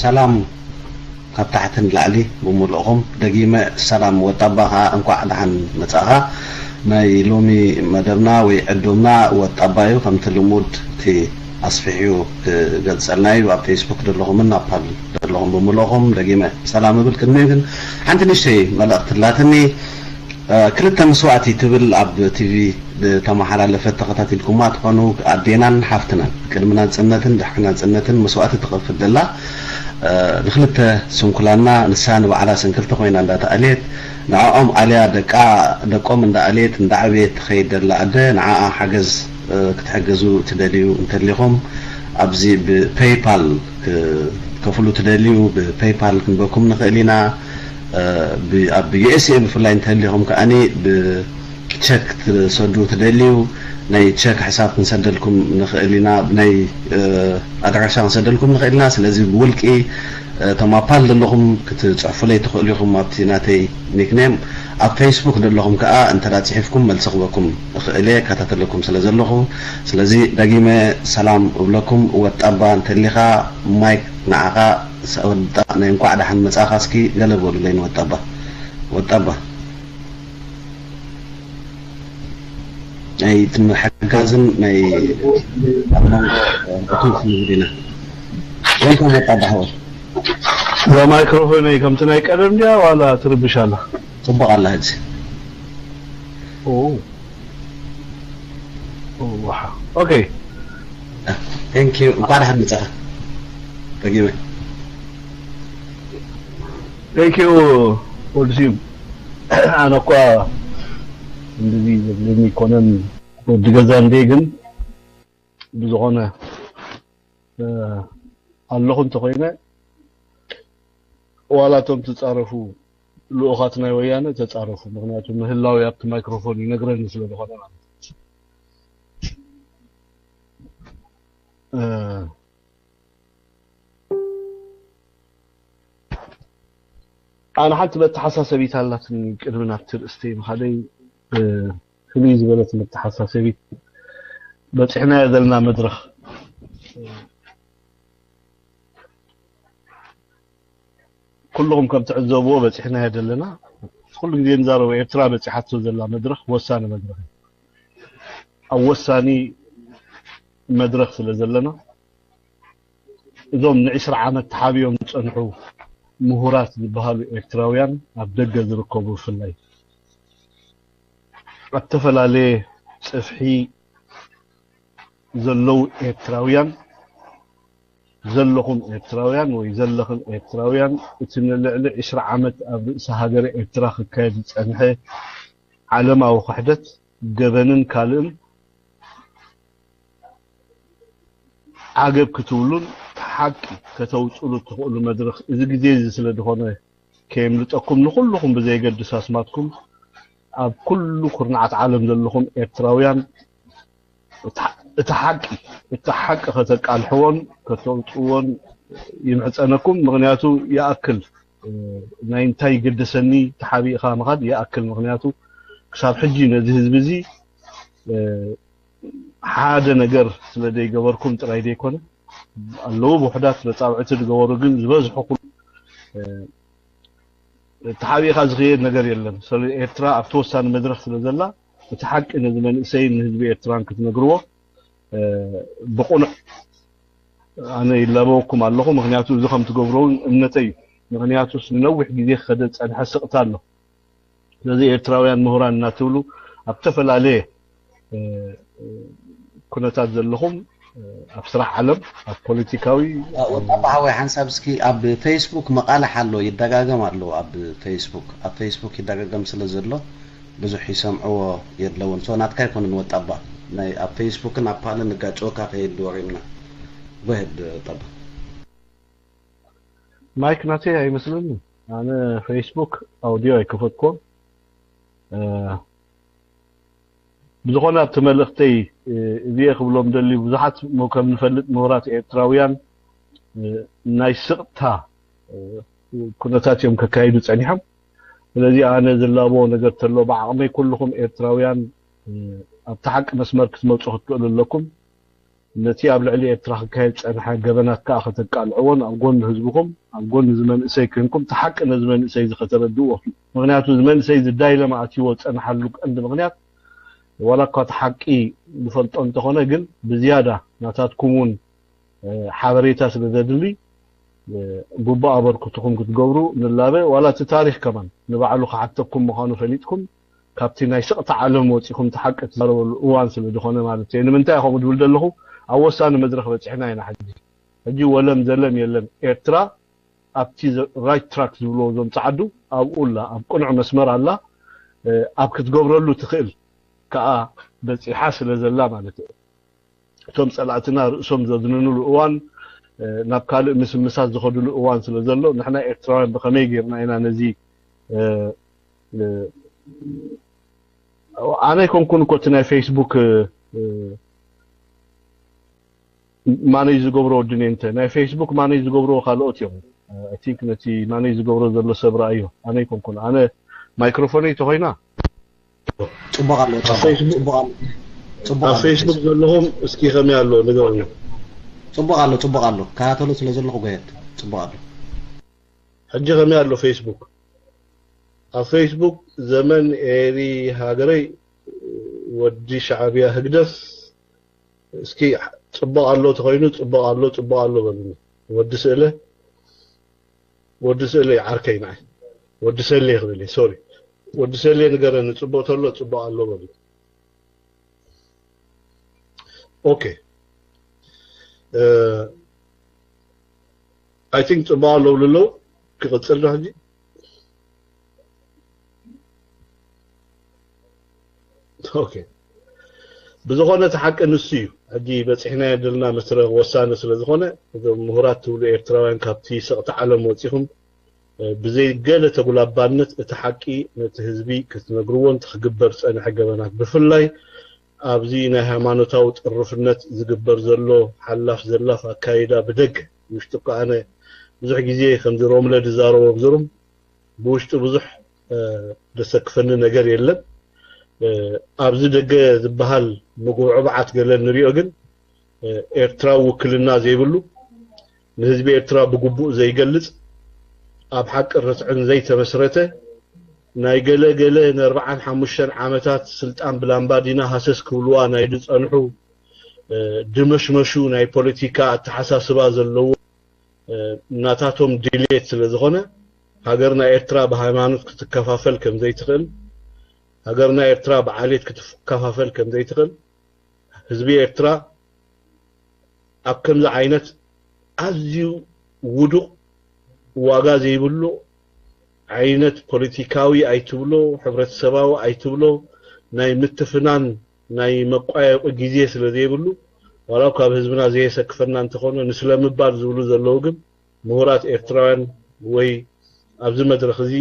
ሰላም ካብ ታሕቲ ንላዕሊ ብምልእኹም። ደጊመ ሰላም ወጣባ፣ ከዓ እንኳዕ ደሓን መጻኻ። ናይ ሎሚ መደብና ወይ ዕዱምና ወጣባ እዩ። ከምቲ ልሙድ እቲ ኣስፊሕዩ ክገልጸልና እዩ። ኣብ ፌስቡክ ዘለኹምን ኣብ ፓል ዘለኹም ብምልእኹም ደጊመ ሰላም እብል። ቅድሚኡ ግን ሓንቲ ንእሽተይ መልእኽቲ ኣላትኒ። ክልተ መስዋእቲ ትብል ኣብ ቲቪ ዝተመሓላለፈት ተኸታቲልኩማ ትኾኑ። ኣዴናን ሓፍትናን ቅድሚ ናጽነትን ድሕሪ ናጽነትን መስዋእቲ ትኸፍል ዘላ፣ ንክልተ ስንኩላና፣ ንሳ ንባዕላ ስንክልቲ ኮይና እንዳተኣልየት፣ ንዕኦም ኣልያ ደቃ ደቆም እንዳኣልየት እንዳዓበየት ትኸይድ ዘላ ኣደ፣ ንዓኣ ሓገዝ ክትሕግዙ ትደልዩ እንተሊኹም፣ ኣብዚ ብፔይፓል ክትከፍሉ ትደልዩ፣ ብፔይፓል ክንበኩም ንኽእል ኢና። ኣብ ዩኤስኤ ብፍላይ እንተሊኹም ከኣኒ ብቸክ ትሰዱ ትደልዩ፣ ናይ ቸክ ሕሳብ ክንሰደልኩም ንኽእል ኢና፣ ናይ ኣድራሻ ክንሰደልኩም ንኽእል ኢና። ስለዚ ብውልቂ እቶም ኣብ ፓል ዘለኹም ክትጽሕፉለይ ትኽእሉ ኢኹም ኣብቲ ናተይ ኒክኔም። ኣብ ፌስቡክ ዘለኹም ከኣ እንተ ጽሒፍኩም መልሲ ክበኩም እኽእል እየ፣ እከታተለኩም ስለ ዘለኹ። ስለዚ ደጊመ ሰላም እብለኩም። ወጣባ እንተሊኻ ማይክ ንዓኻ። ወጣ ናይ እንኳዕ ደሓን መጻኻ። እስኪ ገለ በሉለይ ንወጣባ። ወጣባ ናይ ትም-፣ ሓጋዝን ናይ ኣብ መንጎ እቱ ክንብል ኢና። ወልካም ወጣባ ሓወይ። እዛ ማይክሮፎነይ ከምቲ ናይ ቀደም ድያ ዋላ ትርብሽ ኣላ? ጽቡቕ ኣላ ሕጂ። ኦ። ኦ፣ ዋሓ። ኦኬ። Thank you። እንኳዕ ደሓን መጻኻ። ደጊመ። Thank you፣ ወዲ ስዩም። ኣነ እኳ እንደዚ ዘብለኒ ይኮነን፣ ወዲ ገዛ እንዴ፣ ግን ብዝኾነ፣ እ፣ ኣለኹ እንተኾይነ፣ ዋላ እቶም ትጻረፉ ልኡኻት ናይ ወያነ ተጻረፉ። ምኽንያቱ ምህላው ኣብቲ ማይክሮፎን ይነግረኒ ስለ ዝኾነ ማለት እዩ። እ፣ ኣነ ሓንቲ መተሓሳሰቢት ኣላትኒ ቅድሚ ናብቲ ርእስተይ ምኻደይ፣ እ፣ ፍልይ ዝበለት መተሓሳሰቢት በጺሕናዮ ዘለና መድረኽ። ኩልኹም ከም ትዕዘብዎ በጺሕናዮ ዘለና። ኩሉ ግዜ ንዛረቦ ኤርትራ በጺሓቶ ዘላ መድረኽ ወሳኒ መድረኽ እዩ። ኣብ ወሳኒ መድረኽ ስለ ዘለና፣ እዞም ንዕስራ ዓመት ተሓቢኦም ዝጸንሑ ምሁራት ዝበሃሉ ኤርትራውያን፣ ኣብ ደገ ዝርከቡ ብፍላይ፣ ኣብ ዝተፈላለየ ጽፍሒ ዘለዉ ኤርትራውያን፣ ዘለኹም ኤርትራውያን ወይ ዘለኽን ኤርትራውያን፣ እቲ ንልዕሊ ዕስራ ዓመት ኣብ ርእሲ ሃገረ ኤርትራ ክካየድ ዝጸንሐ ዓለማዊ ክሕደት፣ ገበንን ካልእን ዓገብ ክትብሉን ሓቂ ከተውጽሉ እትኽእሉ መድረኽ እዚ ግዜ እዚ ስለ ዝኾነ፣ ከየምልጠኩም፣ ንኹልኹም ብዘየገድስ ኣስማትኩም ኣብ ኩሉ ኩርናዓት ዓለም ዘለኹም ኤርትራውያን፣ እቲ ሓ-፣ እቲ ሓቂ፣ እቲ ሓቂ ከተቃልሕዎን ከተውጽእዎን ይምሕጸነኩም። ምኽንያቱ ይኣክል፣ እ፣ ናይ እንታይ ይገደሰኒ ተሓቢእኻ ምኻድ ይኣክል። ምኽንያቱ ክሳብ ሕጂ ነዚ ህዝቢ እዚ፣ እ፣ ሓደ ነገር ስለ ዘይገበርኩም ጥራይ ዘይኮነ፣ ኣለዉ ውሑዳት መጻብዕቲ ዝገበሩ፣ ግን ዝበዝሑ ኩሉ፣ እ፣ ተሓቢእኻ ዝኸየድ ነገር የለን። ስለ ኤርትራ ኣብቲ ወሳኒ መድረኽ ስለ ዘላ፣ እቲ ሓቂ ነዚ መንእሰይን ንህዝቢ ኤርትራን ክትነግርዎ፣ እ፣ ብቑኑዕ ኣነ ይላበወኩም ኣለኹ። ምኽንያቱ እዚ ከም ትገብሮ እውን እምነተይ እዩ። ምኽንያቱስ ንነዊሕ ግዜ ክኸደ ዝጸንሐ ስቕታ ኣሎ። ስለዚ ኤርትራውያን ምሁራን እናትብሉ ኣብ ዝተፈላለየ፣ እ፣ ኩነታት ዘለኹም፣ እ፣ ኣብ ስራሕ ዓለም፣ ኣብ ፖለቲካዊ፣ ወጣ ሓወይ ሓንሳብ እስኪ ኣብ ፌስቡክ መቓልሕ ኣሎ፣ ይደጋገም ኣሎ ኣብ ፌስቡክ። ኣብ ፌስቡክ ይደጋገም ስለ ዘሎ ብዙሕ ይሰምዕዎ የለውን። ሶ ናትካ ኣይኮነን ወጣባ። ናይ ኣብ ፌስቡክን ኣብ ፓልን ንጋጨወካ ከየድወሪምና። ጎሄድ ወጣባ። ማይክ ናተይ ኣይመስለኒ። ኣነ ፌስቡክ ኣውዲዮ ኣይከፈትኩን። እ፣ ብዝኾነ ኣብቲ መልእኽተይ፣ እ፣ እዚየ ክብሎም ደልዩ ብዙሓት ሞ-፣ ከም ንፈልጥ ምሁራት ኤርትራውያን፣ እ፣ ናይ ስቕታ፣ እ፣ ኩነታት እዮም ከካይዱ ጸኒሖም። ስለዚ ኣነ ዝላቦ ነገር ተሎ ብዓቕመይ ኩልኹም ኤርትራውያን፣ እ፣ ኣብቲ ሓቂ መስመር ክትመጹ ክትክእሉ ኣለኩም። ነቲ ኣብ ልዕሊ ኤርትራ ክካየድ ዝጸንሐ ገበናት ከኣ ከተቃልዕዎን ኣብ ጎኒ ህዝብኹም፣ ኣብ ጎኒ እዚ መንእሰይ ኮይንኩም፣ እቲ ሓቂ ነዚ መንእሰይ እዚ ከተረድእዎ። ምኽንያቱ እዚ መንእሰይ እዚ ዳይለማ ኣትይዎ ዝጸንሓሉ ቀንዲ ምኽንያት፣ ዋላ እኳ እቲ ሓቂ ንፈልጦ እንተኾነ፣ ግን ብዝያዳ ናታትኩም እውን፣ እ፣ ሓበሬታ ስለ ዘድሊ፣ እ፣ ግቡእ ኣበርክትኹም ክትገብሩ ንላበ። ዋላ እቲ ታሪኽ ከማን ንባዕሉ ክሓተኩም ምዃኑ ፈሊጥኩም፣ ካብቲ ናይ ስቕታ ዓለም ወጺኹም እቲ ሓቂ ትዛረበሉ እዋን ስለ ዝኾነ ማለት እዩ። ንምንታይ ከምኡ ድብል ዘለኹ፣ ኣብ ወሳኒ መድረኽ በጺሕና ኢና ሕጂ። ሕጂ ወለም ዘለም የለን። ኤርትራ ኣብቲ ዘ-፣ ራይት ትራክ ዝብልዎ እዞም ጸዓዱ ኣብኡ ኣላ፣ ኣብ ቅኑዕ መስመር ኣላ። እ፣ ኣብ ክትገብረሉ ትኽእል ከኣ በጺሓ ስለ ዘላ ማለት እዩ። እቶም ጸላእትና ርእሶም ዘድንንሉ እዋን፣ እ፣ ናብ ካልእ ምስምሳት ዝኸድሉ እዋን ስለ ዘሎ፣ ንሕና ኤርትራውያን ብኸመይ ጌርና ኢና ነዚ፣ እ፣ እ፣ ኣነ ኣይኮንኩን እኮ እቲ ናይ ፌስቡክ፣ እ፣ እ፣ ማነጅ ዝገብሮ ወዲ ኔንተ፣ ናይ ፌስቡክ ማነጅ ዝገብርዎ ካልኦት እዮም። I think ነቲ ማነጅ ዝገብሮ ዘሎ ሰብ ረኣዮ፣ ኣነ ኣይኮንኩን። ኣነ ማይክሮፎነይ ተኾይና ጽቡቕ ኣሎ። ኣብ ፌስቡክ፣ ጽቡቕ ኣሎ። ጽቡቕ ኣብ ኣሎ። ፌስቡክ ዘለኹም እስኪ ከመይ ኣሎ ንገሩኒ። ጽቡቕ ኣሎ። ጽቡቕ ኣሎ። ከታተሎ ስለ ዘለኹ ጎየት። ጽቡቕ ኣሎ። ሕጂ ከመይ ኣሎ ፌስቡክ? ኣብ ፌስቡክ ዘመን ኤሪ ሃገረይ፣ ወዲ ሻዕብያ ህግደፍ፣ እስኪ ጽቡቕ ኣሎ ተኾይኑ ጽቡቕ ኣሎ፣ ጽቡቕ ኣሎ በሉኒ። ወዲ ስእለ፣ ወዲ ስእለ ዓርከይ ንዓይ። ወዲ ሰሌ ክብል እየ፣ ሶሪ። ወዲ ሰሌ ንገረኒ፣ ጽቡቕ ተሎ ጽቡቕ ኣሎ በሉ። ኦኬ። እ፣ I think ጽቡቕ ኣሎ ብሉ ኣለዉ። ክቕጽል ዶ ሕጂ? ኦኬ። ብዝኾነ እቲ ሓቂ ንሱ እዩ። ሕጂ በጺሕናዮ ዘለና መስረ ወሳኒ ስለ ዝኾነ፣ እዞም ምሁራት ትብሉ ኤርትራውያን ካብቲ ስቕታ ዓለም ወጺኹም፣ እ፣ ብዘይ ገለ ተጉላባነት እቲ ሓቂ ነቲ ህዝቢ ክትነግርዎን እቲ ክግበር ዝጸንሐ ገበናት ብፍላይ ኣብዚ ናይ ሃይማኖታዊ ጥርፍነት ዝግበር ዘሎ ሓላፍ ዘላፍ ኣካይዳ ብደገ፣ ውሽጢ እኮ ኣነ ብዙሕ ግዜ ከምዚ ሮምለ ዝዛረቦ ብዙርም ብውሽጡ ብዙሕ፣ እ፣ ዘሰክፈኒ ነገር የለን። እ፣ ኣብዚ ደገ ዝበሃል ምጉብዕባዓት ገለ ንሪኦ ግን፣ እ፣ ኤርትራዊ ውክልና ዘይብሉ፣ ንህዝቢ ኤርትራ ብግቡእ ዘይገልጽ፣ ኣብ ሓቂ ርትዕን ዘይተመስረተ፣ ናይ ገለ ገለ ንኣርብዓን ሓሙሽተን ዓመታት ስልጣን ብላምባዲና ሃሰስ ክብልዋ ናይ ዝጸንሑ፣ እ፣ ድመሽመሹ ናይ ፖለቲካ ኣተሓሳስባ ዘለዎ፣ እ፣ ናታቶም ድሌት ስለ ዝኾነ፣ ሃገርና ኤርትራ ብሃይማኖት ክትከፋፈል ከም ዘይትኽእል፣ ሃገርና ኤርትራ ብዓሌት ክትከፋፈል ከም ዘይትኽእል፣ ህዝቢ ኤርትራ ኣብ ከምዚ ዓይነት ኣዝዩ ውዱቕ ዋጋ ዘይብሉ ዓይነት ፖለቲካዊ ኣይትብሎ፣ ሕብረተሰባዊ ኣይትብሎ፣ ናይ ምትፍናን ናይ መቋየቂ ግዜ ስለ ዘይብሉ፣ ዋላ እኳ ኣብ ህዝብና ዘየሰክፈና እንተኾነ፣ ንስለ ምባል ዝብሉ ዘለዉ ግን ምሁራት ኤርትራውያን ወይ ኣብዚ መድረኽ እዚ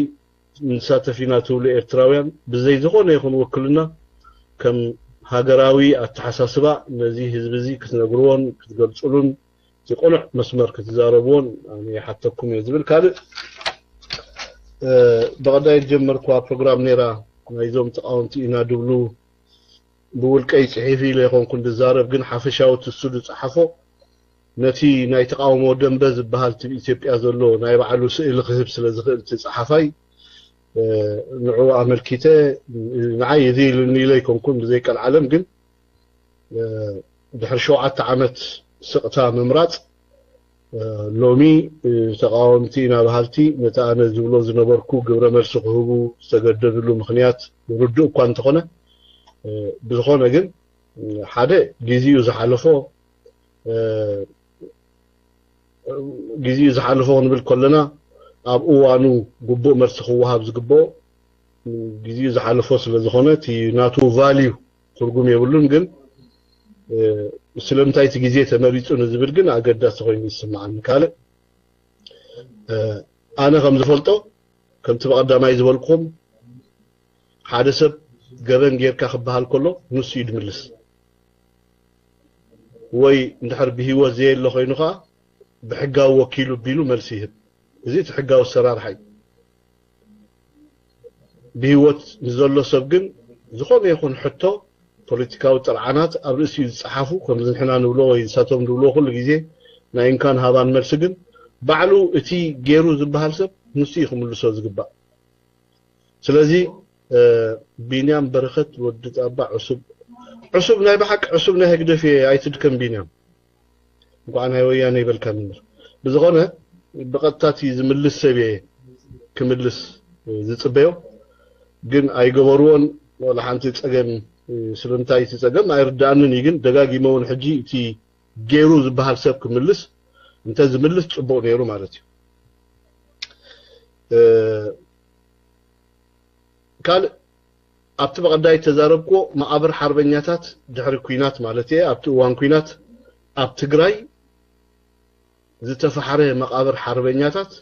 ንሳተፍ ኢና ትብሉ ኤርትራውያን ብዘይ ዝኾነ ይኹን ውክልና ከም ሃገራዊ ኣተሓሳስባ ነዚ ህዝቢ እዚ ክትነግርዎን ክትገልጽሉን እቲ ቅኑዕ መስመር ክትዛረብዎን ኣነ ይሓተኩም እየ ዝብል። ካልእ፣ እ፣ ብቐዳይ ዝጀመርኩዋ ፕሮግራም ነይራ፣ ናይዞም ተቓወምቲ ኢና ድብሉ ብውልቀይ ጽሒፍ ኢለ ይኾንኩን ዝዛረብ፣ ግን ሓፈሻዊ ትሱ ዝጸሓፎ ነቲ ናይ ተቓውሞ ደንበ ዝበሃል እቲ ኢትዮጵያ ዘሎ ናይ ባዕሉ ስእሊ ክህብ ስለ ዝኽእል እቲ ጸሓፋይ፣ እ፣ ንዕኡ ኣመልኪተ፣ ንዓይ እዚ ኢሉኒ ኢለ ኣይኮንኩን ብዘይ ቀልዓለም፣ ግን፣ እ፣ ድሕሪ ሸውዓተ ዓመት ስቕታ ምምራጽ፣ እ፣ ሎሚ፣ እ፣ ተቓወምቲ ኢና በሃልቲ ነቲ ኣነ ዝብሎ ዝነበርኩ ግብረ መልሲ ክህቡ ዝተገደድሉ ምኽንያት ርዱእ እኳ እንተኾነ፣ እ፣ ብዝኾነ ግን፣ እ፣ ሓደ ግዜኡ ዝሓለፎ፣ እ፣ ግዜኡ ዝሓለፎ ክንብል ከለና ኣብ እዋኑ ግቡእ መልሲ ክወሃብ ዝግብኦ፣ እ፣ ግዜኡ ዝሓለፎ ስለ ዝኾነ እቲ ናቱ ቫልዩ ትርጉም የብሉን። ግን፣ እ፣ ስለምንታይ እቲ ግዜ ተመሪጹ ንዝብል ግን ኣገዳሲ ኮይኑ ይስምዓኒ። ካልእ፣ እ፣ ኣነ ከም ዝፈልጦ፣ ከምቲ ብቐዳማይ ዝበልኩኹም፣ ሓደ ሰብ ገበን ጌርካ ክበሃል ከሎ ንሱ እዩ ድምልስ። ወይ እንድሕር ብህይወት ዘየለ ኮይኑ ኸዓ ብሕጋዊ ወኪሉ ቢሉ መልሲ ይህብ። እዚ እቲ ሕጋዊ ኣሰራርሓ እዩ። ብህይወት ንዘሎ ሰብ ግን ዝኾነ ይኹን ሕቶ ፖለቲካዊ ጥርዓናት ኣብ ርእሲኡ ዝጸሓፉ፣ ከምዚ ንሕና ንብሎ ወይ ንሳቶም ዝብልዎ ኩሉ ግዜ ናይ እንካን ሃባን መልሲ፣ ግን ባዕሉ እቲ ገይሩ ዝበሃል ሰብ ንሱ እዩ ክምልሶ ዝግባእ። ስለዚ እ፣ ቢንያም በረኸት ወዲ ጣባ ዕሱብ፣ ዕሱብ ናይ ብሓቂ ዕሱብ ናይ ህግደፍ እየ፣ ኣይትድከም ቢንያም። እንኳዕ ናይ ወያነ ይበልካ ምበር። ብዝኾነ ብቐጥታ እቲ ዝምልስ ሰብ እየ ክምልስ ዝጽበዮ፣ ግን ኣይገበርዎን። ወላ ሓንቲ ጸገም፣ ስለምንታይ እቲ ጸገም ኣይርዳኣንን እዩ፣ ግን ደጋጊመ እውን ሕጂ እቲ ገይሩ ዝበሃል ሰብ ክምልስ እንተ ዝምልስ ጽቡቕ ነይሩ ማለት እዩ። እ፣ ካልእ ኣብቲ ብቐዳይ ተዛረብክዎ መቓብር ሓርበኛታት ድሕሪ ኲናት ማለት እየ፣ ኣብቲ እዋን ኲናት ኣብ ትግራይ ዝተፈሓረ መቓብር ሓርበኛታት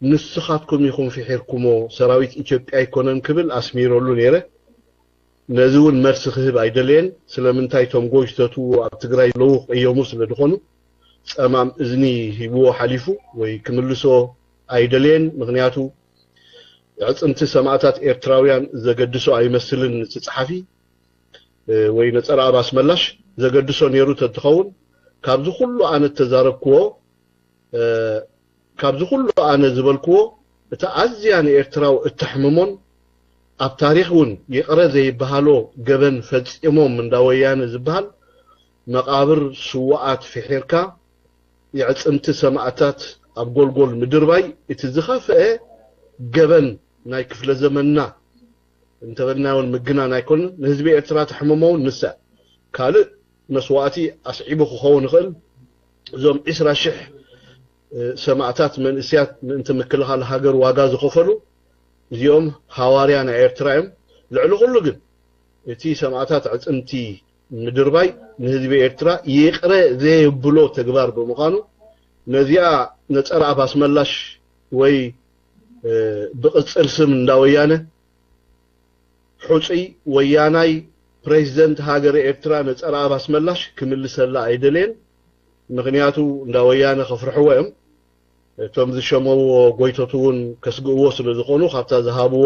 ንስኻትኩም ኢኹም ፍሒርኩሞ፣ ሰራዊት ኢትዮጵያ ኣይኮነን ክብል ኣስሚረሉ ነይረ። ነዚ እውን መልሲ ክህብ ኣይደለየን። ስለምንታይ እቶም ጎይተቱ ኣብ ትግራይ ለዉ ቀየሙ ስለ ዝኾኑ ጸማም እዝኒ ሂብዎ ሓሊፉ ወይ ክምልሶ ኣይደለየን። ምኽንያቱ ኣዕጽምቲ ሰማእታት ኤርትራውያን ዘገድሶ ኣይመስልን። እቲ ጸሓፊ፣ እ፣ ወይ ነጸረ ኣብ ኣስመላሽ ዘገድሶ ነይሩ ተትኸውን ካብዚ ኩሉ ኣነ እተዛረብክዎ፣ እ፣ ካብዚ ኩሉ ኣነ ዝበልክዎ እታ ኣዝያ ንኤርትራዊ እተሕምሞን ኣብ ታሪኽ እውን ይቕረ ዘይበሃሎ ገበን ፈጺሞም እንዳ ወያነ ዝበሃል መቓብር ስውኣት ፍሒርካ የዕጽምቲ ሰማእታት ኣብ ጎልጎል ምድርባይ እቲ ዝኸፍአ ገበን ናይ ክፍለ ዘመንና እንተበልናዮን ምግናን ኣይኮንን። ንህዝቢ ኤርትራ ተሕምሞ እውን ንሳ ካልእ መስዋእቲ ኣስዒቡ ክኸውን ይኽእል። እዞም ዒስራ ሽሕ ሰማእታት መንእስያት ምእንቲ ምክልኻል ሃገር ዋጋ ዝኸፈሉ እዚኦም ሃዋርያ ናይ ኤርትራ እዮም። ልዕሊ ኩሉ ግን እቲ ሰማእታት ኣዕጽምቲ ምድርባይ ንህዝቢ ኤርትራ ይቕረ ዘየብሎ ተግባር ብምዃኑ ነዚኣ ነጸረ ኣብ ኣስመላሽ ወይ ብቕጽል ስም እንዳ ወያነ ሕጹይ ወያናይ ፕሬዚደንት ሃገረ ኤርትራ ነጸረ ኣብ ኣስመላሽ ክምልሰላ ኣይደለየን። ምኽንያቱ እንዳ ወያነ ከፍርሕዎ እዮም። እቶም ዝሸመዎ ጎይቶት እውን ከስግእዎ ስለ ዝኾኑ ካብታ ዝሃብዎ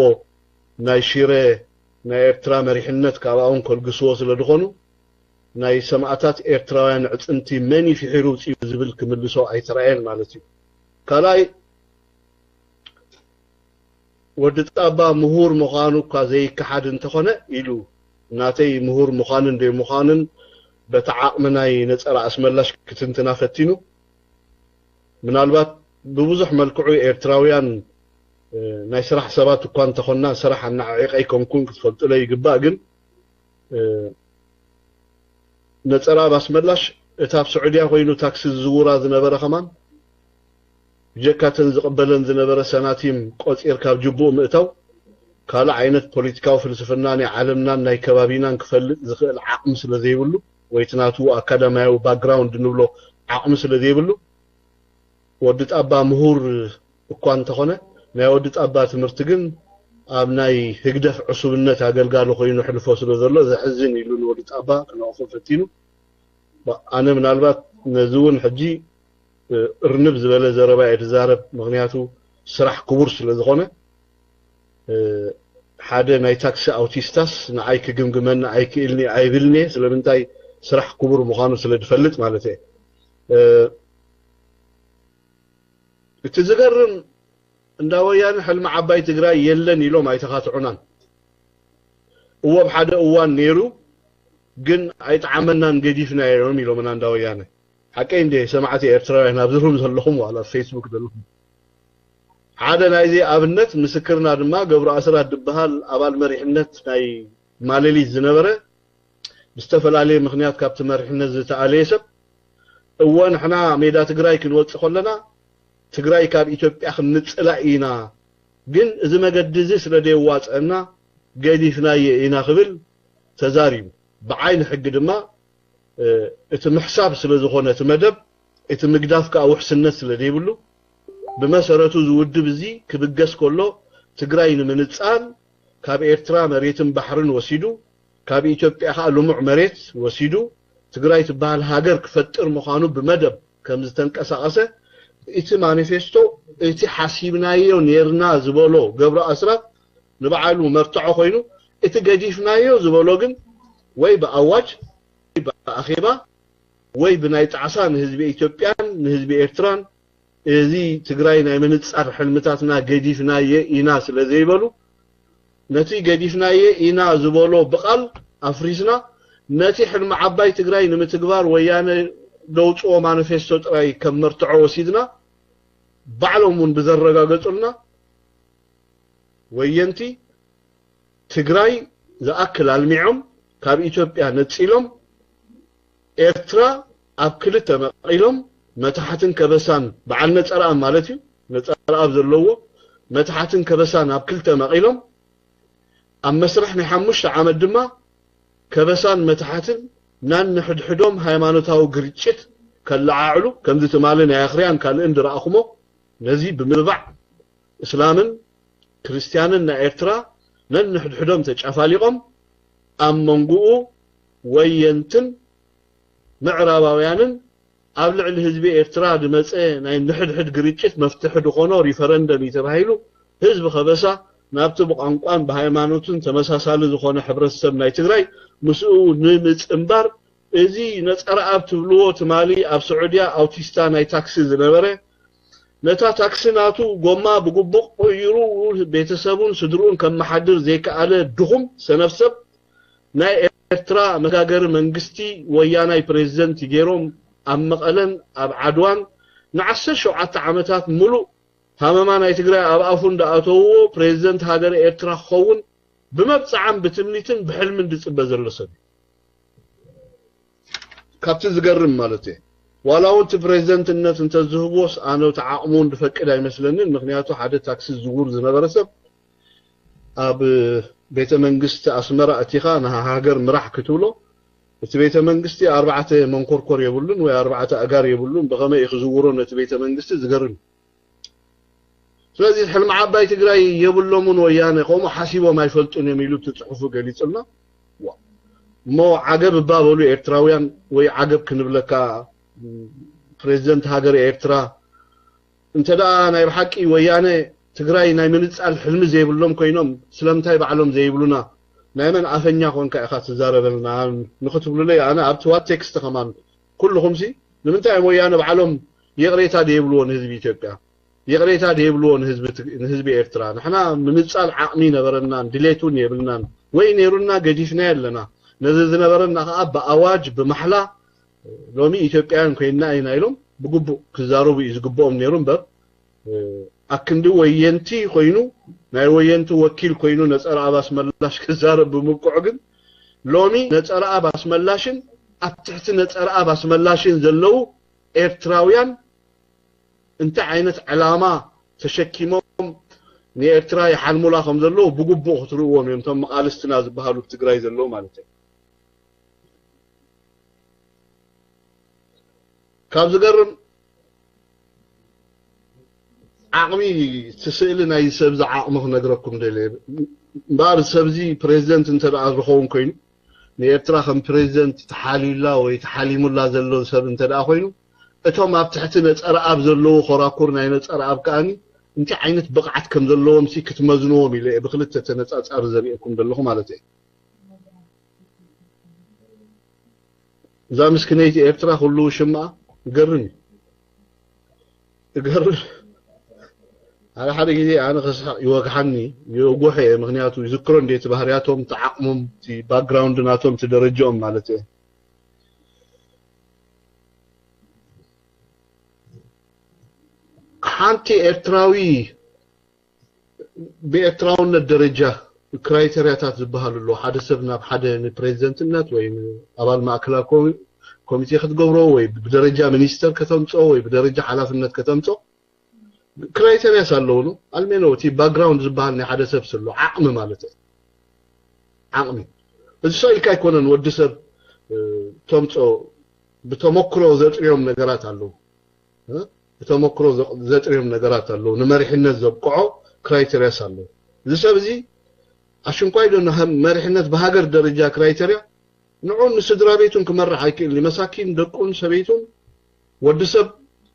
ናይ ሽረ ናይ ኤርትራ መሪሕነት ካብኣውን ከልግስዎ ስለ ዝኾኑ ናይ ሰማእታት ኤርትራውያን ዕጽምቲ መን ይፍሒሩ ውጽኡ ዝብል ክምልሶ ኣይተራእየን ማለት እዩ። ካልኣይ ወዲ ጣባ ምሁር ምዃኑ እኳ ዘይከሓድ እንተኾነ ኢሉ ናተይ ምሁር ምዃንን ዘይምዃንን በቲ ዓቕሚ ናይ ነጸረ ኣስመላሽ ክትንትና ፈቲኑ። ምናልባት ብብዙሕ መልክዑ ኤርትራውያን ናይ ስራሕ ሰባት እኳ እንተኾንና ስራሕ ኣናዓዒቐ ኣይኮንኩን ክትፈልጡለይ ይግባእ። ግን ነጸረ ኣብ ኣስመላሽ እታ ኣብ ስዑድያ ኮይኑ ታክሲ ዝዝውራ ዝነበረ ከማን ብጀካ እተን ዝቕበለን ዝነበረ ሰናቲም ቆጺር ካብ ጅቡኡ ምእታው ካልእ ዓይነት ፖለቲካዊ ፍልስፍና ናይ ዓለምናን ናይ ከባቢናን ክፈልጥ ዝኽእል ዓቕሚ ስለ ዘይብሉ ወይ እቲ ናቱ ኣካዳማያዊ ባክግራውንድ ንብሎ ዓቕሚ ስለ ዘይብሉ ወዲ ጣባ ምሁር እኳ እንተኾነ ናይ ወዲ ጣባ ትምህርቲ ግን ኣብ ናይ ህግደፍ ዕሱብነት ኣገልጋሊ ኮይኑ ሕልፎ ስለ ዘሎ ዘሕዝን ኢሉ ንወዲ ጣባ ክነቕፎ ፈቲኑ። ኣነ ምናልባት ነዚ እውን ሕጂ እርንብ ዝበለ ዘረባ እየ ዝዛረብ፣ ምኽንያቱ ስራሕ ክቡር ስለ ዝኾነ። ሓደ ናይ ታክሲ ኣውቲስታስ ንዓይ ክግምግመኒ ኣይክእልኒ ኣይብልኒ እየ። ስለምንታይ? ስራሕ ክቡር ምዃኑ ስለ ዝፈልጥ ማለት እየ። እቲ ዝገርም እንዳ ወያነ ሕልሚ ዓባይ ትግራይ የለን ኢሎም ኣይተኻትዑናን። እዎ ኣብ ሓደ እዋን ነይሩ ግን ኣይጠዓመናን ገዲፍናዮ እዮም ኢሎምና እንዳ ወያነ። ሓቀይ እንደ ሰማዕቲ ኤርትራውያን ኣብዚ ሩም ዘለኹም ዋላ ኣብ ፌስቡክ ዘለኹም ሓደ ናይዚ ኣብነት ምስክርና ድማ ገብሩ ኣስራት ዝበሃል ኣባል መሪሕነት ናይ ማለሊት ዝነበረ ብዝተፈላለየ ምኽንያት ካብቲ መሪሕነት ዝተኣለየ ሰብ እወ ንሕና ሜዳ ትግራይ ክንወፅእ ከለና ትግራይ ካብ ኢትዮጵያ ክንፅላእ ኢና፣ ግን እዚ መገዲ እዚ ስለ ዘየዋፀአና ገዲፍናዮ ኢና ክብል ተዛሪቡ። ብዓይኒ ሕጊ ድማ እቲ ምሕሳብ ስለ ዝኾነ እቲ መደብ እቲ ምግዳፍ ከዓ ውሕስነት ስለ ዘይብሉ ብመሰረቱ እዚ ውድብ እዚ ክብገስ ከሎ ትግራይ ንምንፃል ካብ ኤርትራ መሬትን ባሕርን ወሲዱ ካብ ኢትዮጵያ ከዓ ልሙዕ መሬት ወሲዱ ትግራይ ትበሃል ሃገር ክፈጥር ምዃኑ ብመደብ ከም ዝተንቀሳቐሰ እቲ ማኒፌስቶ እቲ ሓሲብናዮ ኔርና ዝበሎ ገብሩ ኣስራት ንበዓሉ መርትዖ ኮይኑ እቲ ገዲፍናዮ ዝበሎ ግን ወይ ብኣዋጅ፣ ወይ ብኣኼባ፣ ወይ ብናይ ጣዕሳ ንህዝቢ ኢትዮጵያን ንህዝቢ ኤርትራን፣ እዚ ትግራይ ናይ ምንጻር ሕልምታትና ገዲፍናየ ኢና ስለ ዘይበሉ፣ ነቲ ገዲፍናየ ኢና ዝበሎ ብቓል ኣፍሪስና፣ ነቲ ሕልሚ ዓባይ ትግራይ ንምትግባር ወያነ ደውፅዎ ማኒፌስቶ ጥራይ ከም መርትዖ ወሲድና፣ ባዕሎም እውን ብዘረጋገፁልና፣ ወየንቲ ትግራይ ዝኣክል ኣልሚዖም፣ ካብ ኢትዮጵያ ነፂሎም፣ ኤርትራ ኣብ ክልተ መቒሎም፣ መታሕትን ከበሳን፣ በዓል ነፀረኣብ ማለት እዩ፣ ነፀረኣብ ዘለዎ መታሕትን ከበሳን ኣብ ክልተ መቒሎም፣ ኣብ መስርሕ ናይ ሓሙሽተ ዓመት ድማ ከበሳን መታሕትን ናንሕድሕዶም ሃይማኖታዊ ግርጭት ከለዓዕሉ፣ ከምዚ ትማሊ ናይ ኣኽርያን ካልእን ዝረኣኹሞ፣ ነዚ ብምባዕ እስላምን ክርስትያንን ናይ ኤርትራ ነንሕድሕዶም ተጨፋሊቖም፣ ኣብ መንጎኡ ወየንትን ምዕራባውያንን ኣብ ልዕሊ ህዝቢ ኤርትራ ዝመጸ ናይ ንሕድሕድ ግርጭት መፍትሒ ዝኾኖ ሪፈረንደም እዩ ተባሂሉ፣ ህዝቢ ከበሳ ናብቲ ብቋንቋን ብሃይማኖትን ተመሳሳሊ ዝኾነ ሕብረተሰብ ናይ ትግራይ ምስኡ ንምጽንባር፣ እዚ ነጸረኣብ ትብልዎ ትማሊ ኣብ ስዑድያ ኣውቲስታ ናይ ታክሲ ዝነበረ፣ ነታ ታክሲ ናቱ ጎማ ብግቡእ ቀይሩ ቤተሰቡን ስድርኡን ከመሓድር ዘይከኣለ ድኹም ሰነፍ ሰብ፣ ናይ ኤርትራ መሰጋገሪ መንግስቲ ወያናይ ፕሬዝደንት ገይሮም ኣብ መቐለን ኣብ ዓድዋን ንዓሰርተ ሸውዓተ ዓመታት ሙሉእ ሃመማ ናይ ትግራይ ኣብ ኣፉ እንዳኣተውዎ ፕሬዝደንት ሃገረ ኤርትራ ክኸውን ብመብፅዓን ብትምኒትን ብሕልምን ዝፅበ ዘሎ ሰብ እዩ። ካብቲ ዝገርም ማለት እየ። ዋላ እውን እቲ ፕሬዝደንትነት እንተዝህብዎስ ኣነ እቲ ዓቕሙ እውን ዝፈቅድ ኣይመስለንን። ምክንያቱ ሓደ ታክሲ ዝዝውር ዝነበረ ሰብ ኣብ ቤተ መንግስቲ ኣስመራ እቲኻ ንሃገር ምራሕ ክትብሎ፣ እቲ ቤተ መንግስቲ ኣርባዕተ መንኮርኮር የብሉን ወይ ኣርባዕተ ኣጋር የብሉን። ብኸመይ እዩ ክዝውሮ ነቲ ቤተ መንግስቲ? ዝገርም። ስለዚ ሕልሚ ዓባይ ትግራይ የብሎምን፣ ወያነ ከምኡ ሓሲቦም ኣይፈልጡን እዮም ኢሉ እቲ ፅሑፉ ገሊፁልና። ዋ። እሞ ዓገብ እባ በሉ ኤርትራውያን፣ ወይ ዓገብ ክንብለካ፣ ፕሬዝደንት ሃገር ኤርትራ እንተ ደኣ ናይ ብሓቂ ወያነ ትግራይ ናይ ምንጻል ሕልሚ ዘይብሎም ኮይኖም ስለምንታይ ባዕሎም ዘይብሉና? ናይ መን ኣፈኛ ኮንካ ኢኻ ትዛረበልና ንክትብሉለይ፣ ኣነ ኣብቲ ዋት ቴክስት ከማን ኩልኹምሲ ንምንታይ እዮም ወያነ ባዕሎም ይቕሬታ ደይብልዎ ንህዝቢ ኢትዮጵያ? ይቕሬታ ደይብልዎ ንህዝቢ ትግ-፣ ንህዝቢ ኤርትራ? ንሕና ምንጻል ዓቕሚ ነበረናን ድሌት እውን የብልናን ወይ ነይሩና ገዲፍናዮ ኣለና። ነዚ ዝነበረና ከኣ ብኣዋጅ ብማሕላ ሎሚ ኢትዮጵያውያን ኮይንና ኢና ኢሎም ብግቡእ ክዛረቡ እዩ ዝግብኦም ነይሩ እምበር፣ እ፣ ኣክንዲ ወየንቲ ኮይኑ ናይ ወየንቲ ወኪል ኮይኑ ነጸረኣብ ኣስመላሽ ክዛረብ ብምብቅዑ ግን ሎሚ ነጸረኣብ ኣስመላሽን ኣብ ትሕቲ ነጸረኣብ ኣስመላሽን ዘለዉ ኤርትራውያን እንታይ ዓይነት ዕላማ ተሸኪሞም ንኤርትራ ይሓልሙላ ከም ዘለዉ ብግቡእ ክትርእዎም እዮም፣ እቶም መቓልስትና ዝበሃሉ ኣብ ትግራይ ዘለዉ ማለት እዩ። ካብ ዝገርም ዓቕሚ እቲ ስእሊ ናይ ሰብዚ ዓቕሚ ክነግረኩም ደልየ። እምበኣር ሰብዚ ፕሬዚደንት እንተ ደኣ ዝኸውን ኮይኑ ንኤርትራ ከም ፕሬዚደንት ተሓልዩላ ወይ ተሓሊሙላ ዘሎ ሰብ እንተ ደኣ ኮይኑ እቶም ኣብ ትሕቲ ነጸረኣብ ዘለዉ ኮራኩር ናይ ነጸረኣብ ከኣኒ እንታይ ዓይነት ብቕዓት ከም ዘለዎም ሲ ክትመዝንዎም ኢለ እየ ብክልተ ተነጻጻሪ ዘርእየኩም ዘለኹ ማለት እየ። እዛ ምስክነይቲ ኤርትራ ኩሉ ሽምኣ ይገርም እዩ። ይገርም። ሓደ ሓደ ግዜ ኣነ ክስሕቕ ይወግሓኒ፣ ይጉሕ እየ። ምክንያቱ ይዝክሮ እንዴ እቲ ባህርያቶም፣ እቲ ዓቕሞም፣ እቲ ባክግራውንድ ናቶም፣ እቲ ደረጃኦም ማለት እየ። ሓንቲ ኤርትራዊ ብኤርትራውነት ደረጃ ክራይተርያታት ዝበሃሉ ኣለዉ። ሓደ ሰብ ናብ ሓደ ንፕሬዚደንትነት ወይ ንኣባል ማእከላዊ ኮሚ-፣ ኮሚቴ ክትገብሮ ወይ ብደረጃ ሚኒስተር ከተምፅኦ ወይ ብደረጃ ሓላፍነት ከተምፅኦ ክራይተርያስ ኣለዉ ነው። ኣልሜኖ እቲ ባክግራውንድ ዝበሃል ናይ ሓደ ሰብ ስሎ ዓቕሚ ማለት እዩ። ዓቕሚ። እዚ ሰው ኢልካ ኣይኮነን ወዲ ሰብ፣ እ፣ ተምፅኦ ብተመክሮ ዘጥርዮም ነገራት ኣለዉ። እ? ብተመክሮ ዘ-፣ ዘጥርዮም ነገራት ኣለዉ። ንመሪሕነት ዘብቅዖ ክራይተርያስ ኣለዉ። እዚ ሰብ እዚ ኣሽንኳይ ዶ ንሃ-፣ መሪሕነት ብሃገር ደረጃ ክራይተርያ ንዑ ንስድራ ቤቱን ክመርሕ ኣይክእል። ንመሳኪን ደቁን ሰበይቱን ወዲ ሰብ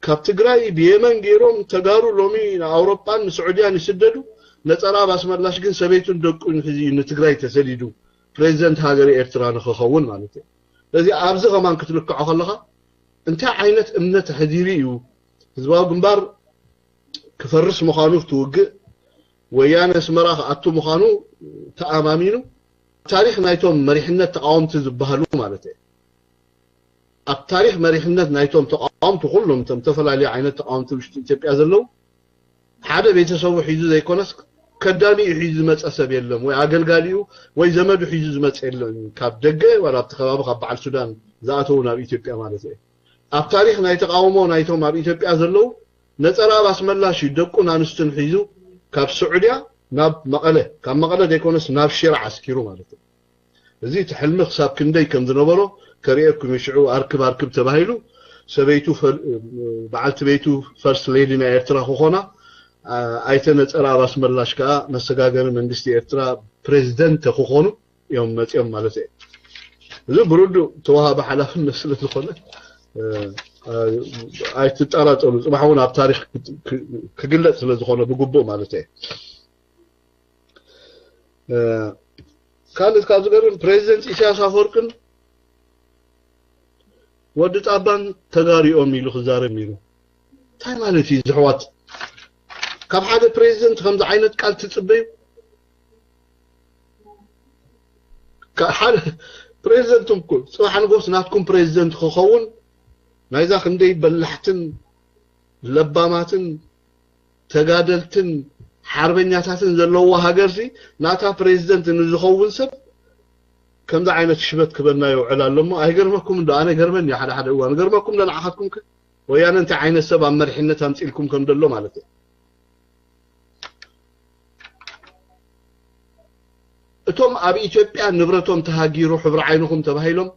ካብ ትግራይ ብየመን ገይሮም ተጋሩ ሎሚ ንኣውሮጳን ንስዑድያን ይስደዱ። ነጸረኣብ ኣስመላሽ ግን ሰበይቱን ደቁን ሒዙ እዩ ንትግራይ ተሰዲዱ። ፕሬዚደንት ሃገር ኤርትራ ንክኸውን ማለት እዩ። ስለዚ ኣብዚ ከማን ክትልክዖ ከለኻ እንታይ ዓይነት እምነት ኣሕዲሩ እዩ ህዝባዊ ግንባር ክፈርስ ምዃኑ ትውግእ፣ ወያነ ኣስመራ ክኣቱ ምዃኑ ተኣማሚኑ፣ ታሪኽ ናይቶም መሪሕነት ተቃወምቲ ዝበሃሉ ማለት እዩ። ኣብ ታሪኽ መሪሕነት ናይቶም ተቃወምቲ ኩሎም እቶም ዝተፈላለዩ ዓይነት ተቃወምቲ ውሽጢ ኢትዮጵያ ዘለዉ ሓደ ቤተሰቡ ሒዙ ዘይኮነስ ከዳሚኡ ሒዙ ዝመፀ ሰብ የለም፣ ወይ ኣገልጋሊኡ ወይ ዘመዱ ሒዙ ዝመፀ የለን። ካብ ደገ ዋላ ኣብቲ ከባቢ ካብ በዓል ሱዳን ዝኣተዉ ናብ ኢትዮጵያ ማለት እዩ። ኣብ ታሪኽ ናይ ተቃውሞ ናይቶም ኣብ ኢትዮጵያ ዘለዉ ነፀራ ኣብ ኣስመላሽ እዩ ደቁን ኣንስትን ሒዙ ካብ ስዑድያ ናብ መቐለ፣ ካብ መቐለ ዘይኮነስ ናብ ሽረ ዓስኪሩ ማለት እዩ። እዚ እቲ ሕልሚ ክሳብ ክንደይ ከም ዝነበሮ ከርእየኩም እዩ። ሽዑ ኣርክብ ኣርክብ ተባሂሉ ሰበይቱ ፈል- በዓልቲ ቤቱ ፈርስት ሌዲ ናይ ኤርትራ ክኾና፣ ኣ- ኣይተ ነፀራ ኣብ ኣስመላሽ ከዓ መሰጋገሪ መንግስቲ ኤርትራ ፕሬዚደንት ክኾኑ እዮም መፂኦም ማለት እዩ። እዚ ብርዱእ ተዋሃቢ ሓላፍነት ስለ ዝኾነ እ፣ እ፣ ኣይትጠራጠሩ። ፅባሕ እውን ኣብ ታሪክ ክት- ክ- ክግለፅ ስለ ዝኾነ ብግቡእ ማለት እዩ። ካልእ ካብ ዝገርም ፕሬዚደንት ኢሳያስ ኣፈወርቅን ወዲ ጣባን ተጋሪኦም ኢሉ ክዛረብ ነይሩ። እንታይ ማለት እዩ ዝሕዋት? ካብ ሓደ ፕሬዚደንት ከምዚ ዓይነት ቃል ትፅበዩ? ሓደ ፕሬዚደንትኩም እኮ ፅባሕ ንጎስ ናትኩም ፕሬዚደንት ክኸውን ናይዛ ክንደይ በላሕትን ለባማትን ተጋደልትን ሓርበኛታትን ዘለዎ ሃገርሲ ናታ ፕሬዚደንት ንዝኸውን ሰብ ከምዚ ዓይነት ሽበት ክበና ይውዕል ኣሎ እሞ ኣይገርመኩም እንዶ ኣነ ገርመኒ ሓደ ሓደ እዋን ገርመኩም ለንዓኻትኩም ከ ወያነ እንታይ ዓይነት ሰብ ኣብ መሪሕነት ኣምፂልኩም ከም ዘሎ ማለት እዩ። እቶም ኣብ ኢትዮጵያ ንብረቶም ተሃጊሩ ሕብሪ ዓይንኹም ተባሂሎም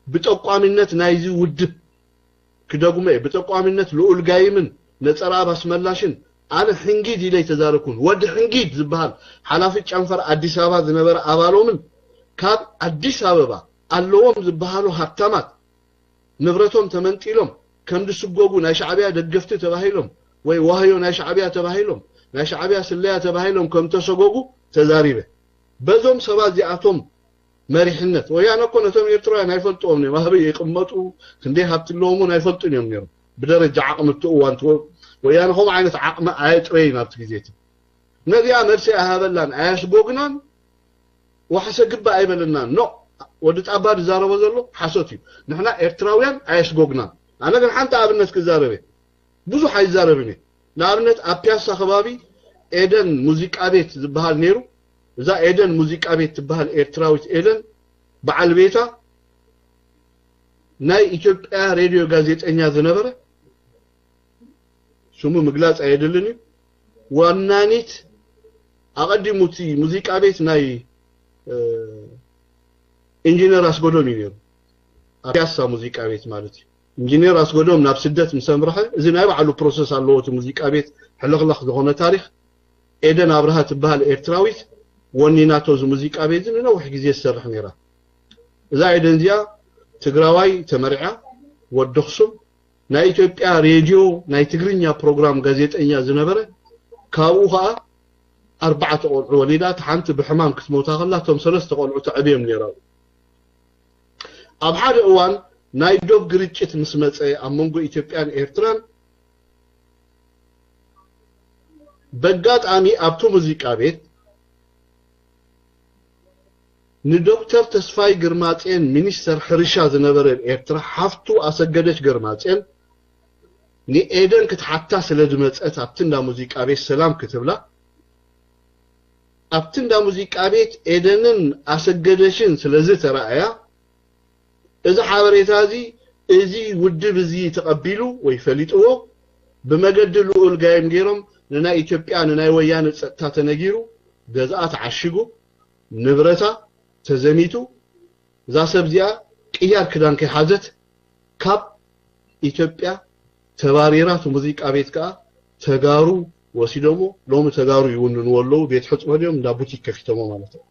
ብጠቋሚነት ናይዚ ውድብ ክደግሞ እየ። ብጠቋሚነት ልኡል ጋይምን ነፀራ ኣብ ኣስመላሽን ኣነ ሕንጊድ ኢለ ኣይተዛረብኩን። ወዲ ሕንጊድ ዝበሃል ሓላፊ ጨንፈር ኣዲስ ኣበባ ዝነበረ ኣባሎምን ካብ ኣዲስ ኣበባ ኣለዎም ዝበሃሉ ሃብታማት ንብረቶም ተመንጢሎም ከም ዝስጎጉ ናይ ሻዕብያ ደገፍቲ ተባሂሎም ወይ ዋህዮ ናይ ሻዕብያ ተባሂሎም ናይ ሻዕብያ ስለያ ተባሂሎም ከም ተሰጎጉ ተዛሪበ። በዞም ሰባት እዚኣቶም መሪሕነት ወያነ እኮ ነቶም ኤርትራውያን ኣይፈልጥዎም እዮም። ኣበይ ይቕመጡ ክንደይ ሃብቲ ኣለዎም እውን ኣይፈልጡን እዮም ነይሮም። ብደረጃ ዓቕሚ እቲ እዋን እቲ ወ- ወያነ ከምኡ ዓይነት ዓቕሚ ኣየጥረይን ኣብቲ ግዜ እቲ። ነዚኣ መልሲ ኣይሃበላን ኣየስጎግናን ዋሕሰ ግባ ኣይበለናን። ኖ ወዲ ጣባ ዝዛረቦ ዘሎ ሓሶት እዩ። ንሕና ኤርትራውያን ኣየስጎግናን። ኣነ ግን ሓንቲ ኣብነት ክዛረብ እየ። ብዙሕ ኣይዛረብን እየ። ንኣብነት ኣብ ፒያሳ ከባቢ ኤደን ሙዚቃ ቤት ዝበሃል ነይሩ። እዛ ኤደን ሙዚቃ ቤት ትበሃል ኤርትራዊት ኤደን በዓል ቤታ ናይ ኢትዮጵያ ሬድዮ ጋዜጠኛ ዝነበረ ስሙ ምግላፅ ኣየድልን እዩ። ዋናኒት ኣቐዲሙ እቲ ሙዚቃ ቤት ናይ እ፣ ኢንጂነር ኣስጎዶም እዩ ነይሩ። ኣብ ፒያሳ ሙዚቃ ቤት ማለት እዩ። ኢንጂነር ኣስጎዶም ናብ ስደት ምስ ኣምርሐ እዚ ናይ ባዕሉ ፕሮሰስ ኣለዎ። እቲ ሙዚቃ ቤት ሕልኽላኽ ዝኾነ ታሪኽ ኤደን ኣብርሃ ትበሃል ኤርትራዊት ወኒናቶ እዚ ሙዚቃ ቤት እዚ ንነዊሕ ግዜ ትሰርሕ ነይራ። እዛ ኤደን እዚኣ ትግራዋይ ተመርዕያ ወዲ ኣኽሱም ናይ ኢትዮጵያ ሬድዮ ናይ ትግርኛ ፕሮግራም ጋዜጠኛ ዝነበረ ካብኡ ከዓ ኣርባዕተ ቆልዑ ወሊዳ እቲ ሓንቲ ብሕማም ክትሞታ ከላ እቶም ሰለስተ ቆልዑ ተዕብዮም ነይራ። ኣብ ሓደ እዋን ናይ ዶብ ግርጭት ምስ መፀ ኣብ መንጎ ኢትዮጵያን ኤርትራን በጋጣሚ ኣብቲ ሙዚቃ ቤት ንዶክተር ተስፋይ ግርማጼን ሚኒስተር ሕርሻ ዝነበረ ኤርትራ ሓፍቱ ኣሰገደች ግርማጼን ንኤደን ክትሓታ ስለ ዝመጸት ኣብቲ እንዳ ሙዚቃ ቤት ሰላም ክትብላ ኣብቲ እንዳ ሙዚቃ ቤት ኤደንን ኣሰገደችን ስለ ዝተራእያ እዚ ሓበሬታ እዚ እዚ ውድብ እዚ ተቐቢሉ ወይ ፈሊጥዎ ብመገዲ ልኡል ጋይም ገይሮም ንናይ ኢትዮጵያ ንናይ ወያነ ጸጥታ ተነጊሩ ገዝኣ ተዓሽጉ ንብረታ ተዘሚቱ እዛ ሰብ እዚኣ ቅያር ክዳን ከይሓዘት ካብ ኢትዮጵያ ተባሪራ እቲ ሙዚቃ ቤት ከዓ ተጋሩ ወሲዶሞ ሎሚ ተጋሩ ይውንንዎ ኣለዉ ቤት ሕፅቦ ድዮም እንዳ ቡቲክ ከፊቶሞ ማለት እዩ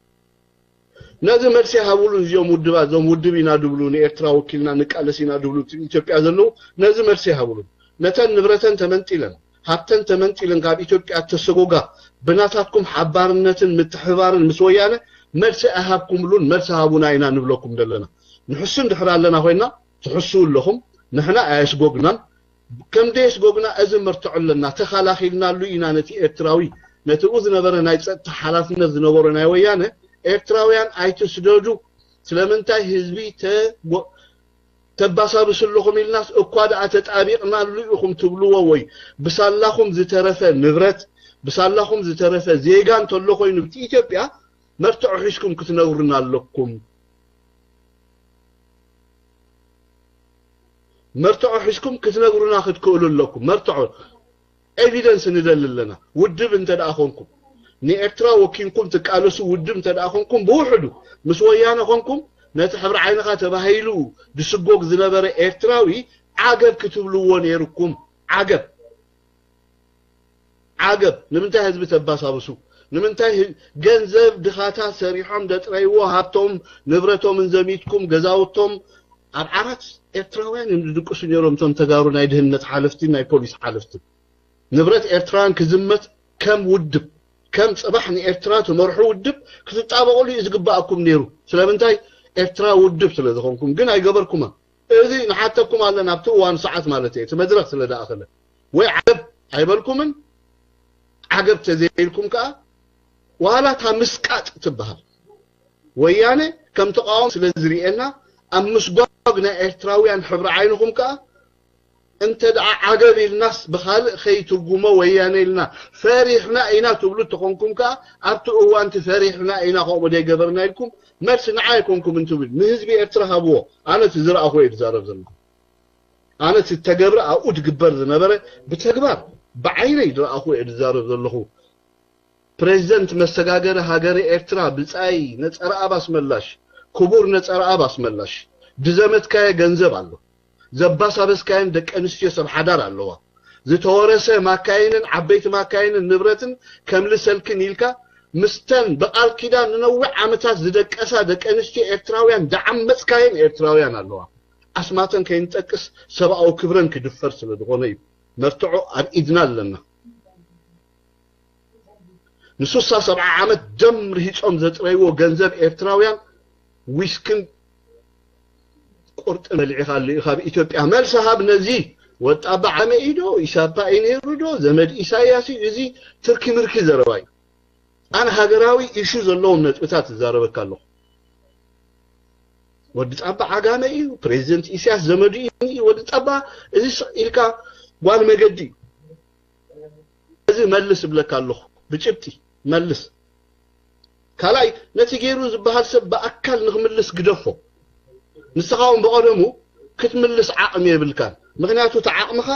ነዚ መልሲ ሃብሉ እዚኦም ውድባት እዞም ውድብ ኢና ድብሉ ንኤርትራ ወኪልና ንቃለስ ኢና ድብሉ ኢትዮጵያ ዘለዉ ነዚ መልሲ ሃብሉ ነተን ንብረተን ተመንጢለን ሃብተን ተመንጢለን ካብ ኢትዮጵያ ተሰጎጋ ብናታትኩም ሓባርነትን ምትሕባርን ምስ ወያነ መልሲ ኣይሃብኩምሉን፣ መልሲ ሃቡና ኢና ንብለኩም ዘለና። ንሕሱ እንድሕር ኣለና ኮይና ትሕስው ኣለኹም። ንሕና ኣየስጎግናን። ከም ደየስጎግና እዚ መርትዖ ኣለና። ተኸላኺልናሉ ኢና ነቲ ኤርትራዊ፣ ነቲ ኡ ዝነበረ ናይ ጸጥታ ሓላፍነት ዝነበሮ ናይ ወያነ፣ ኤርትራውያን ኣይትስደዱ፣ ስለምንታይ ህዝቢ ተጎ-፣ ተባሳብሱ ኣለኹም ኢልናስ እኳ ደኣ ተጣቢቕናሉ ኢኹም ትብልዎ ወይ ብሳላኹም ዝተረፈ ንብረት፣ ብሳላኹም ዝተረፈ ዜጋ እንተሎ ኮይኑ ብቲ ኢትዮጵያ መርትዖ ሒዝኩም ክትነግሩና ኣለኩም። መርትዖ ሒዝኩም ክትነግሩና ክትክእሉ ኣለኩም። መርትዖ፣ ኤቪደንስ ንደሊ ኣለና። ውድብ እንተ ደኣ ኾንኩም፣ ንኤርትራ ወኪንኩም ትቃለሱ ውድብ እንተ ደኣ ኾንኩም፣ ብውሕዱ ምስ ወያነ ኾንኩም፣ ነቲ ሕብሪ ዓይንኻ ተባሂሉ ድስጎግ ዝነበረ ኤርትራዊ ዓገብ ክትብልዎ ነይርኩም። ዓገብ። ዓገብ። ንምንታይ ህዝቢ ተባሳብሱ? ንምንታይ ህ-፣ ገንዘብ ድኻታት ሰሪሖም ደጥረይዎ፣ ሃብቶም ንብረቶምን ዘሚትኩም፣ ገዛውቶም ኣብ ዓራት ኤርትራውያን እዮም ዝድቅሱ ነይሮም፣ እቶም ተጋሩ ናይ ድህነት ሓለፍቲ፣ ናይ ፖሊስ ሓለፍቲ። ንብረት ኤርትራን ክዝመት ከም ውድብ፣ ከም ጽባሕ ንኤርትራ ትመርሑ ውድብ ክትጣበቑሉ እዩ ዝግባኣኩም ነይሩ። ስለምንታይ? ኤርትራ ውድብ ስለ ዝኾንኩም። ግን ኣይገበርኩማን። እዚ ንሓተኩም ኣለና፣ ኣብቲ እዋን ሰዓት ማለት እዩ፣ እቲ መድረኽ ስለ ደኣኸለ። ወይ ዓገብ ኣይበልኩምን፣ ዓገብ ተዘይልኩም ከኣ ዋላ እታ ምስቃጥ ትበሃል ወያነ ከም ተቃዋሚ ስለ ዝርእየና፣ ኣብ ምስጓግ ናይ ኤርትራውያን ሕብሪ ዓይንኹም ከኣ እንተ ደኣ ዓገብ ኢልናስ ብኻልእ ከይትርጉሞ ወያነ ኢልና ፈሪሕና ኢና ትብሉ እንተኾንኩም ከኣ፣ ኣብቲ እዋንቲ ፈሪሕና ኢና ከምኡ ደይገበርና ኢልኩም መልሲ ንዓ ኣይኮንኩምን ትብል፣ ንህዝቢ ኤርትራ ሃብዎ። ኣነ እቲ ዝረኣኹ እየ ዝዛረብ ዘለኹ። ኣነ እቲ ተገብረ ኣብኡ ዝግበር ዝነበረ ብተግባር ብዓይነይ ዝረኣኹ እየ ዝዛረብ ዘለኹ። ፕሬዚደንት መሰጋገሪ ሃገረ ኤርትራ ብጻይ ነጸረኣብ ኣስመላሽ፣ ክቡር ነጸረኣብ ኣስመላሽ፣ ድዘመትካየ ገንዘብ ኣሎ። ዘባሳበስካየን ደቂ ኣንስትዮ ሰብ ሓዳር ኣለዋ። ዝተወረሰ ማካይንን ዓበይቲ ማካይንን ንብረትን ከምልሰልክን ኢልካ፣ ምስተን ብቓል ኪዳን ንነዊሕ ዓመታት ዝደቀሳ ደቂ ኣንስትዮ ኤርትራውያን ዝዓመጽካየን ኤርትራውያን ኣለዋ። ኣስማተን ከይንጠቅስ ሰብኣዊ ክብረን ክድፈር ስለ ዝኾነ እዩ። መርትዖ ኣብ ኢድና ኣለና። ንሱሳ ሰብዓ ዓመት ደም ርሂጾም ዘጥረይዎ ገንዘብ ኤርትራውያን ዊስክን ቁርጥን በሊዕኻሉ ኢኻ ኣብ ኢትዮጵያ። መልሲ ሃብ ነዚ። ወጣባ ዓመ እዩ ዶ? ኢሳፓ እዩ ነይሩ ዶ? ዘመድ ኢሳያስ እዩ? እዚ ትርኪ ምርኪ ዘረባ እዩ። ኣነ ሃገራዊ ኢሹ ዘለዎም ነጥብታት እዛረበካ ኣለኹ። ወዲ ጻባ ዓጋመ እዩ፣ ፕሬዚደንት ኢሳያስ ዘመዱ እዩ። ወዲ ጻባ እዚ ስቕ ኢልካ ጓል መገዲ እዩ። እዚ መልስ እብለካ ኣለኹ፣ ብጭብጢ መልስ። ካልኣይ፣ ነቲ ገይሩ ዝበሃል ሰብ ብኣካል ንኽምልስ ግደፎ። ንስኻ እውን ብቐደሙ ክትምልስ ዓቕሚ የብልካን። ምኽንያቱ እቲ ዓቕምኻ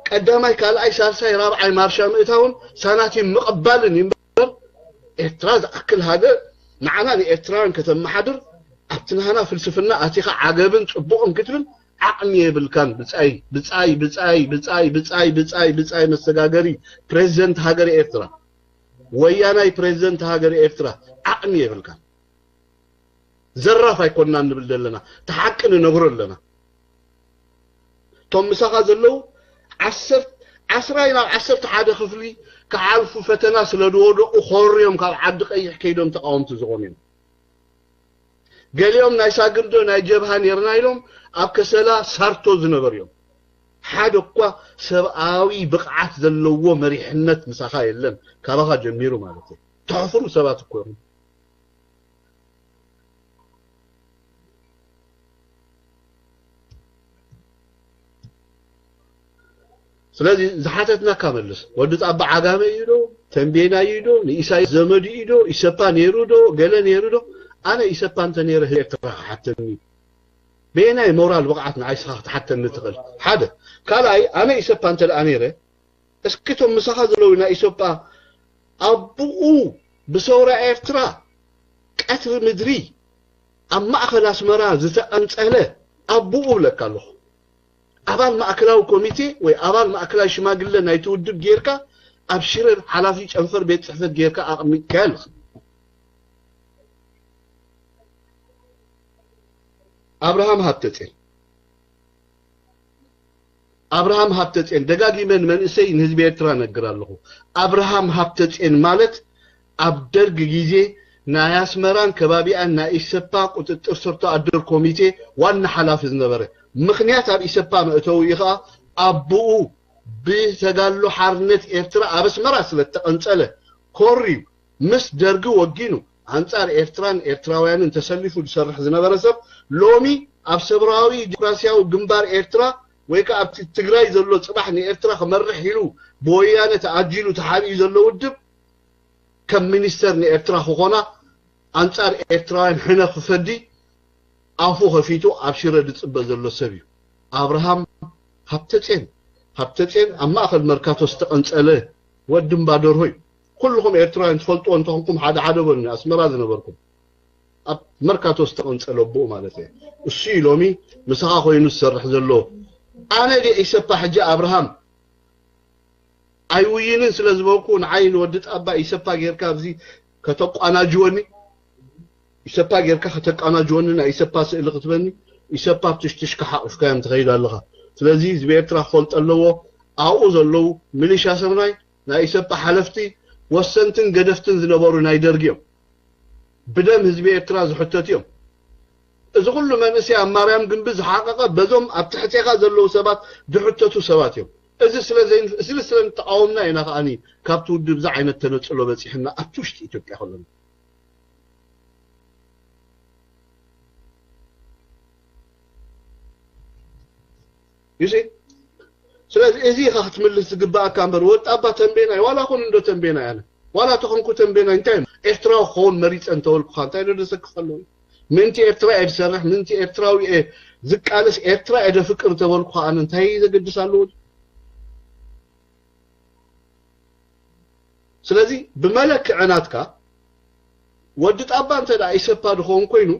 ቀዳማይ፣ ካልኣይ፣ ሳልሳይ፣ ራብዓይ ማርሻ ምእታውን ሳናቲም ምቕባልን እዩ እምበር፣ ኤርትራ ዝኣክል ሃገር ንዓና ንኤርትራውያን ከተመሓድር ኣብቲ ናህና ፍልስፍና ኣቲኻ ዓገብን ጽቡቕን ክትብል ዓቕሚ የብልካን። ብጻይ ብጻይ ብጻይ ብጻይ ብጻይ ብጻይ ብጻይ መሰጋገሪ ፕሬዚደንት ሃገር ኤርትራ፣ ወያናይ ፕሬዚደንት ሃገር ኤርትራ ዓቕሚ የብልካን። ዘራፍ ኣይኮንና ንብል ዘለና፣ እቲ ሓቂ ንነግሮ ኣለና። እቶም ምሳኻ ዘለዉ ዓሰርተ፣ ዓስራይ ናብ ዓሰርተ ሓደ ክፍሊ ክሓልፉ ፈተና ስለ ዝወደቑ ኮርዮም ካብ ዓዲ ቀይሕ ከይዶም ተቃወምቲ ዝኾኑ እዮም። ገሊኦም ናይ ሳግርዶ ናይ ጀብሃ ኔርና ኢሎም ኣብ ከሰላ ሳርቶ ዝነበሩ እዮም። ሓደ እኳ ሰብኣዊ ብቕዓት ዘለዎ መሪሕነት ምሳኻ የለን፣ ካባኻ ጀሚሩ ማለት እዩ። ተሕፍሩ ሰባት እኮ እዮም። ስለዚ ዝሓተትናካ መልስ። ወዲ ጻባ ዓጋመ እዩ ዶ? ተንቤና እዩ ዶ? ንኢሳያስ ዘመዱ እዩ ዶ? ኢሰፓ ነይሩ ዶ? ገለ ነይሩ ዶ? ኣነ ኢሰፓ እንተ ነይረ ህዝቢ ኤርትራ ክሓተኒ። በየናይ ሞራል ብቕዓት ንዓይ ስኻ ክትሓተኒ ትኽእል? ሓደ። ካልኣይ፣ ኣነ ኢሰፓ እንተ ደኣ ነይረ፣ እስኪ እቶም ምሳኻ ዘለዉ ናይ ኢሰፓ ኣቦኡ ብሰውራ ኤርትራ ቀትሪ ምድሪ ኣብ ማእከል ኣስመራ ዝተቐንጸለ ኣቦኡ እብለካ ኣለኹ። ኣባል ማእከላዊ ኮሚቴ ወይ ኣባል ማእከላዊ ሽማግለ ናይቲ ውድብ ጌርካ ኣብ ሽረ ሓላፊ ጨንፈር ቤት ጽሕፈት ጌርካ ኣቕሚጥካዮ ኣለኻ። ኣብርሃም ሃብተጼን፣ ኣብርሃም ሃብተጼን፣ ደጋጊመ ንመንእሰይ ንህዝቢ ኤርትራ እነግር ኣለኹ። ኣብርሃም ሃብተጼን ማለት ኣብ ደርግ ግዜ ናይ ኣስመራን ከባቢኣን ናይ ኢሰፓ ቁጥጥር ስር ተኣድር ኮሚቴ ዋና ሓላፊ ዝነበረ። ምኽንያት ኣብ ኢሰፓ መእተዊ ከዓ ኣቦኡ ብተጋድሎ ሓርነት ኤርትራ ኣብ ኣስመራ ስለ እተቐንጸለ ኮርዩ ምስ ደርጊ ወጊኑ ኣንጻር ኤርትራን ኤርትራውያንን ተሰሊፉ ዝሰርሕ ዝነበረ ሰብ ሎሚ ኣብ ሰብራዊ ዲሞክራሲያዊ ግንባር ኤርትራ ወይ ከዓ ኣብቲ ትግራይ ዘሎ ጽባሕ ንኤርትራ ክመርሕ ኢሉ ብወያነ ተኣጂሉ ተሓቢኡ ዘሎ ውድብ ከም ሚኒስተር ንኤርትራ ክኾና ኣንጻር ኤርትራውያን ሕነ ክፈዲ ኣፉ ከፊቱ ኣብ ሽረ ዝጽበ ዘሎ ሰብ እዩ። ኣብርሃም ሃብተጼን፣ ሃብተጼን ኣብ ማእከል መርካቶ ዝተቐንጸለ ወዲ እምባ ደርሆ እዩ። ኩልኹም ኤርትራውያን ትፈልጥዎ እንተኾንኩም ሓደ ሓደ በሉኒ፣ ኣስመራ ዝነበርኩም። ኣብ መርካቶ ዝተቐንጸለ ኣቦኡ ማለት እየ። እሱ እዩ ሎሚ ምሳኻ ኮይኑ ዝሰርሕ ዘሎ። ኣነ ድየ ኢሰፓ ሕጂ ኣብርሃም ኣይውይንን ስለ ዝበልኩ ንዓይ ንወዲ ጣባ ኢሰፓ ጌርካ ኣብዚ ከተቋናጅወኒ? ኢሰፓ ጌርካ ከተቃናጅወኒ ናይ ኢሰፓ ስእሊ ክትበኒ ኢሰፓ ኣብ ትሽትሽካ ሓቑፍካዮም ትኸይድ ኣለኻ። ስለዚ ህዝቢ ኤርትራ ክፈልጦ ኣለዎ። ኣብኡ ዘለዉ ሚሊሻ ስርናይ ናይ ኢሰፓ ሓለፍቲ ወሰንትን ገደፍትን ዝነበሩ ናይ ደርጊ እዮም። ብደም ህዝቢ ኤርትራ ዝሕተቱ እዮም። እዚ ኩሉ መንእሰይ ኣብ ማርያም ግንቢ ዝሓቐቐ በዞም ኣብ ትሕቴኻ ዘለዉ ሰባት ዝሕተቱ ሰባት እዮም። እዚ ስለ ዘይን- እዚ ስለ እንተቃወምና ኢና ከዓኒ ካብቲ ውድብ እዚ ዓይነት ተነጽሎ በጺሕና ኣብቲ ውሽጢ ኢትዮጵያ ከለና። You see? ስለዚ እዚ ኢኻ ክትምልስ ዝግባኣካ እምበር ወጣባ ተንቤናይ ዋላ ኮን እንዶ ተንቤናይ ኣነ ዋላ ተኾንኩ ተንቤናይ እንታይ እዩ? ኤርትራዊ ክኸውን መሪጸ እንተበልኩኻ እንታይ ዶ ዘሰክፍ ኣለዎ? ምንቲ ኤርትራ እየ ዝሰርሕ ምንቲ ኤርትራዊ እየ ዝቃለስ ኤርትራ እየ ደፍቅር እንተበልኩኻ ኣነ እንታይ ዘገድስ ኣለዎ? ስለዚ ብመለክዒ ናትካ ወዲ ጣባ እንተ ደኣ ኢሰፓ ድኸውን ኮይኑ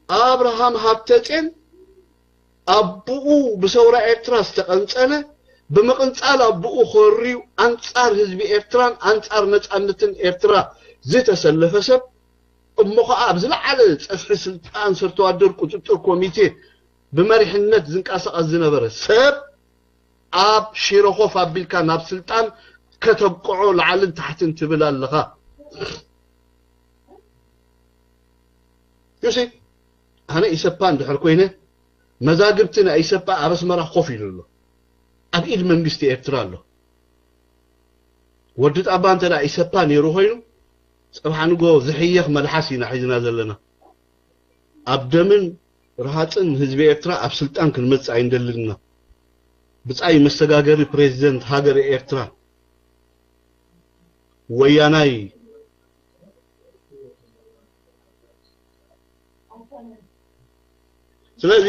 ኣብርሃም ሃብተጼን ኣቦኡ ብሰውራ ኤርትራ ዝተቐንጸለ ብምቕንጻል ኣቦኡ ኮርዩ ኣንጻር ህዝቢ ኤርትራን ኣንጻር ነጻነትን ኤርትራ ዝተሰለፈ ሰብ እሞ ኸዓ ኣብ ዝለዓለ ጸፍሒ ስልጣን ሰርተዋደር ቁጥጥር ኮሚቴ ብመሪሕነት ዝንቀሳቐስ ዝነበረ ሰብ ኣብ ሽረ ኮፍ ኣቢልካ ናብ ስልጣን ከተብቅዖ ላዕልን ታሕትን ትብል ኣለኻ። ዩሲ ኣነ ኢሰፓ እንድሕር ኮይነ መዛግብቲ ናይ ኢሰፓ ኣብ ኣስመራ ኮፍ ኢሉ ኣሎ። ኣብ ኢድ መንግስቲ ኤርትራ ኣሎ። ወዲ ጣባ እንተ ደኣ ኢሰፓ ነይሩ ኮይኑ ጽባሕ ንጎ ዝሕየኽ መልሓስ ኢና ሒዝና ዘለና። ኣብ ደምን ርሃጽን ህዝቢ ኤርትራ ኣብ ስልጣን ክንመጽእ ኣይንደልን ኢና። ብጻይ መሰጋገሪ ፕሬዚደንት ሃገር ኤርትራ ወያናይ። ስለዚ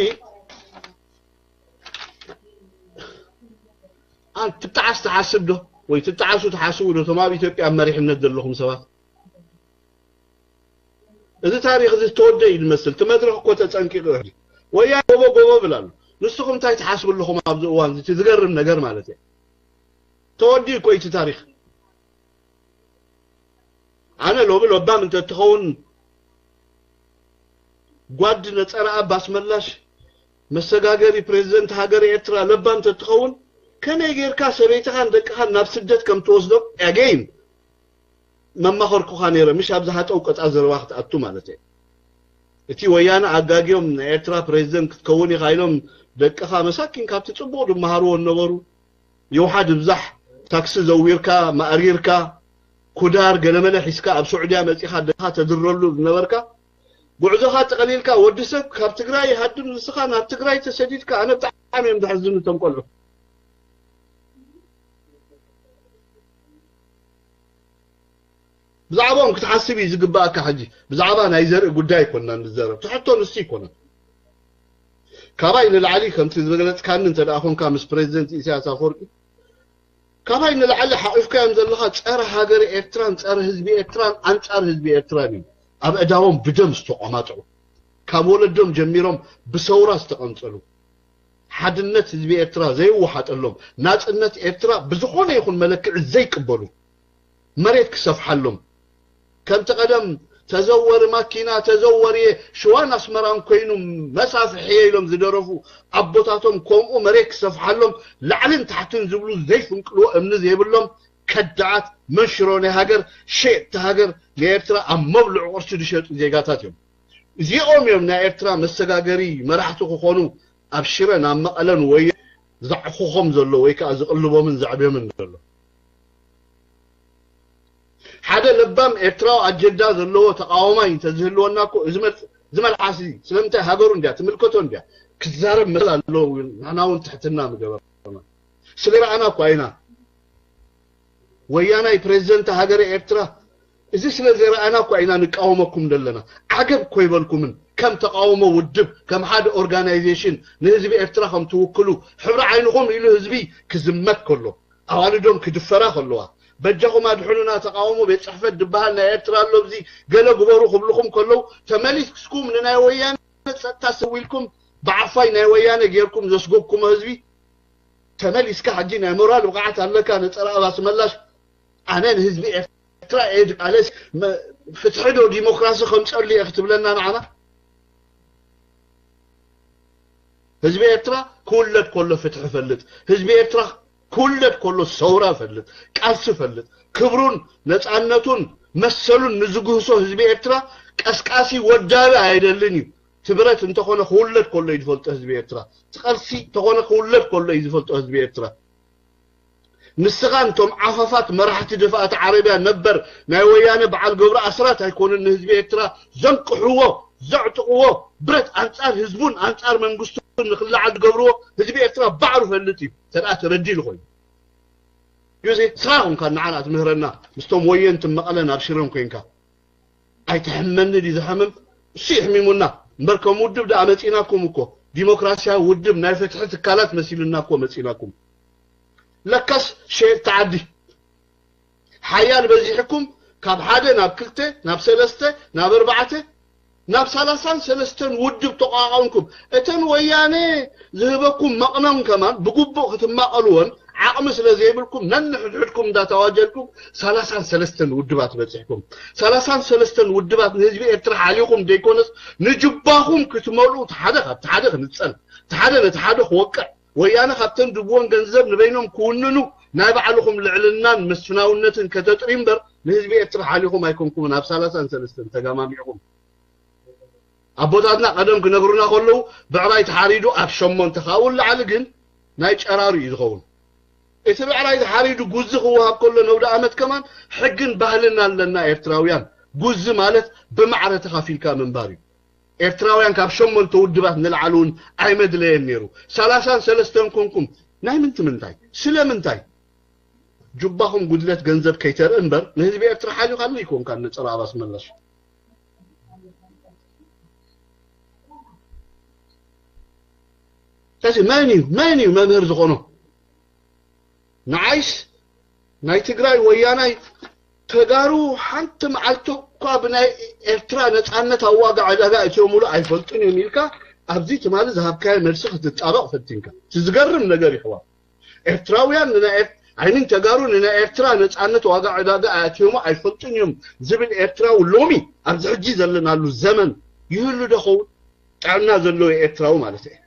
ኣን ትጣዓስ ትሓስብ ዶ ወይ ትጣዓሱ ትሓስቡ ዶ እቶም ኣብ ኢትዮጵያ ኣብ መሪሕነት ዘለኹም ሰባት? እዚ ታሪኽ እዚ ዝተወደ እዩ ዝመስል። እቲ መድረኽ እኮ ተጸንቂቑ እዩ። ወያነ ጎቦ ጎቦ ብል ኣሎ። ንስኹም እንታይ ትሓስቡ ኣለኹም ኣብዚ እዋን እዚ? እቲ ዝገርም ነገር ማለት እዩ። ተወዲኡ እኮ እዩ እቲ ታሪኽ። ኣነ ሎሚ ለባም እንተትኸውን ጓድ ነጸረ ኣባስ መላሽ መሰጋገሪ ፕሬዚደንት ሃገር ኤርትራ ለባም እንተትኸውን ከመይ ጌርካ ሰበይትኻን ደቅኻን ናብ ስደት ከም ትወስዶም ኣገይን መማኸርኩኻ ነይረ፣ ምሽ ኣብዚ ሃጠው ቀጣ ዘረባ ክትኣቱ ማለት እየ። እቲ ወያነ ኣጋግዮም ናይ ኤርትራ ፕሬዚደንት ክትከውን ኢኻ ኢሎም ደቅኻ መሳኪን ካብቲ ጽቡቕ ድመሃርዎ ነበሩ። ይውሓድ ይብዛሕ ታክሲ ዘዊርካ ማእሪርካ ኩዳር ገለመለ ሒዝካ ኣብ ሱዑድያ መጺኻ ደቅኻ ተድረሉ ዝነበርካ ጉዕዞኻ ጠቕሊልካ ወዲ ሰብ ካብ ትግራይ ይሃድም ንስኻ ናብ ትግራይ ተሰዲድካ ኣነ ብጣዕሚ እዮም ዘሕዝኑ እቶም ቆልዑ። ብዛዕባኦም ክትሓስብ እዩ ዝግባኣካ። ሕጂ ብዛዕባ ናይ ዘርኢ ጉዳይ ኣይኮንና ንዘረብ፣ ትሕቶ ንሱ ኣይኮነን። ካባይ ንላዕሊ ከምቲ ዝገለጽካኒ እንተ ደኣ ኮንካ ምስ ፕሬዚደንት ኢሳያስ ኣፈወርቂ ካባይ ንላዕሊ ሓቒፍካዮም ዘለኻ ጸረ ሃገር ኤርትራን ጸረ ህዝቢ ኤርትራን ኣንጻር ህዝቢ ኤርትራን እዩ። ኣብ ኣእዳዎም ብደም ዝተቖማጥዑ ካብ ወለዶም ጀሚሮም ብሰውራ ዝተቐንጸሉ ሓድነት ህዝቢ ኤርትራ ዘይወሓጠሎም ናጽነት ኤርትራ ብዝኾነ ይኹን መለክዒ ዘይቅበሉ መሬት ክሰፍሓሎም ከምቲ ቀደም ተዘወሪ ማኪና ተዘወሪ ሽዋን ኣስመራን ኮይኑ መሳፍሕየ ኢሎም ዝደረፉ ኣቦታቶም ከምኡ መሬት ክሰፍሓሎም ላዕልን ታሕትን ዝብሉ ዘይፍንቅልዎ እምኒ ዘይብሎም ከዳዓት፣ መንሽሮ ናይ ሃገር፣ ሸየጥቲ ሃገር፣ ንኤርትራ ኣብ መብልዕ ቁርሲ ዝሸጡ ዜጋታት እዮም። እዚኦም እዮም ናይ ኤርትራ መሰጋገሪ መራሕቲ ክኾኑ ኣብ ሽረን ኣብ መቐለን ወይ ዘዕኹኾም ዘሎ ወይ ከዓ ዝቕልቦምን ዘዕብዮምን ዘሎ። ሓደ ለባም ኤርትራዊ ኣጀንዳ ዘለዎ ተቃዋማይ እንተዝህልወና እኮ እዚ መል-፣ እዚ መልሓሲ ስለምንታይ ሃገሩ እንድያ ትምልከቶ እንድያ ክዛረብ መሰል ኣለዎ። ንሕና እውን ትሕትና ምገበርና ስለ ረኣና እኳ ኢና ወያናይ ፕሬዚደንት ሃገረ ኤርትራ እዚ ስለ ዘይረኣና እኳ ኢና ንቃወመኩም ዘለና። ዓገብ እኮ ይበልኩምን ከም ተቃውሞ ውድብ ከም ሓደ ኦርጋናይዜሽን ንህዝቢ ኤርትራ ከም ትውክሉ ሕብሪ ዓይንኹም ኢሉ ህዝቢ ክዝመት ከሎ ኣዋልዶም ክድፈራ ከለዋ በጃኹም ኣድሕኑና ተቃውሞ ቤት ጽሕፈት ድበሃል ናይ ኤርትራ ኣሎ እዚ ገለ ግበሩ ክብልኹም ከለዉ ተመሊስኩም ንናይ ወያነ ጸጥታ ሰዊልኩም ብዓፋይ ናይ ወያነ ጌርኩም ዘስጎግኩሞ ህዝቢ ተመሊስካ ሕጂ ናይ ሞራል ብቕዓት ኣለካ ነጸረ ኣባስ መላሽ ኣነ ንህዝቢ ኤርትራ ኤድ ቃለስ ፍትሒ ዶ ዲሞክራሲ ከምጸሉ እየ ክትብለና ንዓና ህዝቢ ኤርትራ ክውለድ ከሎ ፍትሒ ፈልጥ ህዝቢ ኤርትራ ክውለድ ከሎ ሰውራ ፈልጥ ቃልሲ ፈልጥ ክብሩን ነጻነቱን መሰሉን ንዝግህሶ ህዝቢ ኤርትራ ቀስቃሲ ወዳቢ ኣይደልን እዩ ትብረት እንተኾነ ክውለድ ከሎ እዩ ዝፈልጦ ህዝቢ ኤርትራ ትቐልሲ እንተኾነ ክውለድ ከሎ እዩ ዝፈልጦ ህዝቢ ኤርትራ ንስኻ እንቶም ዓፋፋት መራሕቲ ድፍኣት ዓረብያ ነበር ናይ ወያነ በዓል ገብሩ ኣስራት ኣይኮኑን ንህዝቢ ኤርትራ ዘንቅሕዎ ዘዕጥቕዎ ብረት ኣንጻር ህዝቡን ኣንጻር መንግስቱን ንክለዓል ዝገብርዎ ህዝቢ ኤርትራ ባዕሉ ፈልጥ እዩ ተደኣ ተበዲሉ ኮይኑ ዩዚ ስራ ኮንካ ንዓና ትምህረና ምስቶም ወየንቲ መቐለን ኣብ ሽረን ኮንካ ኣይትሕመኒ ድዩ ዝሓምም እሱ ይሕሚሙና እምበር ከም ውድብ ደኣ መፂናኩም እኮ ዲሞክራሲያዊ ውድብ ናይ ፍትሒ ትካላት መሲሉና እኮ መፂናኩም ለካስ ሸየጥቲ ዓዲ ሓያል በዚሕኩም ካብ ሓደ ናብ ክልተ ናብ ሰለስተ ናብ ኣርባዕተ ናብ ሰላሳን ሰለስተን ውድብ ተቋቋምኩም እተን ወያነ ዝህበኩም መቕነን ከማን ብግቡእ ክትማቐልዎን ዓቕሚ ስለ ዘይብልኩም ነንሕድሕድኩም እንዳተዋጀልኩም ሰላሳን ሰለስተን ውድባት በፂሕኩም ሰላሳን ሰለስተን ውድባት ንህዝቢ ኤርትራ ሓሊኹም ዘይኮነስ ንጅባኹም ክትመልኡ ሓደ ካብቲ ሓደ ክንፀል እቲ ሓደ ነቲ ሓደ ክወቅዕ ወያነ ካብተን ድብወን ገንዘብ ንበይኖም ክውንኑ ናይ ባዕልኹም ልዕልናን መስፍናውነትን ከተጥሪ እምበር ንህዝቢ ኤርትራ ሓሊኹም ኣይኮንኩምን ኣብ ሰላሳን ሰለስተን ተጋማሚዕኹም ኣቦታትና ቀደም ክነግሩና ከለዉ ብዕራይ ተሓሪዱ ኣብ ሸሞንተ ካብኡ ንላዕሊ ግን ናይ ጨራሩ እዩ ዝኸውን እቲ ብዕራይ ተሓሪዱ ጉዚ ክወሃብ ከሎ ነውደ ኣመት ከማን ሕግን ባህልን ኣለና ኤርትራውያን ጉዚ ማለት ብማዕረ ተኻፊልካ ምንባር እዩ ኤርትራውያን ካብ ሸሞንተ ውድባት ንላዕሊ እውን ኣይመድለየን ነይሩ ሰላሳን ሰለስተን ኮንኩም ናይ ምንቲ ምንታይ ስለ ምንታይ ጁባኹም ጉድለት ገንዘብ ከይተርኢ እምበር ንህዝቢ ኤርትራ ሓሊኻሉ ይኮንካ ንፀረ ኣባስ መላሽ ስለዚ መን እዩ መን እዩ መምህር ዝኾኖ ንዓይስ ናይ ትግራይ ወያናይ ተጋሩ ሓንቲ መዓልቲ እኳ ብናይ ኤርትራ ነፃነት ኣብ ዋጋ ዕዳጋ እትዮምሉ ኣይፈልጡን እዮም ኢልካ ኣብዚ ትማሊ ዝሃብካዮ መልሲ ክትጣበቕ ፈቲንካ እቲ ዝገርም ነገር ይሕዋ ኤርትራውያን ንናይ ኤር- ኣይሚን ተጋሩ ንናይ ኤርትራ ነፃነት ዋጋ ዕዳጋ ኣእትዮሞ ኣይፈልጡን እዮም ዝብል ኤርትራዊ ሎሚ ኣብዚ ሕጂ ዘለናሉ ዘመን ይህሉ ዶ ኸውን ጥዕና ዘለዎ ኤርትራዊ ማለት እየ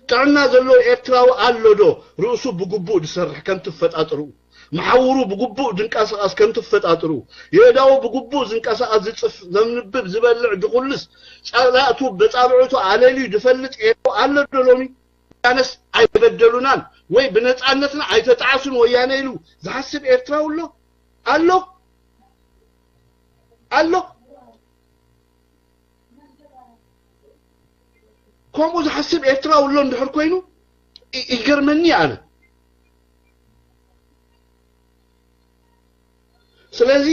ጥዕና ዘለዎ ኤርትራዊ ኣሎ ዶ ርእሱ ብግቡእ ዝሰርሕ ከም ትፈጣጥርኡ መሓውሩ ብግቡእ ዝንቀሳቐስ ከም ትፈጣጥርኡ የእዳዉ ብግቡእ ዝንቀሳቐስ ዝፅፍ ዘንብብ ዝበልዕ ዝኹልስ ፀላእቱ በፃብዕቱ ኣለልዩ ዝፈልጥ ኤርትራዊ ኣሎ ዶ ሎሚ ወያነስ ኣይበደሉናን ወይ ብነፃነትና ኣይተጣዕሱን ወያነ ኢሉ ዝሓስብ ኤርትራዊ ኣሎ ኣሎ ኣሎ ከምኡ ዝሓስብ ኤርትራዊ ኣሎ እንድሕር ኮይኑ ይ- ይገርመኒ ኣነ ስለዚ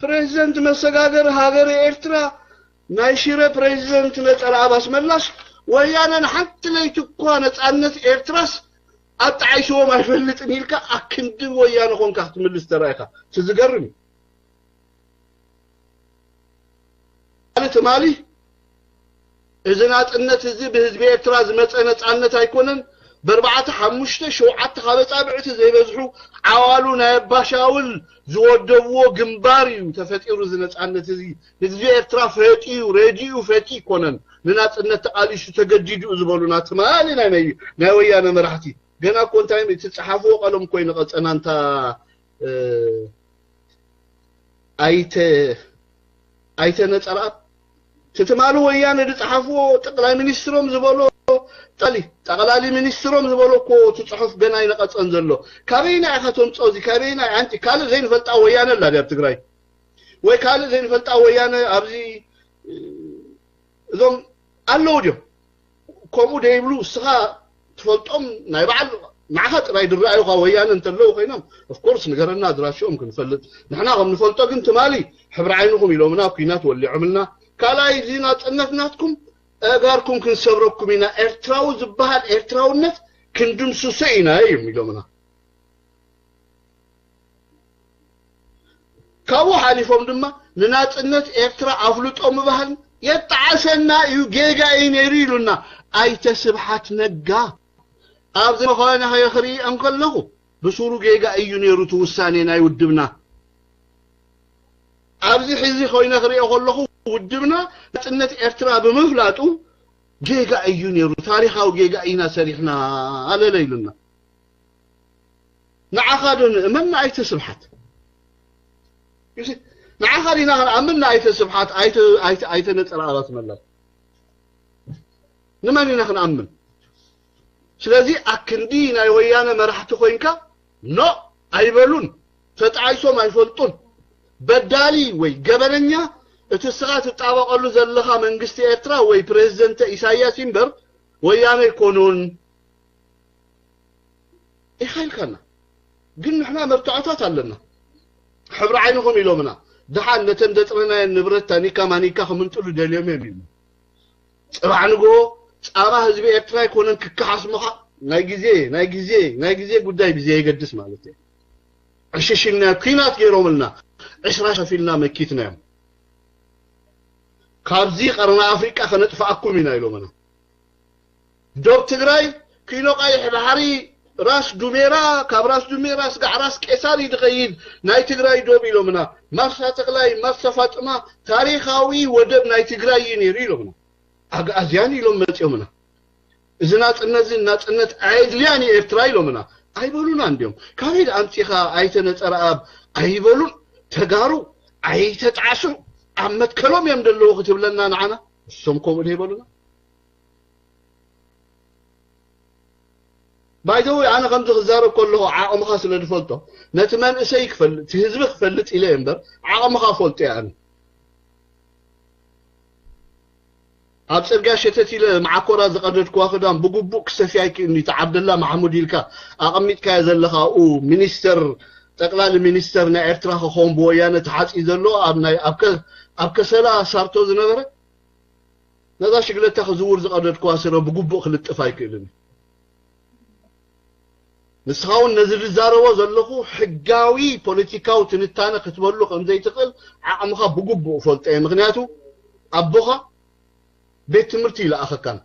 ፕሬዚደንት መሰጋገሪ ሃገረ ኤርትራ ናይ ሽረ ፕሬዚደንት ነጸረኣብ ኣስመላሽ ወያነ ንሓንቲ ለይቲ እኳ ነጻነት ኤርትራስ ኣጣዒስዎም ኣይፈልጥን ኢልካ ኣክንዲ ወያነ ኮንካ ክትምልስ ተራኢኻ እቲ ዝገርም እዩ ትማሊ ትማሊ እዚ ናጽነት እዚ ብህዝቢ ኤርትራ ዝመጸ ነጻነት ኣይኮነን። ብኣርባዕተ ሓሙሽተ ሸውዓተ ካብ ኣጻብዕቲ ዘይበዝሑ ዓዋሉ ናይ ኣባሻውል ዝወደብዎ ግንባር እዩ ተፈጢሩ። እዚ ነጻነት እዚ ህዝቢ ኤርትራ ፈጢዩ ረዲኡ ፈጢ ይኮነን ንናጽነት ተቃሊሱ ተገዲዱ እዩ ዝበሉና ትማሊ ናይ ናይ ወያነ መራሕቲ ገና እኮ እንታይ እቲ ጸሓፍዎ ቀለም እኮ ይነቐጸና እንታ ኣይተ ኣይተ ነጸርኣብ ትትማሉ ወያነ ዝጸሓፍዎ ጠቕላይ ሚኒስትሮም ዝበሎ ጠሊ ጠቕላሊ ሚኒስትሮም ዝበሎ እኮ እቲ ጽሑፍ ገና ይነቐጸን ዘሎ። ካበይና ኢኻ ተምጽኦ እዚ? ካበይና ኣንቲ ካልእ ዘይንፈልጣ ወያነ ኣላ ድያ ኣብ ትግራይ? ወይ ካልእ ዘይንፈልጣ ወያነ ኣብዚ እዞም ኣለዉ ድዮም? ከምኡ ደይብሉ እስኻ ትፈልጦም ናይ በዓል ንዓኻ ጥራይ ዝረኣዩኻ ወያነ እንተለዉ ኮይኖም of course ንገረና ኣድራሽኦም ክንፈልጥ ንሕና ከም ንፈልጦ ግን ትማሊ ሕብሪ ዓይንኹም ኢሎምና ኩናት ወሊዖምልና ካልኣይ እዚ ናጽነት ናትኩም ኣእጋርኩም ክንሰብረኩም ኢና ኤርትራዊ ዝበሃል ኤርትራውነት ክንድምስሶ ኢና እዮም ኢሎምና ካብኡ ሓሊፎም ድማ ንናጽነት ኤርትራ ኣፍልጦ ምባህል የጣዓሰና እዩ ጌጋ እዩ ነይሩ ኢሉና ኣይተ ስብሓት ነጋ ኣብዚ መኾነ ክርኢ እንከለኹ ብሱሩ ጌጋ እዩ ነይሩ እቲ ውሳኔ ናይ ውድብና ኣብዚ ሕዚ ኮይነ ክሪኦ ከለኹ ውድብና ናጽነት ኤርትራ ብምፍላጡ ጌጋ እዩ ነይሩ ታሪኻዊ ጌጋ ኢና ሰሪሕና ኣለለ ኢሉና ንዓኻ ዶ ንእመን ንኣይተ ስብሓት ንዓኻ ዲና ክንኣምን ንኣይተ ስብሓት ኣይተ ነጸራራት መላል ንመን ኢና ክንኣምን ስለዚ ኣክንዲ ናይ ወያነ መራሕቲ ኮይንካ ኖ ኣይበሉን ተጣይሶም ኣይፈልጡን በዳሊ ወይ ገበነኛ እቲ ስኻ ትጣበቀሉ ዘለኻ መንግስቲ ኤርትራ ወይ ፕሬዝደንተ ኢሳያስ እምበር ወያነ ኣይኮኑን ኢኻ ኢልካና ግን ንሕና መርትዖታት ኣለና ሕብሪ ዓይንኹም ኢሎምና ድሓን ነተን ዘጥረናየን ንብረት ታኒካ ማኒካ ክምንጥሉ ደልዮም እዮም ኢሉ ጽባሕ ንግሆ ጻማ ህዝቢ ኤርትራ ኣይኮነን ክከሓስ ምዃ ናይ ግዜ ናይ ግዜ ናይ ግዜ ጉዳይ ብዘየገድስ ማለት እዩ ዕሽሽልና ኩናት ገይሮምልና ዕስራ ሸፊልና መኪትናዮም ካብዚ ቀርኒ ኣፍሪቃ ከነጥፍኣኩም ኢና ኢሎምና ዶብ ትግራይ ኪኖ ቀይሕ ባሕሪ ራስ ዱሜራ ካብ ራስ ዱሜራ ስጋዕ ራስ ቄሳር እዩ ዝኸይድ ናይ ትግራይ ዶብ ኢሎምና ማርሳ ተክላይ ማርሳ ፋጥማ ታሪኻዊ ወደብ ናይ ትግራይ እዩ ነይሩ ኢሎምና ኣግኣዝያን ኢሎም መፂኦምና እዚ ናፅነት እዚ ናፅነት ኣየድልያን እዩ ኤርትራ ኢሎምና ኣይበሉና እንዲዮም ካበይ ኣምፂኻ ኣይተነፀረኣብ ኣይበሉን ተጋሩ ኣይተጣዕሱ ኣብ መትከሎም እዮም ዘለዉ ክትብለና ንዓና እሶም ከምኡ ዶ ይበሉና ባይዘዊ ኣነ ከምዚ ክዛረብ ከለኹ ዓቕምኻ ስለ ዝፈልጦ ነቲ መንእሰይ ክፈልጥ እቲ ህዝቢ ክፈልጥ ኢለ እየ እምበር ዓቕምኻ ፈልጦ እየ ኣነ ኣብ ጽርግያ ሸተት ኢለ መዓኮራ ዝቐደድክዋ ክዳን ብግቡእ ክሰፍያ ይክእልኒ እቲ ዓብደላ ማሕሙድ ኢልካ ኣቐሚጥካዮ ዘለኻ ኣብኡ ሚኒስተር ጠቕላሊ ሚኒስተር ናይ ኤርትራ ክኸውን ብወያነ ተሓጺ ዘሎ ኣብ ናይ ኣብ ከ- ኣብ ከሰላ ሳርቶ ዝነበረ ነዛ ሽግለታ ክዝውር ዝቐደድክዋ ስረ ብግቡእ ክልጥፍ ኣይክእልን እዩ። ንስኻ እውን ነዚ ዝዛረቦ ዘለኹ ሕጋዊ ፖለቲካዊ ትንታነ ክትበሉ ከም ዘይትኽእል ዓቕምኻ ብግቡእ እፈልጦ እየ። ምኽንያቱ ኣቦኻ ቤት ትምህርቲ ይለኣኸካን።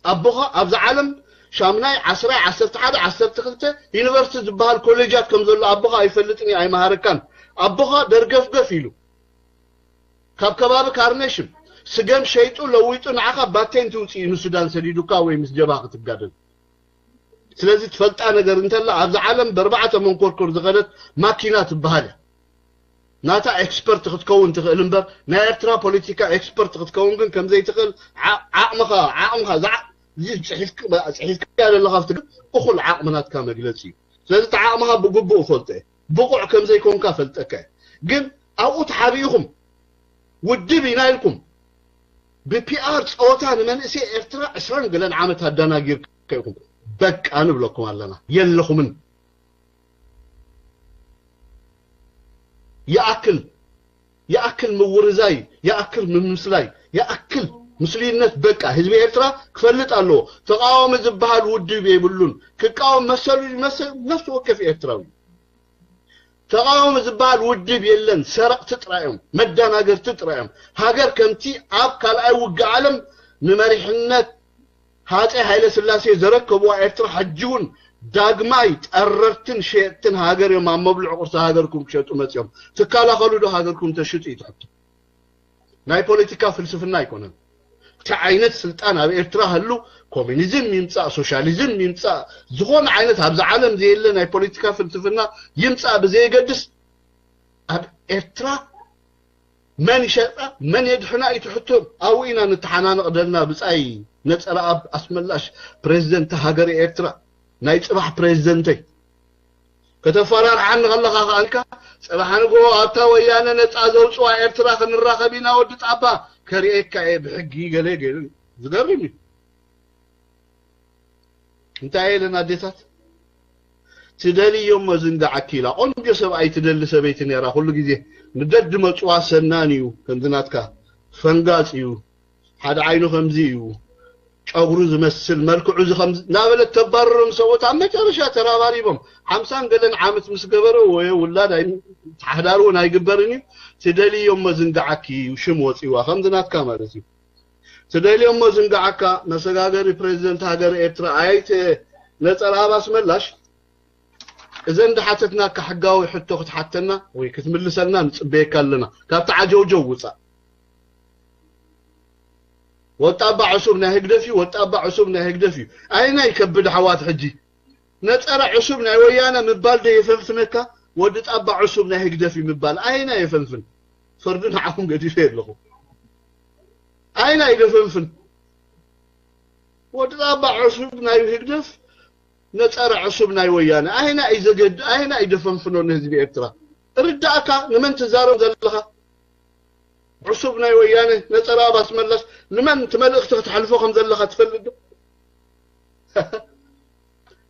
ኣቦኻ ኣብዛ ዓለም ሻምናይ፣ ዓስራይ፣ ዓሰርተ ሓደ፣ ዓሰርተ ክልተ ዩኒቨርሲቲ ዝበሃል ኮሌጃት ከም ዘሎ ኣቦኻ ኣይፈልጥን እዩ ኣይመሃረካን። ኣቦኻ ደርገፍገፍ ኢሉ ካብ ከባቢ ካርነሽም ስገም ሸይጡ ለዊጡ ንዓኻ ባቴን ትውፅእ እዩ ንሱዳን ሰዲዱካ ወይ ምስ ጀብሃ ክትጋደል ስለዚ ትፈልጣ ነገር እንተላ ኣብዚ ዓለም በርባዕተ መንኮርኮር ዝኸደት ማኪና ትበሃል እያ ናታ ኤክስፐርት ክትከውን ትኽእል እምበር ናይ ኤርትራ ፖለቲካ ኤክስፐርት ክትከውን ግን ከምዘይትኽእል ዓቕምኻ ዓቕምኻ ዝፅሒፍካያ ዘለኻ እኩል ዓቕሚ ናትካ መግለፂ እዩ ስለዚ እቲ ዓቕምኻ ብግቡእ እፈልጦ እየ ብቑዕ ከም ዘይኮንካ እፈልጠካ እየ። ግን ኣብኡ ተሓቢእኹም ውድብ ኢና ኢልኩም ብፒኣር ፀወታ ንመንእሰይ ኤርትራ ዕስራን ገለን ዓመት ኣደናጊርካ ኢኹም። በቃ ንብለኩም ኣለና። የለኹምን። ይኣክል። ይኣክል ምውርዛይ፣ ይኣክል ምምስላይ፣ ይኣክል ምስሉይነት በቃ ህዝቢ ኤርትራ ክፈልጥ ኣለዎ። ተቃዋሚ ዝበሃል ውድብ የብሉን። ክቃወም መሰሉ ይመስል ነፍሲ ወከፍ ኤርትራዊ። ተቃዋሚ ዝበሃል ውድብ የለን። ሰረቅቲ ጥራዮም፣ መዳናገርቲ ጥራዮም። ሃገር ከምቲ ኣብ ካልኣይ ውግእ ዓለም ንመሪሕነት ሃፀይ ሃይለ ስላሴ ዘረከብዋ ኤርትራ ሕጂ እውን ዳግማይ ጠረርትን ሸየጥትን ሃገር እዮም ኣብ መብልዕ ቁርሲ ሃገርኩም ክሸጡ መፅኦም። ትከላኸሉ ዶ ሃገርኩም ተሽጡ እዩ ትሕቶ። ናይ ፖለቲካ ፍልስፍና ኣይኮነን። እንታይ ዓይነት ስልጣን ኣብ ኤርትራ ህሉ፣ ኮሚኒዝም ይምጻእ፣ ሶሻሊዝም ይምጻእ፣ ዝኾነ ዓይነት ኣብዚ ዓለም ዘየለ ናይ ፖለቲካ ፍልስፍና ይምጻእ ብዘየገድስ፣ ኣብ ኤርትራ መን ይሸጣ መን የድሕና እዩ ትሕቶ። ኣብኡ ኢና ንተሓናነቕ ደልና ብጻይ ነጸረኣብ ኣስመላሽ፣ ፕሬዚደንት ሃገር ኤርትራ፣ ናይ ጽባሕ ፕሬዚደንተይ። ከተፈራርሓኒ ከለኻ ከኣንካ፣ ጽባሕ ንግሆ ኣብታ ወያነ ነጻ ዘውጽዋ ኤርትራ ክንራኸብ ኢና ወዲ ጣባ፣ ከርእየካ እየ ብሕጊ ገለ ገለ። ዝገርም እዩ። እንታይ ኢለን ኣዴታት? ትደልዮ እሞ ዝንጋዓኪ ኢላ። ቆንጆ ሰብኣይ ትደሊ ሰበይቲ ነይራ። ኩሉ ግዜ ንደድ መጽዋ ሰናን እዩ፣ ከምዚ ናትካ ፈንጋጽ እዩ፣ ሓደ ዓይኑ ከምዚ እዩ፣ ጨጉሩ ዝመስል፣ መልክዑ እዚ ከምዚ እናበለት ተባርሮም ሰብኡት። ኣብ መጨረሻ ተራባሪቦም ሓምሳን ገለን ዓመት ምስ ገበረ፣ ወይ ውላድ ኣይ-፣ ሓዳር እውን ኣይግበርን እዩ። ትደልዮ እሞ ዝንጋዓኪ እዩ፣ ሽም ወጺዋ፣ ከምዚ ናትካ ማለት እዩ። ትደልዮ እሞ ዝንጋዓካ መሰጋገሪ ፕሬዚደንት ሃገር ኤርትራ ኣይተ ነጸረኣብ ኣስመላሽ፣ እዘን ዝሓተትናካ ሕጋዊ ሕቶ ክትሓተና ወይ ክትምልሰልና ንጽበየካ ኣለና። ካብቲ ዓጀውጀው ውጻእ። ወጣባ ዕሱብ ናይ ህግደፍ እዩ፣ ወጣባ ዕሱብ ናይ ህግደፍ እዩ። ኣይና ይከብድ ኣሕዋት ሕጂ። ነጸረ ዕሱብ ናይ ወያነ ምባል ዶ የፈንፍነካ? ወዲ ጣባ ዕሱብ ናይ ህግደፍ እዩ ምባል ኣይና የፈንፍን? ፍርዲ ንዓኹም ገዲፈ ኣለኹ። ኣይና ይደፈንፍን? ወዲ ጣባ ዕሱብ ናይ ህግደፍ፣ ነጸረ ዕሱብ ናይ ወያነ። ኣይና እዩ ዘገድ-፣ ኣይና እዩ ደፈንፍኖ ንህዝቢ ኤርትራ? ርዳእካ ንመን ትዛረብ ዘለኻ? ዕሱብ ናይ ወያነ፣ ነጸረኣብ ኣስመላሽ፣ ንመን እቲ መልእኽቲ ክትሕልፎ ከም ዘለኻ ትፈልጥ ዶ?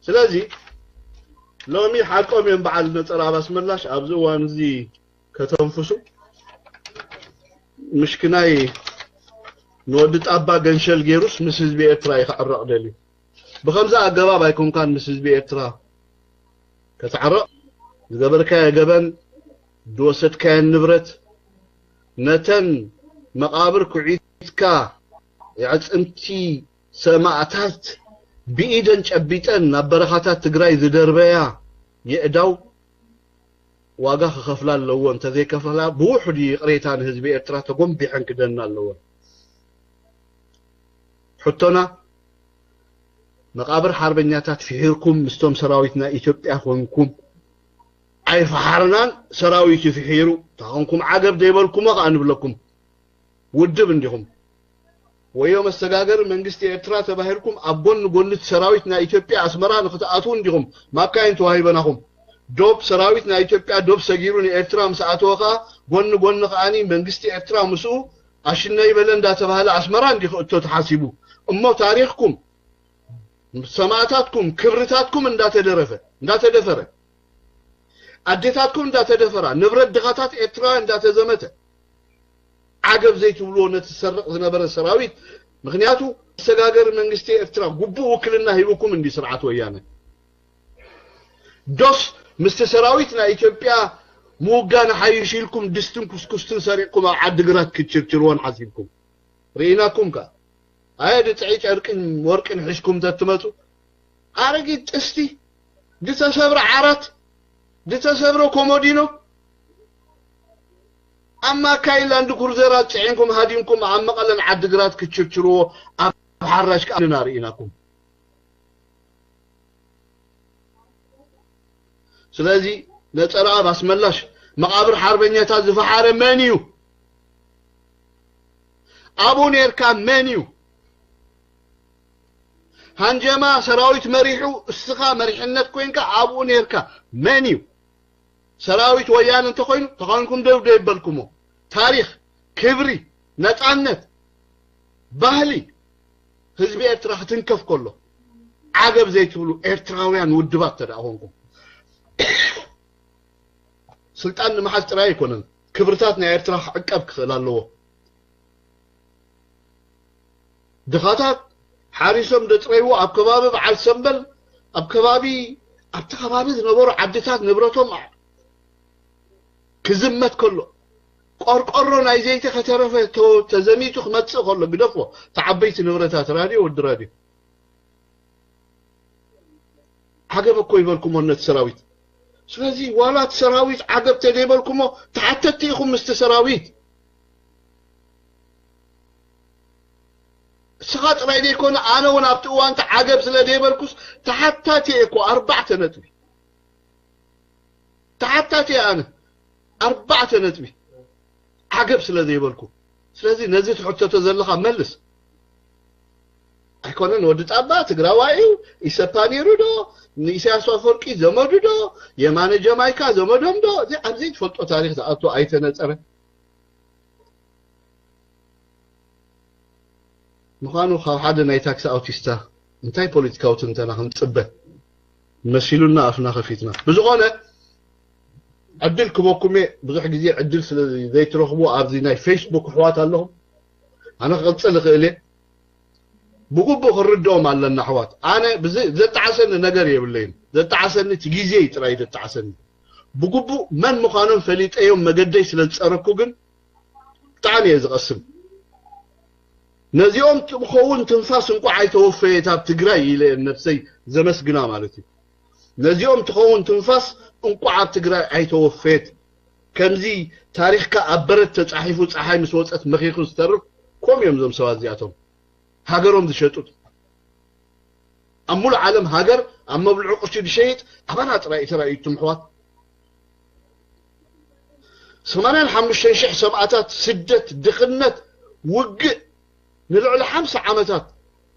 ስለዚ ሎሚ ሓቆም እዮም በዓል ነጸረኣብ ኣስመላሽ ኣብዚ እዋን እዚ ከተንፍሱ። ምሽክናይ ንወዲ ጣባ ገንሸል ገይሩስ ምስ ህዝቢ ኤርትራ እዩ ክዕረቕ ደልዩ። ብኸምዚ ኣገባብ ኣይኮንካን ምስ ህዝቢ ኤርትራ ከተዕረቕ። ዝገበርካዮ ገበን፣ ዝወሰድካየን ንብረት፣ ነተን መቓብር ኩዒትካ የዕጽምቲ ሰማእታት ብኢደን ጨቢጠን ናብ በረኻታት ትግራይ ዝደርበያ የእዳው ዋጋ ክኸፍላ ኣለዎ። እንተዘይከፈላ ብውሑድ ይቕሬታ ንህዝቢ ኤርትራ ተጎንቢሐን ክደና ኣለወን። ሕቶና፣ መቓብር ሓርበኛታት ፍሒርኩም ምስቶም ሰራዊት ናይ ኢትዮጵያ ኮንኩም ኣይፈሓርናን፣ ሰራዊት እዩ ፍሒሩ። እንተኾንኩም ዓገብ ዘይበልኩሞ ከኣ ንብለኩም። ውድብ እንዲኹም። ወዮ መሰጋገሪ መንግስቲ ኤርትራ ተባሂልኩም ኣብ ጎኒ ጎኒ እቲ ሰራዊት ናይ ኢትዮጵያ ኣስመራ ንክትኣትዉ እንዲኹም ማካይን ተዋሂበናኹም። ዶብ ሰራዊት ናይ ኢትዮጵያ ዶብ ሰጊሩ ንኤርትራ ምስ ኣተወ ከኣ ጎኒ ጎኒ ከኣኒ መንግስቲ ኤርትራ ምስኡ ኣሽነይ በለ እንዳተባህለ ኣስመራ እንዲ ክእቶ ተሓሲቡ። እሞ ታሪኽኩም፣ ሰማእታትኩም፣ ክብርታትኩም እንዳተደረፈ፣ እንዳተደፈረ፣ ኣዴታትኩም እንዳተደፈራ፣ ንብረት ድኻታት ኤርትራውያን እንዳተዘመተ፣ ዓገብ ዘይትብልዎ ነቲ ዝሰርቕ ዝነበረ ሰራዊት። ምኽንያቱ መሰጋገሪ መንግስቲ ኤርትራ ግቡእ ውክልና ሂብኩም እንዲ ስርዓት ወያነ። ዶስ ምስቲ ሰራዊት ናይ ኢትዮጵያ ምውጋን ሓይሽ ኢልኩም ድስትን ኩስኩስትን ሰሪቕኩም ኣብ ዓዲግራት ክትችርችርዎን ሓሲብኩም? ርኢናኩም ከ። ኣየ ድጥዒ ጨርቅን ወርቅን ሒዝኩም ተትመጹ። ኣረጊት ጥስቲ፣ ዝተሰብረ ዓራት፣ ዝተሰብረ ኮሞዲኖ፣ ኣብ ማካይን ላንድ ክሩዘራት ጽዒንኩም ሃዲምኩም ኣብ መቐለን ዓዲግራት ክትችርችርዎ ኣብ ሓራሽ ከኣ ንና ርኢናኩም። ስለዚ ነጸረኣብ ኣስመላሽ መቓብር ሓርበኛታት ዝፈሓረ መን እዩ? ኣብኡ ኔርካ መን እዩ? ሃንጀማ ሰራዊት መሪሑ እስኻ መሪሕነት ኮይንካ ኣብኡ ኔርካ መን እዩ? ሰራዊት ወያነ እንተኾይኑ ተኾንኩም ደው ደይበልኩሞ። ታሪኽ፣ ክብሪ፣ ነጻነት፣ ባህሊ ህዝቢ ኤርትራ ክትንከፍ ከሎ ዓገብ ዘይትብሉ ኤርትራውያን ውድባት ተደኣ ኮንኩም፣ ስልጣን ንምሓዝ ጥራይ ኣይኮነን፣ ክብርታት ናይ ኤርትራ ክዕቀብ ክኽእል ኣለዎ። ድኻታት ሓሪሶም ደጽረይዎ ኣብ ከባቢ በዓል ሰምበል፣ ኣብ ከባቢ፣ ኣብቲ ከባቢ ዝነበሩ ዓድታት ንብረቶም ክዝመት ከሎ፣ ቆርቆሮ ናይ ዘይቲ ከተረፈ ተ-፣ ተዘሚቱ ክመጽእ ከሎ፣ ግደፎ፣ እቲ ዓበይቲ ንብረታት ራድዮ፣ ወዲ ራድዮ። ዓገብ እኮ ይበልኩሞ ነቲ ሰራዊት። ስለዚ ዋላ እቲ ሰራዊት ዓገብ ተደይበልኩሞ፣ ተሓተትቲ ኢኹም ምስቲ ሰራዊት። ንስኻ ጥራይ ዘይኮነ ኣነ እውን ኣብቲ እዋንቲ ዓገብ ስለ ዘይበልኩስ ተሓታቲ እየ እኮ ኣርባዕተ ነጥቢ። ተሓታቲ እየ ኣነ ኣርባዕተ ነጥቢ ዓገብ ስለ ዘይበልኩ። ስለዚ ነዚ ትሕተቶ ዘለኻ መልስ። ኣይኮነን ወዲ ጣባ ትግራዋይ እዩ። ኢሰፓ ነይሩ ዶ? ንኢሳያስ ኣፈወርቂ ዘመዱ ዶ? የማነ ጀማይካ ዘመዶም ዶ? እዚ ኣብ ዘይትፈልጦ ታሪኽ ዝኣቱ ኣይተነጸረ። ምዃኑ ካብ ሓደ ናይ ታክሲ ኣውቲስታ እንታይ ፖለቲካዊ ትንተና ክንጽበ መሲሉና ኣፍና ከፊትና። ብዝኾነ ዕድል ክበኩም እየ። ብዙሕ ግዜ ዕድል ስለ ዘይትረኽቡ ኣብዚ ናይ ፌስቡክ ኣሕዋት ኣለኹም። ኣነ ክቕጽል እኽእል እየ። ብግቡእ ክንርድኦም ኣለና ኣሕዋት። ኣነ ብዚ ዘጣዓሰኒ ነገር የብለይን። ዘጣዓሰኒ እቲ ግዜ እዩ ጥራይ ዘጣዓሰኒ። ብግቡእ መን ምዃኖም ፈሊጠዮም መገደይ ስለ ዝጸረኩ ግን ብጣዕሚ እየ ዝቐስን። ነዚኦም ትኸውን ትንፋስ እንቋዕ ኣይተወፈየት ኣብ ትግራይ ኢለ እየ ነብሰይ ዘመስግና ማለት እዩ። ነዚኦም ትኸውን ትንፋስ እንቋዕ ኣብ ትግራይ ኣይተወፈየት። ከምዚ ታሪኽካ ኣብ በረድ ተጻሒፉ ጸሓይ ምስ ወጸት መኺኹ ዝተርፍ ኮም እዮም እዞም ሰባት እዚኣቶም። ሃገሮም ዝሸጡት ኣብ ሙሉእ ዓለም ሃገር ኣብ መብልዑ ቅርሺ ዝሸይጥ ኣባና ጥራይ እዩ ተራእዩ እትም ኣሕዋት። ሰማንያን ሓሙሽተን ሽሕ ሰማእታት ስደት ድኽነት ውግእ ንልዕሊ ሓምሳ ዓመታት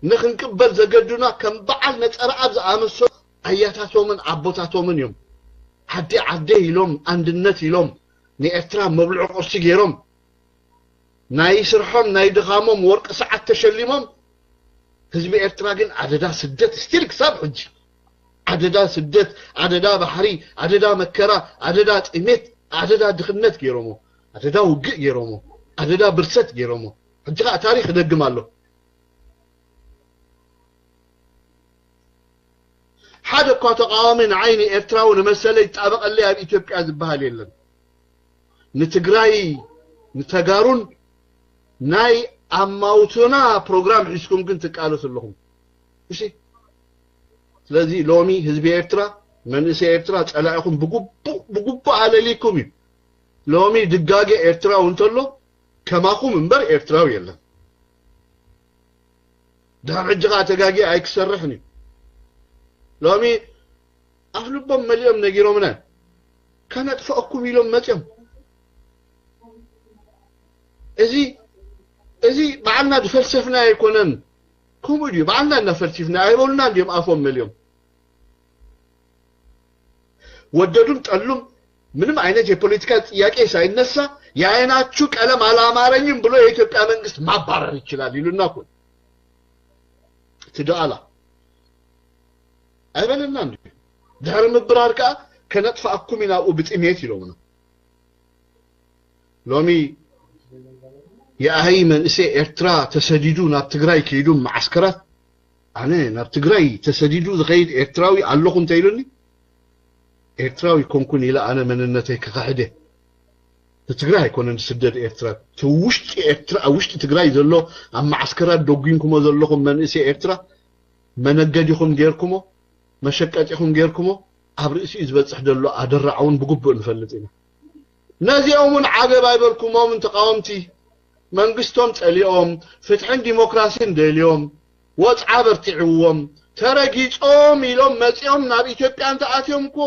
ንኽንቅበል ዘገዱና ከም በዓል ነጸረኣብ ዝኣመሰሉ ኣያታቶምን ኣቦታቶምን እዮም። ዓዲ ዓደይ ኢሎም ኣንድነት ኢሎም ንኤርትራ መብልዑ ቁርሲ ገይሮም ናይ ስርሖም ናይ ድኻሞም ወርቂ ሰዓት ተሸሊሞም ህዝቢ ኤርትራ ግን ኣደዳ ስደት ስቲል ክሳብ ሕጂ ኣደዳ ስደት ኣደዳ ባሕሪ ኣደዳ መከራ ኣደዳ ጥሜት ኣደዳ ድኽነት ገይሮሞ ኣደዳ ውግእ ገይሮሞ ኣደዳ ብርሰት ገይሮሞ ሕጂ ከዓ ታሪክ ክደግም ኣሎ። ሓደ እኳ ተቃዋሚ ንዓይ ንኤርትራዊ ንመሰለይ ይጣበቀለይ ኣብ ኢትዮጵያ ዝበሃል የለን። ንትግራይ ንተጋሩን ናይ ኣማውትና ፕሮግራም ሒዝኩም ግን ትቃለሱ ኣለኹም። እሺ ስለዚ ሎሚ ህዝቢ ኤርትራ መንእሰይ ኤርትራ ጸላኢኹም ብግቡእ ብግቡእ ኣለሊኩም እዩ። ሎሚ ድጋገ ኤርትራዊ እንተሎ ከማኹም እምበር ኤርትራዊ የለን። ድሕር ሕጂ ከዓ ተጋጊ ኣይክሰርሕን እዩ። ሎሚ ኣፍ ልቦም መሊኦም ነጊሮምና ከነጥፈአኩም ኢሎም መፅዮም። እዚ እዚ በዓልና ዝፈልሰፍና ኣይኮነን። ከምኡ ድዩ በዓልና እናፈልሲፍና ኣይበሉና እንዲዮም ኣፎም መሊኦም። ወደዱም ጠሉም ምንም አይነት የፖለቲካ ጥያቄ ሳይነሳ የአይናችሁ ቀለም አላማረኝም ብሎ የኢትዮጵያ መንግስት ማባረር ይችላል ይሉና እኮ። ትደኣላ ኣይበለና እንዲ ድሕሪ ምብራር ከዓ ከነጥፋኣኩም ኢና ኣብኡ ብጥሜት ኢሎምና። ሎሚ የኣይ መንእሰይ ኤርትራ ተሰዲዱ ናብ ትግራይ ከይዱ መዓስከራት ኣነ ናብ ትግራይ ተሰዲዱ ዝኸይድ ኤርትራዊ ኣለኹ እንተኢሉኒ ኤርትራዊ ኮንኩን ኢለ ኣነ መንነተይ ክኸሕደ ትግራይ ኣይኮነን ዝስደድ ኤርትራ ውሽጢ ኤርትራ ውሽጢ ትግራይ ዘሎ ኣብ ማዓስከራት ደጉንኩሞ ዘለኹም መንእሰይ ኤርትራ መነገዲኹም ጌርኩሞ መሸቀጢኹም ጌርኩሞ ኣብ ርእሲኡ ዝበፅሕ ዘሎ ኣደራዕ እውን ብግቡእ ንፈልጥ ኢና። ነዚኦም እውን ዓገብ ኣይበልኩሞምን ተቃወምቲ መንግስቶም ፀሊኦም ፍትሕን ዲሞክራሲን ደልዮም ወፅዓ በርቲዕዎም ተረጊፆም ኢሎም መፂኦም ናብ ኢትዮጵያ እንተኣትዮም እኮ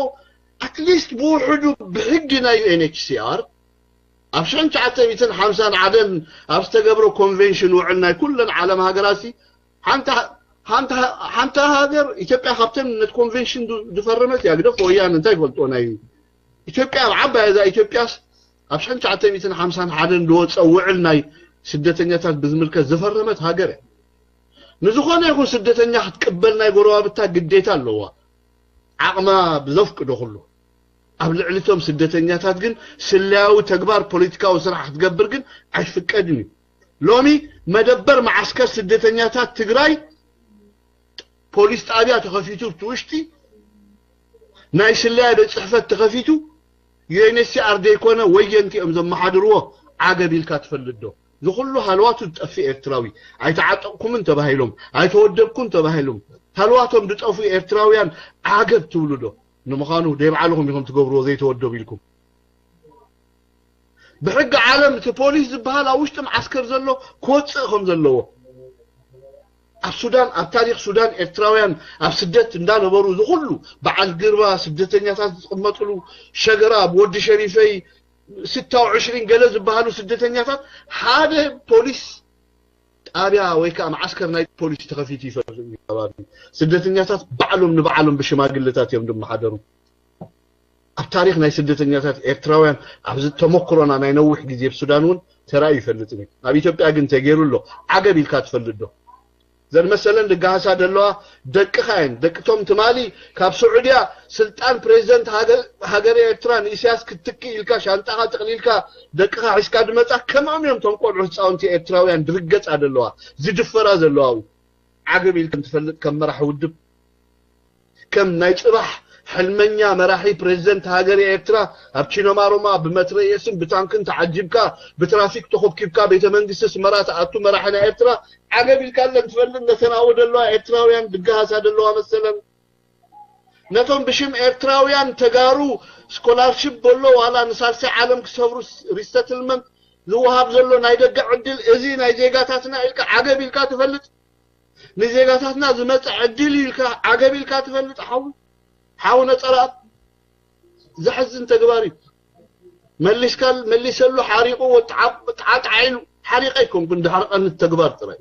ኣትሊስት ብውሕዱ ብሕጊ ናይ ዩኤንኤችሲኣር ኣብ ሽሕን ትሽዓተ ሚእትን ሓምሳን ዓደን ኣብ ዝተገብረ ኮንቬንሽን ውዕል ናይ ኩለን ዓለም ሃገራሲ ሓንቲ ሃገር ኢትዮጵያ ካብተን ነት ኮንቬንሽን ዝፈረመት እያ ግደፍ ወያን እንታይ ይፈልጦ ናይ ኢትዮጵያ ኣብ ዓባይ እዛ ኢትዮጵያስ ኣብ ሽሕን ትሽዓተ ሚእትን ሓምሳን ሓደን ዝወፀ ውዕል ናይ ስደተኛታት ብዝምልከት ዝፈረመት ሃገር እያ። ንዝኾነ ይኹን ስደተኛ ክትቅበል ናይ ጎረባብታ ግዴታ ኣለዋ። ዓቕማ ብዘፍቅዶ ኩሉ ኣብ ልዕሊቶም ስደተኛታት ግን ስለያዊ ተግባር ፖለቲካዊ ስራሕ ክትገብር ግን ኣይፍቀድን እዩ። ሎሚ መደበር መዓስከር ስደተኛታት ትግራይ ፖሊስ ጣብያ ተኸፊቱ እቲ ውሽጢ ናይ ስለያ ቤት ፅሕፈት ተኸፊቱ ዩኤንኤችሲኣር ዘይኮነ ወየንቲ እዮም ዘመሓድርዎ። ዓገብ ኢልካ ትፈልጥ ዶ? ዝኩሉ ሃልዋቱ ዝጠፍእ ኤርትራዊ ኣይተዓጠቕኩምን ተባሂሎም ኣይተወደብኩን ተባሂሎም ሃልዋቶም ዝጠፉ ኤርትራውያን ዓገብ ትብሉ ዶ? ንምዃኑ ደይ ባዕልኹም ኢኹም ትገብርዎ ዘይተወደቡ ኢልኩም። ብሕጊ ዓለም እቲ ፖሊስ ዝበሃል ኣብ ውሽጢ መዓስከር ዘሎ ክወፅእ ከም ዘለዎ ኣብ ሱዳን፣ ኣብ ታሪኽ ሱዳን ኤርትራውያን ኣብ ስደት እንዳነበሩ፣ እዚ ኩሉ በዓል ግርባ፣ ስደተኛታት ዝቕመጥሉ ሸገራ፣ ኣብ ወዲ ሸሪፈይ፣ ስታው ዕሽሪን ገለ ዝበሃሉ ስደተኛታት ሓደ ፖሊስ ጣብያ ወይ ከዓ መዓስከር ናይ ፖሊስ ተኸፊቱ ይፈልጥ እዩ። ከባቢ ስደተኛታት ባዕሎም ንባዕሎም ብሽማግለታት እዮም ዝመሓደሩ። ኣብ ታሪኽ ናይ ስደተኛታት ኤርትራውያን ኣብዚ ተመክሮና ናይ ነዊሕ ግዜ ኣብ ሱዳን እውን ተራእዩ ይፈልጥን እዩ። ኣብ ኢትዮጵያ ግን ተገይሩ ኣሎ። ዓገብ ኢልካ ትፈልጥ ዶ? ዘን መሰለን ድጋሃሳ ደለዋ ደቅኻ እየን። ደቅቶም ትማሊ ካብ ስዑድያ ስልጣን ፕሬዚደንት ሃገር፣ ሃገር ኤርትራ ንኢሳያስ ክትትክ ኢልካ ሻንጣኻ ጥቕሊልካ ደቅኻ ሒዝካ ድመጻ ከምኦም እዮም። ቶም ቆልዑ ህፃውንቲ ኤርትራውያን ድርገጻ ደለዋ ዝድፈራ ዘለዋ። ዓገብ ኢልካ ትፈልጥ ከም መራሕ ውድብ፣ ከም ናይ ጽባሕ ሕልመኛ መራሒ ፕሬዚደንት ሃገር ኤርትራ፣ ኣብ ቺኖማሮማ ብመትረየስን ብታንክን ተዓጂብካ፣ ብትራፊክ ተኾብኪብካ ቤተ መንግስቲ ኣስመራ ትኣቱ መራሒ ናይ ኤርትራ፣ ዓገብ ኢልካ ለን ትፈልጥ ነተን ኣብኡ ዘለዋ ኤርትራውያን ድጋሃሳ ዘለዋ መሰለን። ነቶም ብሽም ኤርትራውያን ተጋሩ ስኮላርሽፕ በሎ ዋላ ንሳልሳይ ዓለም ክሰብሩ ሪሰትልመንት ዝወሃብ ዘሎ ናይ ደገ ዕድል እዚ ናይ ዜጋታትና ኢልካ ዓገብ ኢልካ ትፈልጥ? ንዜጋታትና ዝመጽእ ዕድል ኢልካ ዓገብ ኢልካ ትፈልጥ? ሓው ሓው ነጸራ ዘሕዝን ተግባር እዩ። መሊስካ መሊሰሉ ሓሪቑ ወጣዓጣ ኢሉ ሓሪቐ ኣይኮንኩን ድሕሪ ቀንት ተግባር ጥራይ።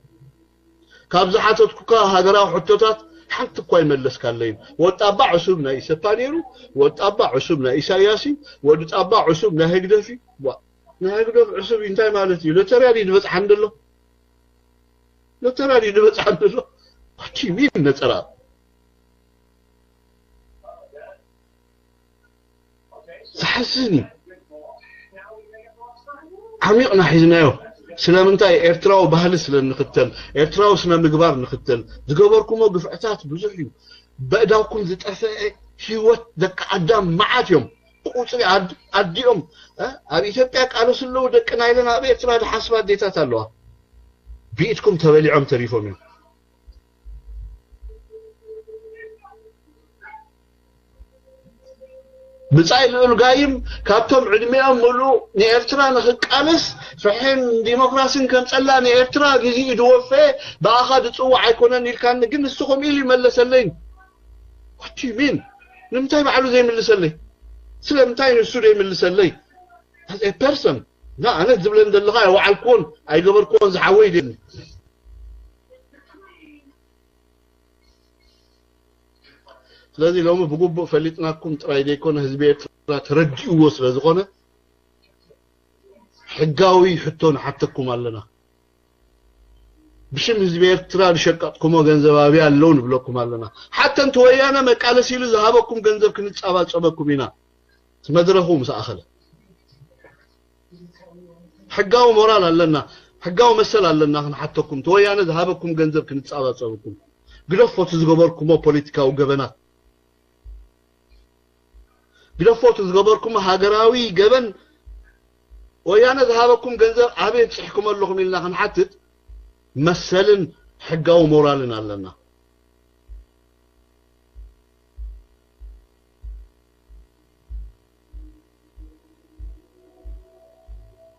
ካብ ዝሓተትኩካ ሃገራዊ ሕቶታት ሓንቲ እኳ ይመለስካለይን። ወጣባ ዕሱብ ናይ ኢሰፓ ነይሩ፣ ወጣባ ዕሱብ ናይ ኢሳያስ እዩ፣ ወዲ ጣባ ዕሱብ ናይ ህግደፍ እዩ። ዋ፣ ናይ ህግደፍ ዕሱብ እዩ እንታይ ማለት እዩ? ሎተርያ ድዩ ዝበጽሓን ዘሎ? ሎተርያ ድዩ ዝበጽሓን ዘሎ? What do you mean ነጸራ? ዝሓዝን እዩ። ዓሚቕና ሒዝናዮ። ስለምንታይ? ኤርትራዊ ባህሊ ስለ ንኽተል፣ ኤርትራዊ ስነ ምግባር ንኽተል ዝገበርኩሞ ግፍዕታት ብዙሕ እዩ። በእዳውኩም ዝጠፈአ ህይወት ደቂ ኣዳም መዓት እዮም። ቁጽሪ ኣድ-፣ ኣዲኦም፣ እ፣ ኣብ ኢትዮጵያ ቃለሱ ኣለዉ ደቂ ናይለን ኣብ ኤርትራ ዝሓስባ ኣዴታት ኣለዋ። ብኢድኩም ተበሊዖም ተሪፎም እዮም። ብጻይ ልኡል ጋይም ካብቶም ዕድሚኦም ምሉእ ንኤርትራ ንኽቃለስ ፍሕን ዲሞክራሲን ከምጸላ ንኤርትራ ግዜኡ ድወፈየ ብኣኻ ድጽውዕ ኣይኮነን ኢልካኒ፣ ግን ንሱ ከምኡ ኢሉ ይመለሰለይ። What do you mean? ንምንታይ ባዕሉ ዘይምልሰለይ? ስለምንታይ ንሱ ዘይምልሰለይ? As a person፣ እና ኣነ ዝብለን ዘለኻ ኣይወዓልክዎን ኣይገበርክዎን ዝሓወይ ደኒ። ስለዚ ሎሚ ብግቡእ ፈሊጥናኩም ጥራይ ዘይኮነ ህዝቢ ኤርትራ ተረዲእዎ ስለ ዝኾነ ሕጋዊ ሕቶ ንሓተኩም ኣለና። ብሽም ህዝቢ ኤርትራ ዝሸቀጥኩሞ ገንዘብ ኣብያ ኣለዉ ንብለኩም ኣለና። ሓተንቲ ወያነ መቃለሲ ኢሉ ዝሃበኩም ገንዘብ ክንጻባጸበኩም ኢና። እቲ መድረኹ ምስ ኣኸለ ሕጋዊ ሞራል ኣለና፣ ሕጋዊ መሰል ኣለና ክንሓተኩም። እቲ ወያነ ዝሃበኩም ገንዘብ ክንጻባጸበኩም። ግደፎ እቲ ዝገበርኩሞ ፖለቲካዊ ገበናት። ግደፎ እቲ ዝገበርኩሞ ሃገራዊ ገበን። ወያነ ዝሃበኩም ገንዘብ ኣበይ ኣብጺሕኩም ኣለኹም ኢልና ክንሓትት መሰልን ሕጋዊ ሞራልን ኣለና።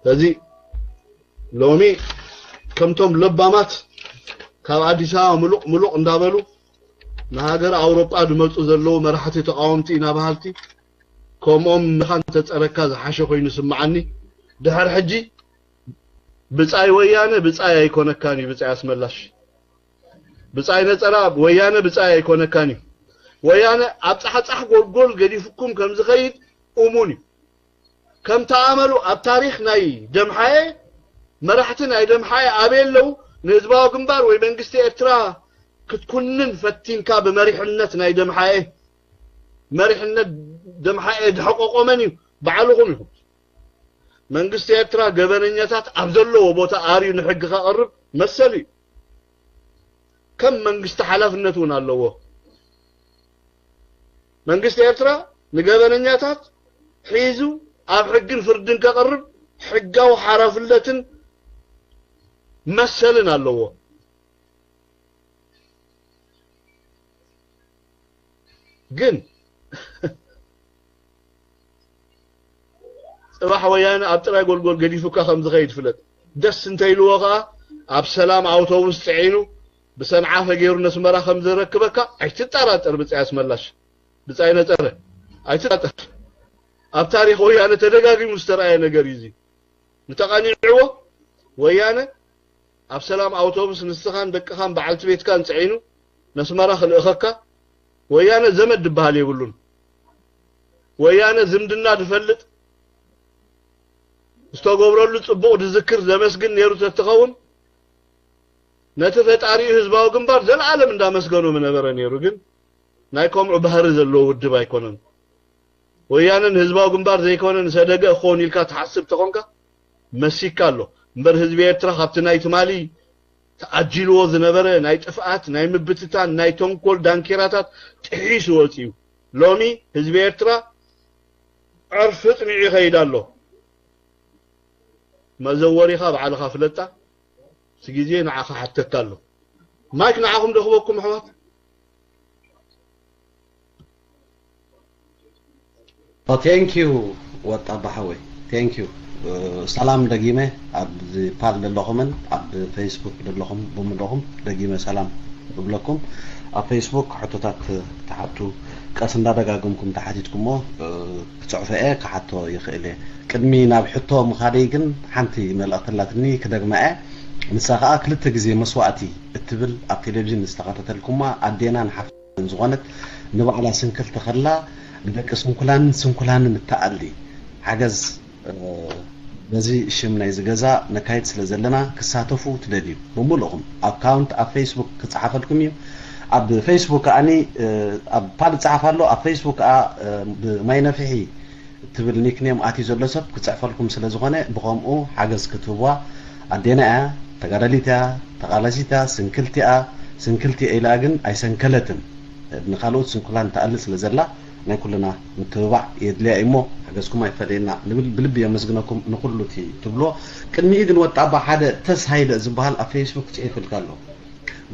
ስለዚ ሎሚ ከምቶም ለባማት ካብ ኣዲስ ኣበባ ምሉቕ ምሉቕ እንዳበሉ ንሃገር ኣውሮጳ ዝመጹ ዘለዉ መራሕቲ ተቃወምቲ ኢና በሃልቲ፣ ከምኦም ምኻን ተጸረካ ዝሓሸ ኮይኑ ስምዓኒ። ድሕር ሕጂ ብጻይ ወያነ ብጻይ ኣይኮነካን እዩ፣ ብጻይ ኣስመላሽ። ብጻይ ነጸራ ወያነ ብጻይ ኣይኮነካን እዩ። ወያነ ኣብ ጻሕጻሕ ጎልጎል ገዲፉኩም ከም ዝኸይድ እሙን እዩ። ከምቲ ኣመሉ ኣብ ታሪኽ ናይ ደምሓኤ፣ መራሕቲ ናይ ደምሓኤ ኣበይ ኣለዉ? ንህዝባዊ ግንባር ወይ መንግስቲ ኤርትራ ክትኩንን ፈቲንካ ብመሪሕነት ናይ ደምሓኤ፣ መሪሕነት ደምሓኤ ድሕቆቆ መን እዩ? ባዕልኹም ኢኹም። መንግስቲ ኤርትራ ገበነኛታት ኣብ ዘለዎ ቦታ ኣርዩ ንሕጊ ከቕርብ መሰል እዩ። ከም መንግስቲ ሓላፍነት እውን ኣለዎ። መንግስቲ ኤርትራ ንገበነኛታት ሒዙ ኣብ ሕግን ፍርድን ከቕርብ ሕጋዊ ሓላፍነትን መሰልን ኣለዎ። ግን ጽባሕ ወያነ ኣብ ጥራይ ጎልጎል ገዲፉካ ከም ዝኸይድ ፍለጥ። ደስ እንተኢልዎ ከኣ ኣብ ሰላም ኣውቶቡስ ጽዒኑ ብሰንዓፈ ገይሩ ነስመራ ከም ዘረክበካ ኣይትጠራጠር። ብጻይ ኣስመላሽ፣ ብጻይ ነጸረ፣ ኣይትጠራጠር። ኣብ ታሪኽ ወያነ ተደጋጊሙ ዝተረኣየ ነገር እዩ እዚ። ምተቐኒዕዎ፣ ወያነ ኣብ ሰላም ኣውቶቡስ ንስኻን ደቅኻን በዓልቲ ቤትካን ጽዒኑ ነስመራ ክልእኸካ። ወያነ ዘመድ ዝበሃል የብሉን። ወያነ ዝምድና ዝፈልጥ፣ ዝተገብረሉ ጽቡቕ ዝዝክር ዘመስግን ነይሩ ተትኸውን፣ ነቲ ፈጣሪኡ ህዝባዊ ግንባር ዘለኣለም እንዳመስገኖ ምነበረ ነይሩ። ግን ናይ ከምኡ ባህሪ ዘለዎ ውድብ ኣይኮነን። ወያነ ንህዝባዊ ግንባር ዘይኮነ ንሰደገ ክኸውን ኢልካ ትሓስብ ተኾንካ መሲካ ኣሎ። እምበር ህዝቢ ኤርትራ ካብቲ ናይ ትማሊ ተኣጅልዎ ዝነበረ ናይ ጥፍኣት፣ ናይ ምብትታን፣ ናይ ተንኮል ዳንኬራታት ጥሒሱ ወጺኡ። ሎሚ ህዝቢ ኤርትራ ዕርፊ ጽኒዑ ይኸይድ ኣሎ። መዘወሪኻ ባዕልኻ ፍለጣ። እቲ ግዜ ንዓኻ ሓተካ ኣሎ። ማይክ ንዓኹም ደኽበኩም ኣሕዋት። ቴንክ ዩ ወጣ ባሓወይ፣ ቴንክ ዩ። ሰላም ደጊመ፣ ኣብዚ ፓል ዘለኹምን ኣብ ፌስቡክ ዘለኹም ብምልኹም ደጊመ ሰላም እብለኩም። ኣብ ፌስቡክ ሕቶታት ትሓቱ፣ ቀስ እንዳደጋገምኩም ተሓቲትኩሞ ክጽዕፎ እየ፣ ክሓቶ ይኽእል እየ። ቅድሚ ናብ ሕቶ ምኻደይ ግን ሓንቲ መልእኽቲ ኣላትኒ ክደግማ እየ። ንሳ ኸኣ ክልተ ግዜ መስዋእቲ እትብል ኣብ ቴሌቪዥን ዝተኸታተልኩማ ኣዴናን ሓፍትን ዝኾነት ንባዕላ ስንክልቲ ከላ ንደቂ ስንኩላንን ስንኩላንን እትኣሊ ሓገዝ በዚ ሽም ናይዚ ገዛ ነካይድ ስለ ዘለና ክሳተፉ ትደልዩ ብምልእኹም ኣካውንት ኣብ ፌስቡክ ክጽሓፈልኩም እዩ። ኣብ ፌስቡክ ከኣኒ ኣብ ፓል ይጽሓፍ ኣሎ፣ ኣብ ፌስቡክ ከኣ ብማይ ነፍሒ እትብል ኒክኔም ኣትዩ ዘሎ ሰብ ክጽሕፈልኩም ስለ ዝኾነ ብኸምኡ ሓገዝ ክትህብዋ። ኣዴና እያ፣ ተጋዳሊት እያ፣ ተቓላሲት እያ፣ ስንክልቲ እያ። ስንክልቲ እያ ኢላ ግን ኣይሰንከለትን። ንኻልኦት ስንኩላን ትኣሊ ስለ ዘላ ናይ ኩልና ምትብባዕ የድልያ እዩ እሞ ሓገዝኩም ኣይፈለየና ንብል። ብልቢ የመስግነኩም ንኹሉ እቲ ትብሎ። ቅድሚኡ ግን ወጣባ ሓደ ተስ ሃይለ ዝበሃል ኣብ ፌስቡክ ጽሒፉልካ ኣሎ።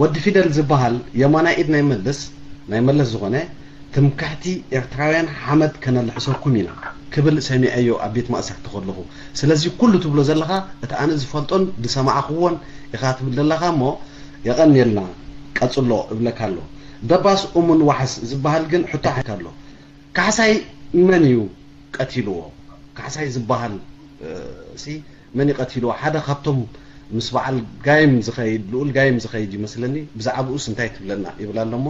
ወዲ ፊደል ዝበሃል የማናይ ኢድ ናይ መለስ፣ ናይ መለስ ዝኾነ ትምክሕቲ ኤርትራውያን ሓመድ ከነልሕሰኩም ኢና ክብል ሰሚዐዮ ኣብ ቤት ማእሰርቲ ከለኹ። ስለዚ ኩሉ ትብሎ ዘለኻ እቲ ኣነ ዝፈልጦን ዝሰማዕኽዎን ኢኻ ትብል ዘለኻ እሞ የቐንየልና ቀጽሎ እብለካ ኣሎ። ደባስ እሙን ዋሕስ ዝበሃል ግን ሕቶ ሓካ ኣሎ። ካሕሳይ መን እዩ ቀቲልዎ? ካሕሳይ ዝበሃል ሲ መን ይቀቲልዎ? ሓደ ካብቶም ምስ በዓል ጋይም ዝኸይድ ልኡል ጋይም ዝኸይድ ይመስለኒ። ብዛዕባኡስ እንታይ ትብለና ይብል ኣሎ እሞ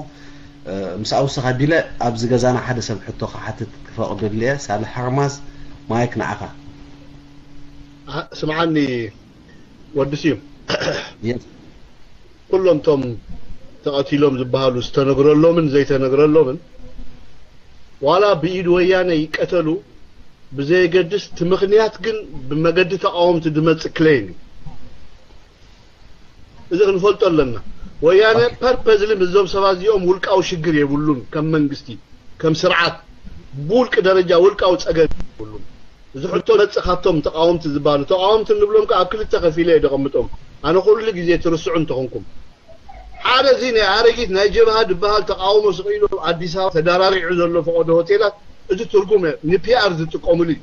ምስ ኣውስኻ ቢለ ኣብዚ ገዛና ሓደ ሰብ ሕቶ ክሓትት ክፈቕደሉ እየ። ሳልሕ ሓርማዝ ማይክ ንዓኻ። ስምዓኒ ወዲ ስዩም፣ ኩሎም እቶም ተቐቲሎም ዝበሃሉ ዝተነግረሎምን ዘይተነግረሎምን ዋላ ብኢድ ወያነ ይቀተሉ ብዘየገድስ እቲ ምኽንያት ግን ብመገዲ ተቃወምቲ ዝመጽእ ክሌም እዩ። እዚ ክንፈልጦ ኣለና። ወያነ ፐርፐዝሊ ምስዞም ሰባት እዚኦም ውልቃዊ ሽግር የብሉን። ከም መንግስቲ ከም ስርዓት ብውልቂ ደረጃ ውልቃዊ ጸገም የብሉን። እዚ ሕቶ መጽእ ካብቶም ተቃወምቲ ዝበሃሉ ተቃወምቲ እንብሎም ከኣ ኣብ ክልተ ከፊለ እየ ደቐምጦም። ኣነ ኩሉ ግዜ ትርስዑ እንተኾንኩም ሓደ እዚ ናይ ኣረጊት ናይ ጀብሃ ዝበሃል ተቃውሞ ስቕ ኢሉ ኣብ ኣዲስ ኣበባ ተዳራሪዑ ዘሎ ፈቐዶ ሆቴላት እቲ ትርጉም ንፒኣር ዝጥቀሙሉ እዩ።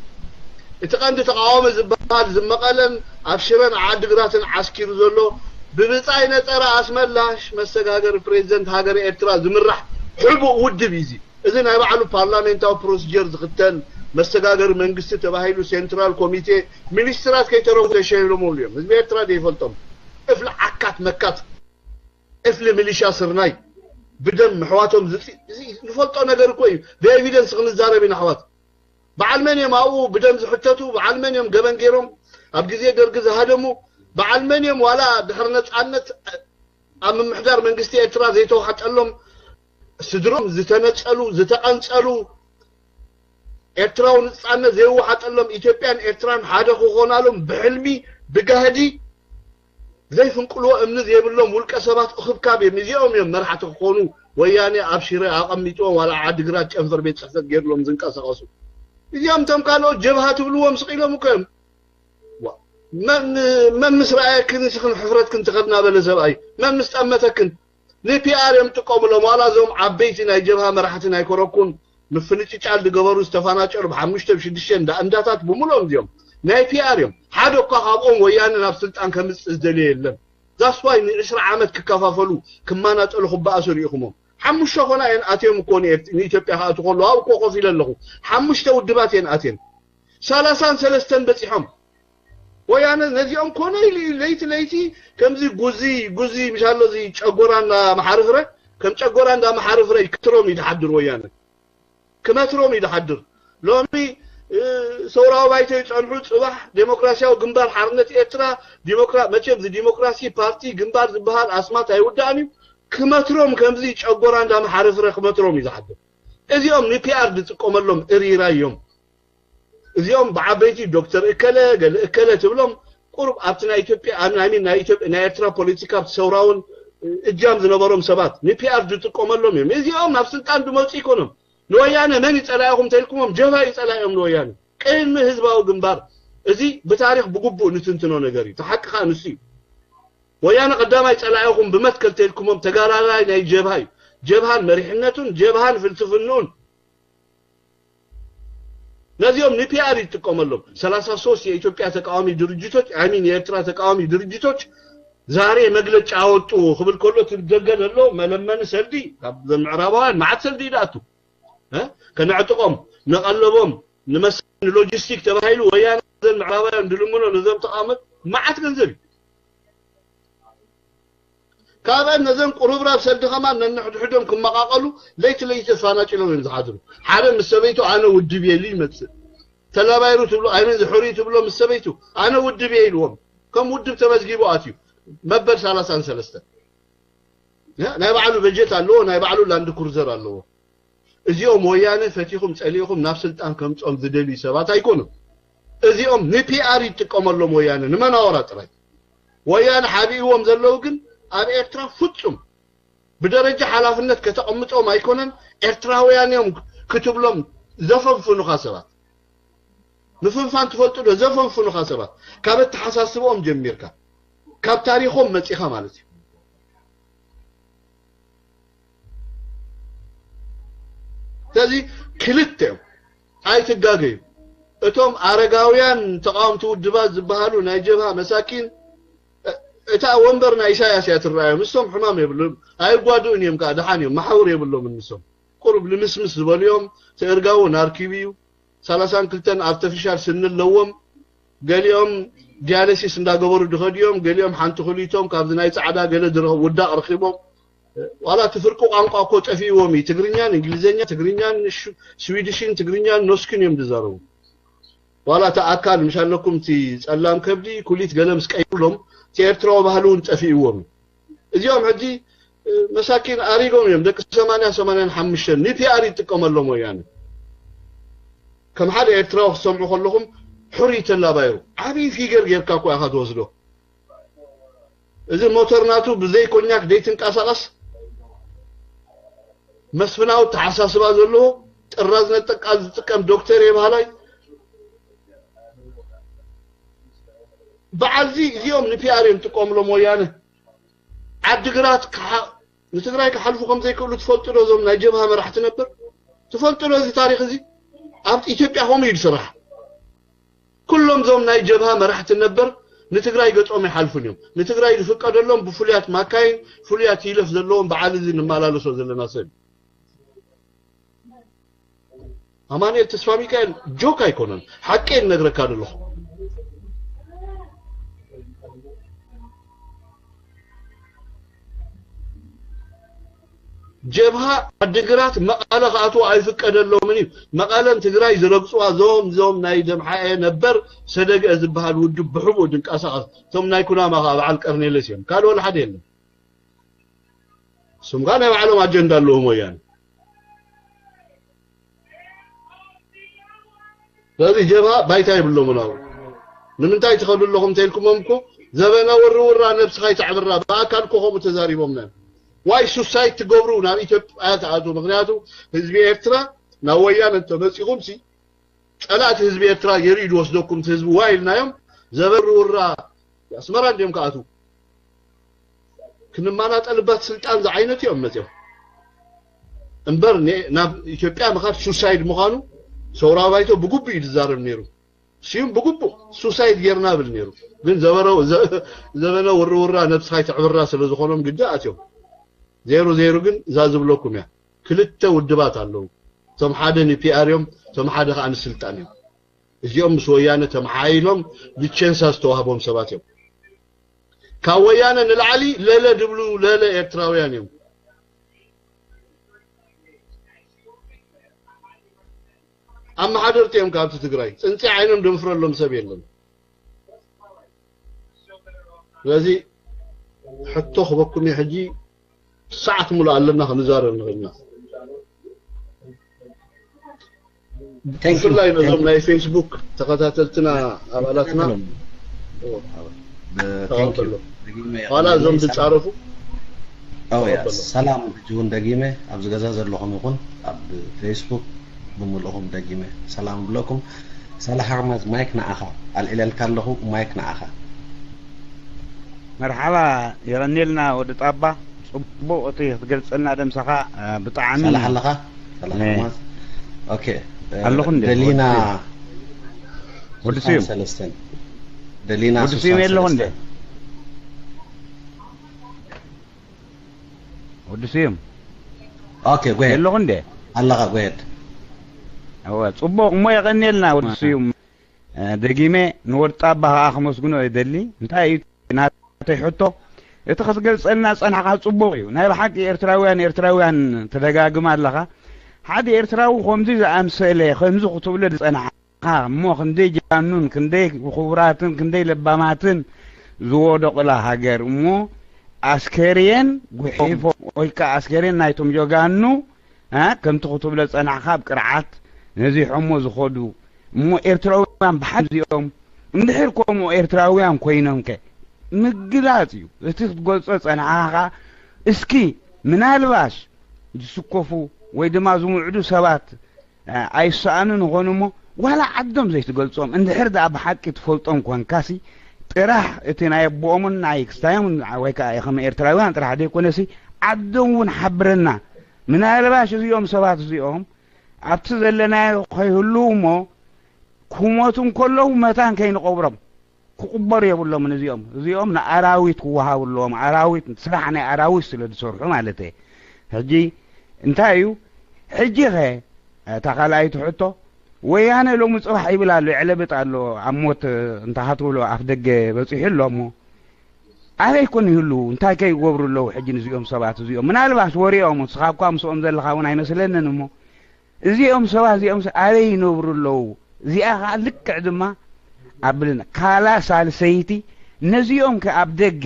እቲ ቀንዲ ተቃዋሚ ዝበሃል ዝመቐለን ኣብ ሽረን ዓድግራትን ዓስኪሩ ዘሎ ብብጻይ ነጸረ ኣስመላሽ መሰጋገሪ ፕሬዚደንት ሃገረ ኤርትራ ዝምራሕ ሕቡእ ውድብ እዩ። እዚ ናይ ባዕሉ ፓርላሜንታዊ ፕሮሲጀር ዝኽተል መሰጋገሪ መንግስቲ ተባሂሉ ሴንትራል ኮሚቴ ሚኒስትራት ከይተረፉ ተሸይሮምሉ እዮም። ህዝቢ ኤርትራ ዘይፈልጦም እፍሊ ዓካት መካት እፍሊ ሚሊሻ ስርናይ ብደም ኣሕዋቶም ዝጽ- እዚ ንፈልጦ ነገር እኮ እዩ። ብኤቪደንስ ክንዛረብ ኢና ኣሕዋት። በዓል መን እዮም ኣብኡ ብደም ዝሕተቱ? በዓል መን እዮም ገበን ገይሮም? ኣብ ግዜ ደርጊ ዝሃደሙ በዓል መን እዮም? ዋላ ድሕሪ ነጻነት ኣብ ምምሕዳር መንግስቲ ኤርትራ ዘይተዋሕጠሎም ስድሮም ዝተነጸሉ ዝተቐንጸሉ ኤርትራዊ ንጻነት ዘይወሓጠሎም ኢትዮጵያን ኤርትራን ሓደ ክኾናሎም ብሕልሚ ብጋህዲ ዘይፍንቅልዎ እምኒ ዘይብሎም ውልቀ ሰባት እኽብካብ እዮም። እዚኦም እዮም መራሕቲ ክኾኑ ወያኔ ኣብ ሽረ ኣቐሚጥዎም ዋላ ዓድግራት ጨንፈር ቤት ጽሕፈት ገይርሎም ዝንቀሳቐሱ። እዚኦም እቶም ካልኦት ጀብሃ ትብልዎም ስቕ ኢሎም እኮ እዮም። መን ምስ ረኣየክን ንስኽን ሕፍረትክን ትኸድና በለ ሰብኣይ መን ምስ ጠመተክን ንፒኣር እዮም ዝጥቀሙሎም። ዋላ እዞም ዓበይቲ ናይ ጀብሃ መራሕቲ ናይ ኮረኩን ምፍንጭጫል ዝገበሩ ዝተፈናጨሉ ብሓሙሽተ ብሽዱሽተ እንዳ እንዳታት ብምሎም እዚኦም ናይ ፒኣር እዮም። ሓደ እኳ ካብኦም ወያነ ናብ ስልጣን ከምፅእ ዝደልዮ የለን። That's why ንዕስራ ዓመት ክከፋፈሉ ክማናጠሉ ክበኣሱ ርኢኹሞም። ሓሙሽተ ኮና እየን ኣትዮም እኮ ንኤርት- ንኢትዮጵያ ክኣቱ ከለዉ ኣብኡ እኮ ኮፍ ኢለ ኣለኹ። ሓሙሽተ ውድባት እየን ኣትየን። ሰላሳን ሰለስተን በፂሖም። ወያነ ነዚኦም ኮነ ኢሉ እዩ ለይቲ ለይቲ ከምዚ ጉዚ ጉዚ ምሻሎ እዚ ጨጎራ እንዳመሓርፍረ ከም ጨጎራ እንዳመሓርፍረ ክትሮም እዩ ዝሓድር ወያነ። ክመትሮም እዩ ዝሓድር። ሎሚ ሰውራዊ ባይቶ ይጸንሑ፣ ጽባሕ ዴሞክራሲያዊ ግንባር ሓርነት ኤርትራ፣ ዲሞክራ መቸም እዚ ዲሞክራሲ ፓርቲ ግንባር ዝበሃል ኣስማት ኣይውዳእን እዩ። ክመትሮም ከምዚ ጨጎራ እንዳመሓረፍረ ክመትሮም እዩ ዝሓድር። እዚኦም ንፒኣር ዝጥቀመሎም እሪራ እዮም። እዚኦም ብዓበይቲ ዶክተር እከለ ገለ እከለ ትብሎም ቁሩብ ኣብቲ ናይ ኢትዮጵያ ኣብ ናይ ሚን ናይ ኢትዮጵያ ናይ ኤርትራ ፖለቲካ ኣብቲ ሰውራውን እጃም ዝነበሮም ሰባት ንፒኣር ዝጥቀመሎም እዮም። እዚኦም ናብ ስልጣን ዝመፁ ይኮኖም። ንወያነ መን ይጸላኢኹም ተልኩሞም ጀብሃ ይጸላኢዮም ንወያነ ቅድሚ ህዝባዊ ግንባር። እዚ ብታሪክ ብግቡእ ንትንትኖ ነገር እዩ። ተሓቂ ከዓ ንሱ እዩ። ወያነ ቀዳማይ ጸላኢኹም ብመትከል ተልኩሞም ተጋዳላይ ናይ ጀብሃ እዩ። ጀብሃን መሪሕነቱን ጀብሃን ፍልስፍንኡን ነዚኦም ንፒኣር ይጥቀመሎም። ሰላሳ ሶስት የኢትዮጵያ ተቃዋሚ ድርጅቶች አይ ሚን የኤርትራ ተቃዋሚ ድርጅቶች ዛሬ መግለጫ አወጡ ክብል ከሎ እቲ ደገ ዘሎ መለመኒ ሰልዲ ካብ ምዕራባውያን መዓት ሰልዲ ይድኣቱ እ? ከነዕጥቆም ንቀለቦም ንመስ ንሎጂስቲክ ተባሂሉ ወያነ ዘን ምዕራባውያን ድልምኖ ነዞም ተቃመት መዓት ገንዘብ እዩ። ካብአን ነዘን ቁርብራብ ሰልዲ ከማን ነንሕድሕዶም ክመቃቀሉ ለይቲ ለይቲ ተፋናጭሎም እዮም ዝሓድሩ። ሓደ ምስ ሰበይቱ ኣነ ውድብ የሉ ይመፅእ ተላባይሩ ትብሎ ኣይመን ዝሕሪ ትብሎ ምስ ሰበይቱ ኣነ ውድብ እየ ኢልዎም ከም ውድብ ተመዝጊቡ ኣትዩ መበል ሰላሳን ሰለስተን ናይ ባዕሉ በጀት ኣለዎ ናይ ባዕሉ ላንድ ክሩዘር ኣለዎ። እዚኦም ወያነ ፈቲኹም ጸሊእኹም ናብ ስልጣን ከምጾም ዝደልዩ ሰባት ኣይኮኑም። እዚኦም ንፒኣር ይጥቀመሎም ወያነ ንመናወራ ጥራይ። ወያነ ሓቢእዎም ዘለዉ ግን ኣብ ኤርትራ ፍጹም ብደረጃ ሓላፍነት ከተቐምጦም ኣይኮነን። ኤርትራውያን እዮም ክትብሎም ዘፈንፍኑኻ ሰባት ምፍንፋን ትፈልጡ ዶ ዘፈንፍኑኻ ሰባት ካብ ኣተሓሳስብኦም ጀሚርካ ካብ ታሪኾም መጺኻ ማለት እዩ። ስለዚ ክልተ እዮም ኣይትጋገዩ። እቶም ኣረጋውያን ተቃወምቲ ውድባት ዝበሃሉ ናይ ጀብሃ መሳኪን እታ ወንበር ናይ ኢሳያስ እያ ትረኣዮም። ንሶም ሕማም የብሎም ኣይጓድኡን እዮም ከዓ ደሓን እዮም መሓውር የብሎም። ንሶም ቁሩብ ልምስምስ ዝበሉ እዮም። ተእርጋውን ኣርኪቡ እዩ ሰላሳን ክልተን ኣርተፊሻል ስኒ ኣለዎም። ገሊኦም ዲያለሲስ እንዳገበሩ ድኸዱ እዮም። ገሊኦም ሓንቲ ክልቶም ካብዚ ናይ ጻዕዳ ገለ ዝረኸቡ ውዳቕ ረኺቦም ዋላ እቲ ፍርቂ ቋንቋ እኮ ጠፊእዎም እዩ። ትግርኛን እንግሊዝኛን ትግርኛን ስዊድሽን ትግርኛን ኖስክን እዮም ዝዛረቡ። ዋላ እቲ ኣካል ምሽ ኣለኩም እቲ ጸላም ከብዲ ኩሊት ገለ ምስ ቀይሩሎም እቲ ኤርትራዊ ባህሊ እውን ጠፊእዎም እዩ። እዚኦም ሕጂ መሳኪን ኣሪጎም እዮም ደቂ ሰማንያ ሰማንያን ሓሙሽተን ንፒኣር ይጥቀመሎም ወያነ። ከም ሓደ ኤርትራዊ ክትሰምዑ ከለኹም ሕሩይ ተላባዩ ዓብዪ ፊገር ጌርካ እኮ ኢኻ ትወስዶ። እዚ ሞተር ናቱ ብዘይ ኮኛክ ዘይትንቀሳቐስ መስፍናዊ ተሓሳስባ ዘለዎ ጥራዝ ነጠቃ ዝጥቀም ዶክተር የባህላይ በዓልዚ እዚኦም ንፒኣር እዮም ጥቀምሎም ወያነ ዓድግራት ንትግራይ ክሓልፉ ከም ዘይክእሉ ትፈልጡ ዶ እዞም ናይ ጀብሃ መራሕቲ ነበር ትፈልጡ ዶ እዚ ታሪክ እዚ ኣብ ኢትዮጵያ ከምኡ እዩ ዝስራሕ ኩሎም እዞም ናይ ጀብሃ መራሕቲ ነበር ንትግራይ ገጾም ይሓልፉን እዮም ንትግራይ ዝፍቀደሎም ብፍሉያት ማካይን ፍሉያት ይለፍ ዘለዎም በዓል እዚ ንመላለሶ ዘለና ሰብ ኣማኑኤል ተስፋ ሚካኤል ጆክ ኣይኮነን ሓቂ እነግረካ ዘለኹ ጀብሃ ዓድግራት መቐለ ክኣትዎ ኣይፍቀደሎምን እዩ መቐለን ትግራይ ዝረግፅዋ ዞም ዞም ናይ ደምሓኤ ነበር ሰደግአ ዝበሃል ውድብ ብሕቡእ ድንቀሳቐስ እቶም ናይ ኩናማ ከዓ በዓል ቀርኔለስ እዮም ካልእ ወላ ሓደ የለን ስምካ ናይ ባዕሎም ኣጀንዳ ኣለዎም ወያነ ስለዚ ጀብሃ ባይታ የብሎምን ኣብኡ ንምንታይ ትኸዱ ኣለኹም እንተኢልኩሞም እኮ ዘበነ ውርውራ ነብስኻ ይተዕብራ ብኣካል እኮ ከምኡ ተዛሪቦምና እዮም ዋይ ሱሳይድ ትገብሩ ናብ ኢትዮጵያ ትኣትዉ ምክንያቱ ህዝቢ ኤርትራ ናብ ወያነ እንተመፂኹም ሲ ፀላእቲ ህዝቢ ኤርትራ ገይሩ እዩ ዝወስደኩም እቲ ህዝቢ ዋይ ኢልናዮም ዘበን ውርውራ ኣስመራ እንድዮም ክኣትዉ ክንማናጠልባት ስልጣን ዝዓይነቱ እዮም መፅኦም እምበር ናብ ኢትዮጵያ ምኻድ ሱሳይድ ምዃኑ ሰውራዊ ባይቶ ብግቡእ እዩ ዝዛረብ ነይሩ ስዩም ብግቡእ ሱሳይድ ጌርና ብል ነይሩ። ግን ዘበረ-፣ ዘ-፣ ዘበነ ውርውራ ነብስኻ ይትዕብራ ስለ ዝኾኖም ግዲ ኣትዮም። ዜሮ ዜሮ ግን እዛ ዝብለኩም እያ። ክልተ ውድባት ኣለዉ። እቶም ሓደ ንፒኣር እዮም፣ እቶም ሓደ ከዓ ንስልጣን እዮም። እዚኦም ምስ ወያነ ተመሓይሎም ብቸንሳ ዝተዋህቦም ሰባት እዮም። ካብ ወያነ ንላዕሊ ለለ ድብሉ ለለ ኤርትራውያን እዮም። ኣመሓደርቲ እዮም ካብቲ ትግራይ። ጽንጺ ዓይኖም ደንፍረሎም ሰብ የለን። ስለዚ ሕቶ ክበኩም እየ ሕጂ፣ ሰዓት ሙሉእ ኣለና ክንዛረብ ንኽእል ኢና። Thank you. ብፍላይ ነዞም ናይ ፌስቡክ ተኸታተልትና ኣባላትና ተቐበሎም። ብ-፣ thank you። ተቐበሎም። ደጊመ ዋላ እዞም የቐንየለይ። ዝጻረፉ ኦ፣ ያ፣ ተቐበሎም። ሰላም። ሕጂ እውን ደጊመ ኣብዚ ገዛ ዘለኹም ይኹን ኣብ ፌስቡክ ብምልእኹም ደጊመ ሰላም እብለኩም። ሳላሕ ኣሕመድ፣ ማይክ ንዓኻ። ኣልዒለልካ ኣለኹ፣ ማይክ ንዓኻ። መርሓባ፣ የቐንየልና ወዲ ጣባ። ጽቡቕ እቲ ክትገልጸልና ደምሰኻ፣ እ፣ ብጣዕሚ። ሳላሕ ኣለኻ? ሳላሕ እ። ቶማስ? ኦኬ፣ እ፣ ኣለኹ እንዴ? ደሊና ወዲ ስዩም። ወዲ ስዩም። ስልሳን ሰለስተን። ደሊና ወዲ ስዩም ስልሳን የለኹ እንዴ? ሰለስተን። ወዲ ስዩም። ኦኬ፣ go ahead። የለኹ እንዴ? ኣለኻ፣ go ahead። እወ፣ ጽቡቕ እሞ የቐንየልና ወዲ እወ። ስዩም። እ፣ ደጊመ ንወዲ ጣባ ከኣ ከመስግኖ እደሊ። እንታይ እዩ ናተይ ሕቶ? እቲ ክትገልጸልና ጸናሕካ ጽቡቕ እዩ። ናይ ብሓቂ ኤርትራውያን፣ ኤርትራውያን ትደጋግም ኣለኻ። ሓደ ኤርትራዊ ከምዚ ዝኣምሰለ፣ ከምዚ ክትብሎ ዝጸናሕካ እሞ ክንደይ ጀጋኑን፣ ክንደይ ክቡራትን፣ ክንደይ ለባማትን ዝወደቑላ ሃገር እሞ ኣስከሬን ጉሒፎም ወይ ከኣ ኣስከሬን ናይቶም ጀጋኑ እ፣ ከምቲ ክትብሎ ጸናሕካ ኣብ ቅርዓት ነዚሖሞ ዝኸዱ እሞ ኤርትራውያን ብሓደ እዚኦም እንድሕር ከምኡ ኤርትራውያን ኮይኖም ከ ምግላጽ እዩ። እቲ ክትገልጾ ጸናሕካ እስኪ ምናልባሽ ዝስከፉ ወይ ድማ ዝምዕዱ ሰባት፣ እ፣ ኣይሰኣኑን ይኾኑ እሞ ዋላ ዓዶም ዘይትገልጾም እንድሕር ደኣ ብሓቂ ትፈልጦም ኮንካሲ ጥራሕ እቲ ናይ ኣቦኦምን ናይ ክስታዮምን ወይ ከኣ ከም ኤርትራውያን ጥራሕ ዘይኮነሲ ዓዶም እውን ሓብረና። ምናልባሽ እዚኦም ሰባት እዚኦም ኣብቲ ዘለናዮ ከይህልዉ እሞ ክሞቱ እንከለዉ መታን ከይንቐብሮም ክቕበሩ የብሎምን እዚኦም። እዚኦም ንኣራዊት ክወሃቡ ኣለዎም። ኣራዊት፣ ስራሕ ናይ ኣራዊት ስለ ዝሰርሑ ማለት እየ። ሕጂ እንታይ እዩ? ሕጂ ኸ እታ ካልኣይቲ ሕቶ፣ ወያነ ሎሚ ጽባሕ ይብል ኣሎ፣ ይዕለብጥ ኣሎ፣ ኣብ ሞት እንተ ሃትብሎ ኣፍ ደገ በጺሑ ኣሎ እሞ ኣበይ ኮን ይህሉ? እንታይ ከ ይገብሩ ኣለዉ? ሕጂ ንዚኦም ሰባት እዚኦም ምናልባሽ ወሬኦም፣ ንስኻ እኳ ምስኦም ዘለኻ እውን ኣይመስለንን እሞ እዚኦም ሰባት እዚኦም ኣበይ ይነብሩ ኣለዉ? እዚኣ ኸዓ ልክዕ ድማ ኣብልና ካላ ሳልሰይቲ ነዚኦም ከ ኣብ ደገ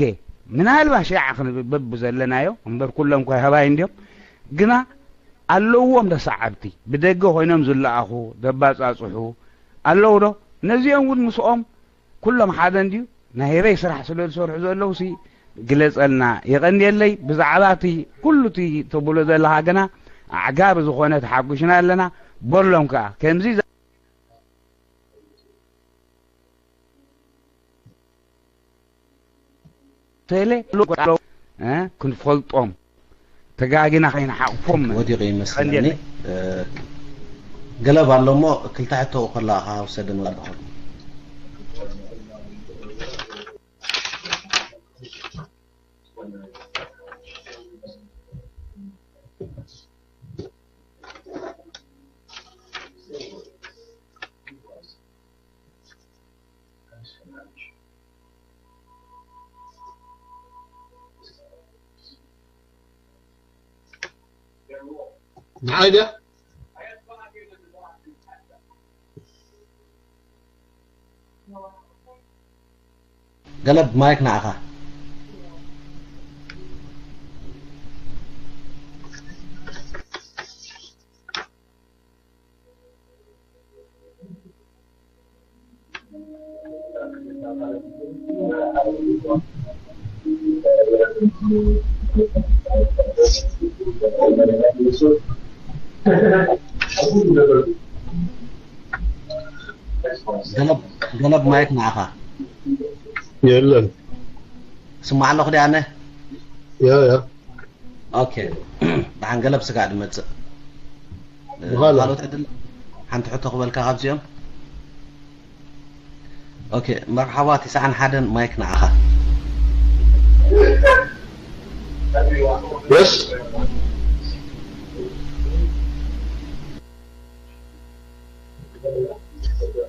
ምናልባሽ ያዕ ክንብል በብዘለናዮ እምበር ኩሎም ከ ኣህባይ እንድዮም ግና ኣለዎም ዶ ሰዓብቲ ብደገ ኮይኖም ዝለኣኹ ዘባጻጽሑ ኣለዉ ዶ? ነዚኦም እውን ምስኦም ኩሎም ሓደ እንድዩ? ናይ ህበይ ስራሕ ስለ ዝሰርሑ ዘለዉ ሲ ግለጸልና። የቐንየለይ ብዛዕባ እቲ ኩሉ እቲ ተብሎ ዘለኻ ግና ኣዕጋቢ ዝኾነ ተሓጒስና ኣለና። በሎም ከኣ ከምዚ ተለ እ፣ ክንፈልጦም ተጋጊና ከይንሓቕፎም ወዲቑ ይመስለኒ። የቐንየለይ። እ፣ ገለብ ኣሎ እሞ ክልተ ሕቶ ከለኻ ውሰደኒ ኣለኹ። ንዓይ ድያ? ገለብ ማይክ ንዓኻ። ገለብ፣ ገለብ ማይክ ንዓኻ። የለን። ስማዕ ኣለኹ ድያ ኣነ? ያ፣ ያ። ኦኬ። ደሓን ገለብ ስጋዕ ድመጽእ። ብኻልእ። ካልኦት ዕድል ሓንቲ ሕቶ ክበልካ ካብዚኦም? ኦኬ፣ መርሓባ። ትስዓን ሓደን፣ ማይክ ንዓኻ። የስ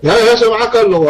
ያ ያ ሰምዓካ ኣለኹ።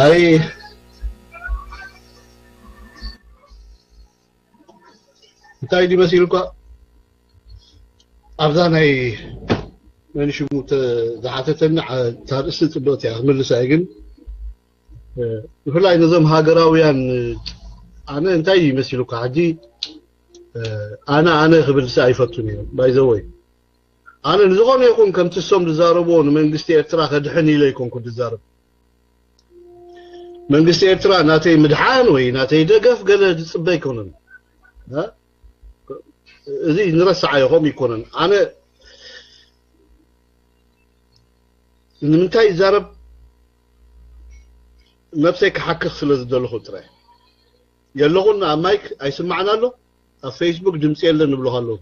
ኣይ እንታይ ድዩ መሲልኳ ኣብዛ ናይ መን ሽሙ ዝሓተተኒ ታርእስቲ ፅብቕቲ እያ ክምልሳ እየ ግን ብፍላይ ነዞም ሃገራውያን ኣነ እንታይ ይመሲሉካ ሕጂ ኣነ ኣነ ክብል ሲ ኣይፈቱን እዮም ባይዘወይ ኣነ ንዝኾነ ይኹን ከምቲ እሶም ዝዛረብዎ ንመንግስቲ ኤርትራ ከድሕን ኢለ ይኮንኩ ዝዛረብ መንግስቲ ኤርትራ ናተይ ምድሓን ወይ ናተይ ደገፍ ገለ ዝፅበ ኣይኮነን እዚ ንረስዓ ይኾም ይኮነን ኣነ ንምንታይ ይዛረብ ነብሰይ ክሓክኽ ስለ ዝደለኹ ጥራይ የለኹን ኣብ ማይክ ኣይስማዕን ኣሎ ኣብ ፌስቡክ ድምፂ የለን ንብልኹ ኣለዉ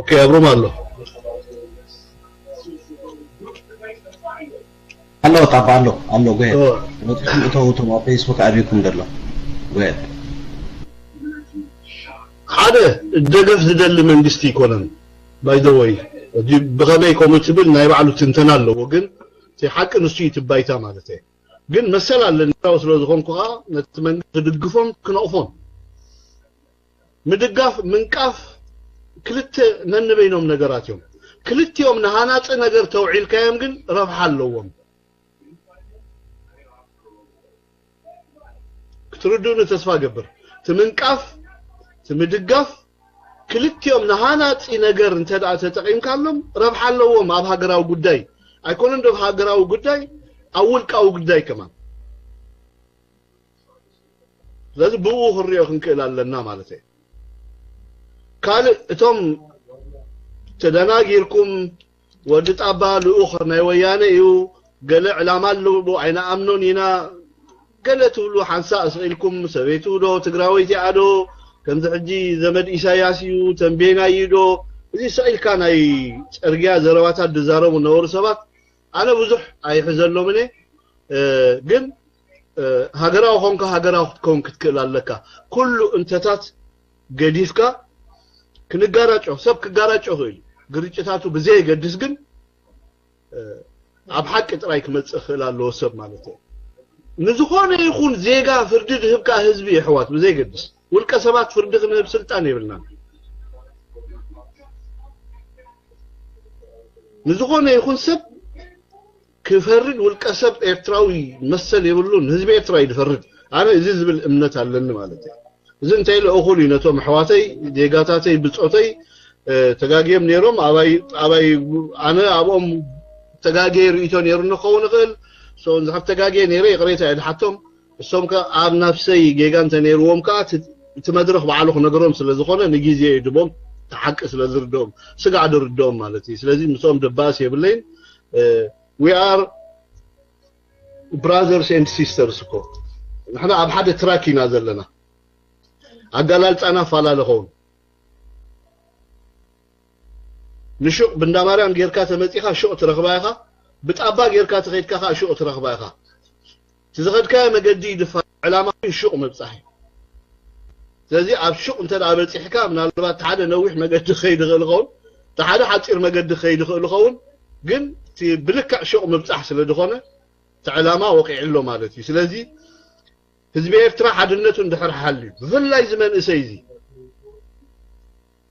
ኦኬ ኣብሮም ኣሎ ኣሎ ጣባ ኣሎ ኣሎ ጎሄ ወጥኩም እተው እቶም ኣብ ፌስቡክ ኣብኩም ዘሎ ጎሄ ሓደ ደገፍ ዝደሊ መንግስቲ ይኮነን ባይዘወይ እዚ ብኸመይ ከምኡ ትብል ናይ ባዕሉ ትንተና ኣለዎ ግን እቲ ሓቂ ንሱ እዩ ትባይታ ማለት እየ ግን መሰል ኣለኒ ኤርትራዊ ስለ ዝኾንኩ ከዓ ነቲ መንግስቲ ክድግፎን ክነቕፎን ምድጋፍ ምንቃፍ ክልተ ነንበይኖም ነገራት እዮም ክልቲኦም ንሃናፂ ነገር ተውዒልካዮም ግን ረብሓ ኣለዎም ክትርድኡኒ ተስፋ ገብር ትምንቃፍ ትምድጋፍ ክልቲኦም ንሃናፂ ነገር እንተ ተጠቂምካሎም ረብሓ ኣለዎም ኣብ ሃገራዊ ጉዳይ ኣይኮነን ዶ ሃገራዊ ጉዳይ ኣብ ውልቃዊ ጉዳይ ከማን ስለዚ ብኡ ክንሪኦ ክንክእል ኣለና ማለት እዩ ካልእ እቶም ተደናጊርኩም ወዲ ጣባ ልኡኽ ናይ ወያነ እዩ ገለ ዕላማ ኣለዎ ኣይንኣምኖን ኢና ገለ ትብሉ ሓንሳእ ስቕ ኢልኩም ሰበይቱ ዶ ትግራወይቲ እያ ዶ ከምዚ ሕጂ ዘመድ ኢሳያስ እዩ ተንቤናይ እዩ ዶ እዚ ስቕ ኢልካ ናይ ፅርግያ ዘረባታት ዝዛረቡ ነበሩ ሰባት ኣነ ብዙሕ ኣይሕዘሎምን እየ ግን ሃገራዊ ኾንካ ሃገራዊ ክትከውን ክትክእል ኣለካ ኩሉ እንተታት ገዲፍካ ክንጋራጮ ሰብ ክጋራጮ ይኽእል ግርጭታቱ ብዘየገድስ ግን ኣብ ሓቂ ጥራይ ክመፅእ ክእል ኣለዎ ሰብ ማለት እዩ ንዝኾነ ይኹን ዜጋ ፍርዲ ዝህብ ከዓ ህዝቢ የሕዋት ብዘየገድስ ውልቀ ሰባት ፍርዲ ክንህብ ስልጣን የብልናን ንዝኾነ ይኹን ሰብ ክፈርድ ውልቀ ሰብ ኤርትራዊ መሰል የብሉን ህዝቢ ኤርትራ እዩ ዝፈርድ ኣነ እዚ ዝብል እምነት ኣለኒ ማለት እዩ እዚ እንታይ ኢለ እኹል እዩ ነቶም ኣሕዋተይ ዜጋታተይ ብፆተይ ተጋግዮም ነይሮም ኣባይ ኣባይ ኣነ ኣብኦም ተጋግየ ርእይቶ ነይሩ ንኸውን ይኽእል ንዝሓብ ተጋግየ ነይረ ይቕሬታ እየ ዝሓቶም እሶም ከ ኣብ ናፍሰይ ጌጋ እንተ ነይርዎም ከኣ እቲ መድረኽ ባዕሉ ክነግሮም ስለ ዝኾነ ንግዜ ድቦም ተሓቂ ስለ ዝርድኦም ስጋዕ ድርድኦም ማለት እዩ። ስለዚ ምስኦም ደባስ የብለይን። We are brothers and sisters እኮ ንሕና ኣብ ሓደ ትራክ ኢና ዘለና። ኣጋላልጻና ፈላለ ኸውን ንሹቕ ብእንዳ ማርያም ጌርካ ተመጺኻ ሹቕ ትረኽባ ኢኻ። ብጣባ ጌርካ ተኸይድካ ኸዓ ሹቕ ትረኽባ ኢኻ። እቲ ዝኸድካዮ መገዲ ይድፋ ዕላማ ግን ሹቕ ምብጻሕ እዩ። ስለዚ ኣብ ሹቕ እንተ ደኣ በጺሕካ ምናልባት ሓደ ነዊሕ መገዲ ክኸይድ ይኽእል ይኸውን፣ እቲ ሓደ ሓጺር መገዲ ክኸይድ ይኽእል ይኸውን። ግን እቲ ብልክዕ ሹቕ ምብጻሕ ስለ ዝኾነ እቲ ዕላማ ወቂዑ ኣሎ ማለት እዩ። ስለዚ ህዝቢ ኤርትራ ሓድነቱ እንድሕር ሓልዩ ብፍላይ እዚ መንእሰይ እዚ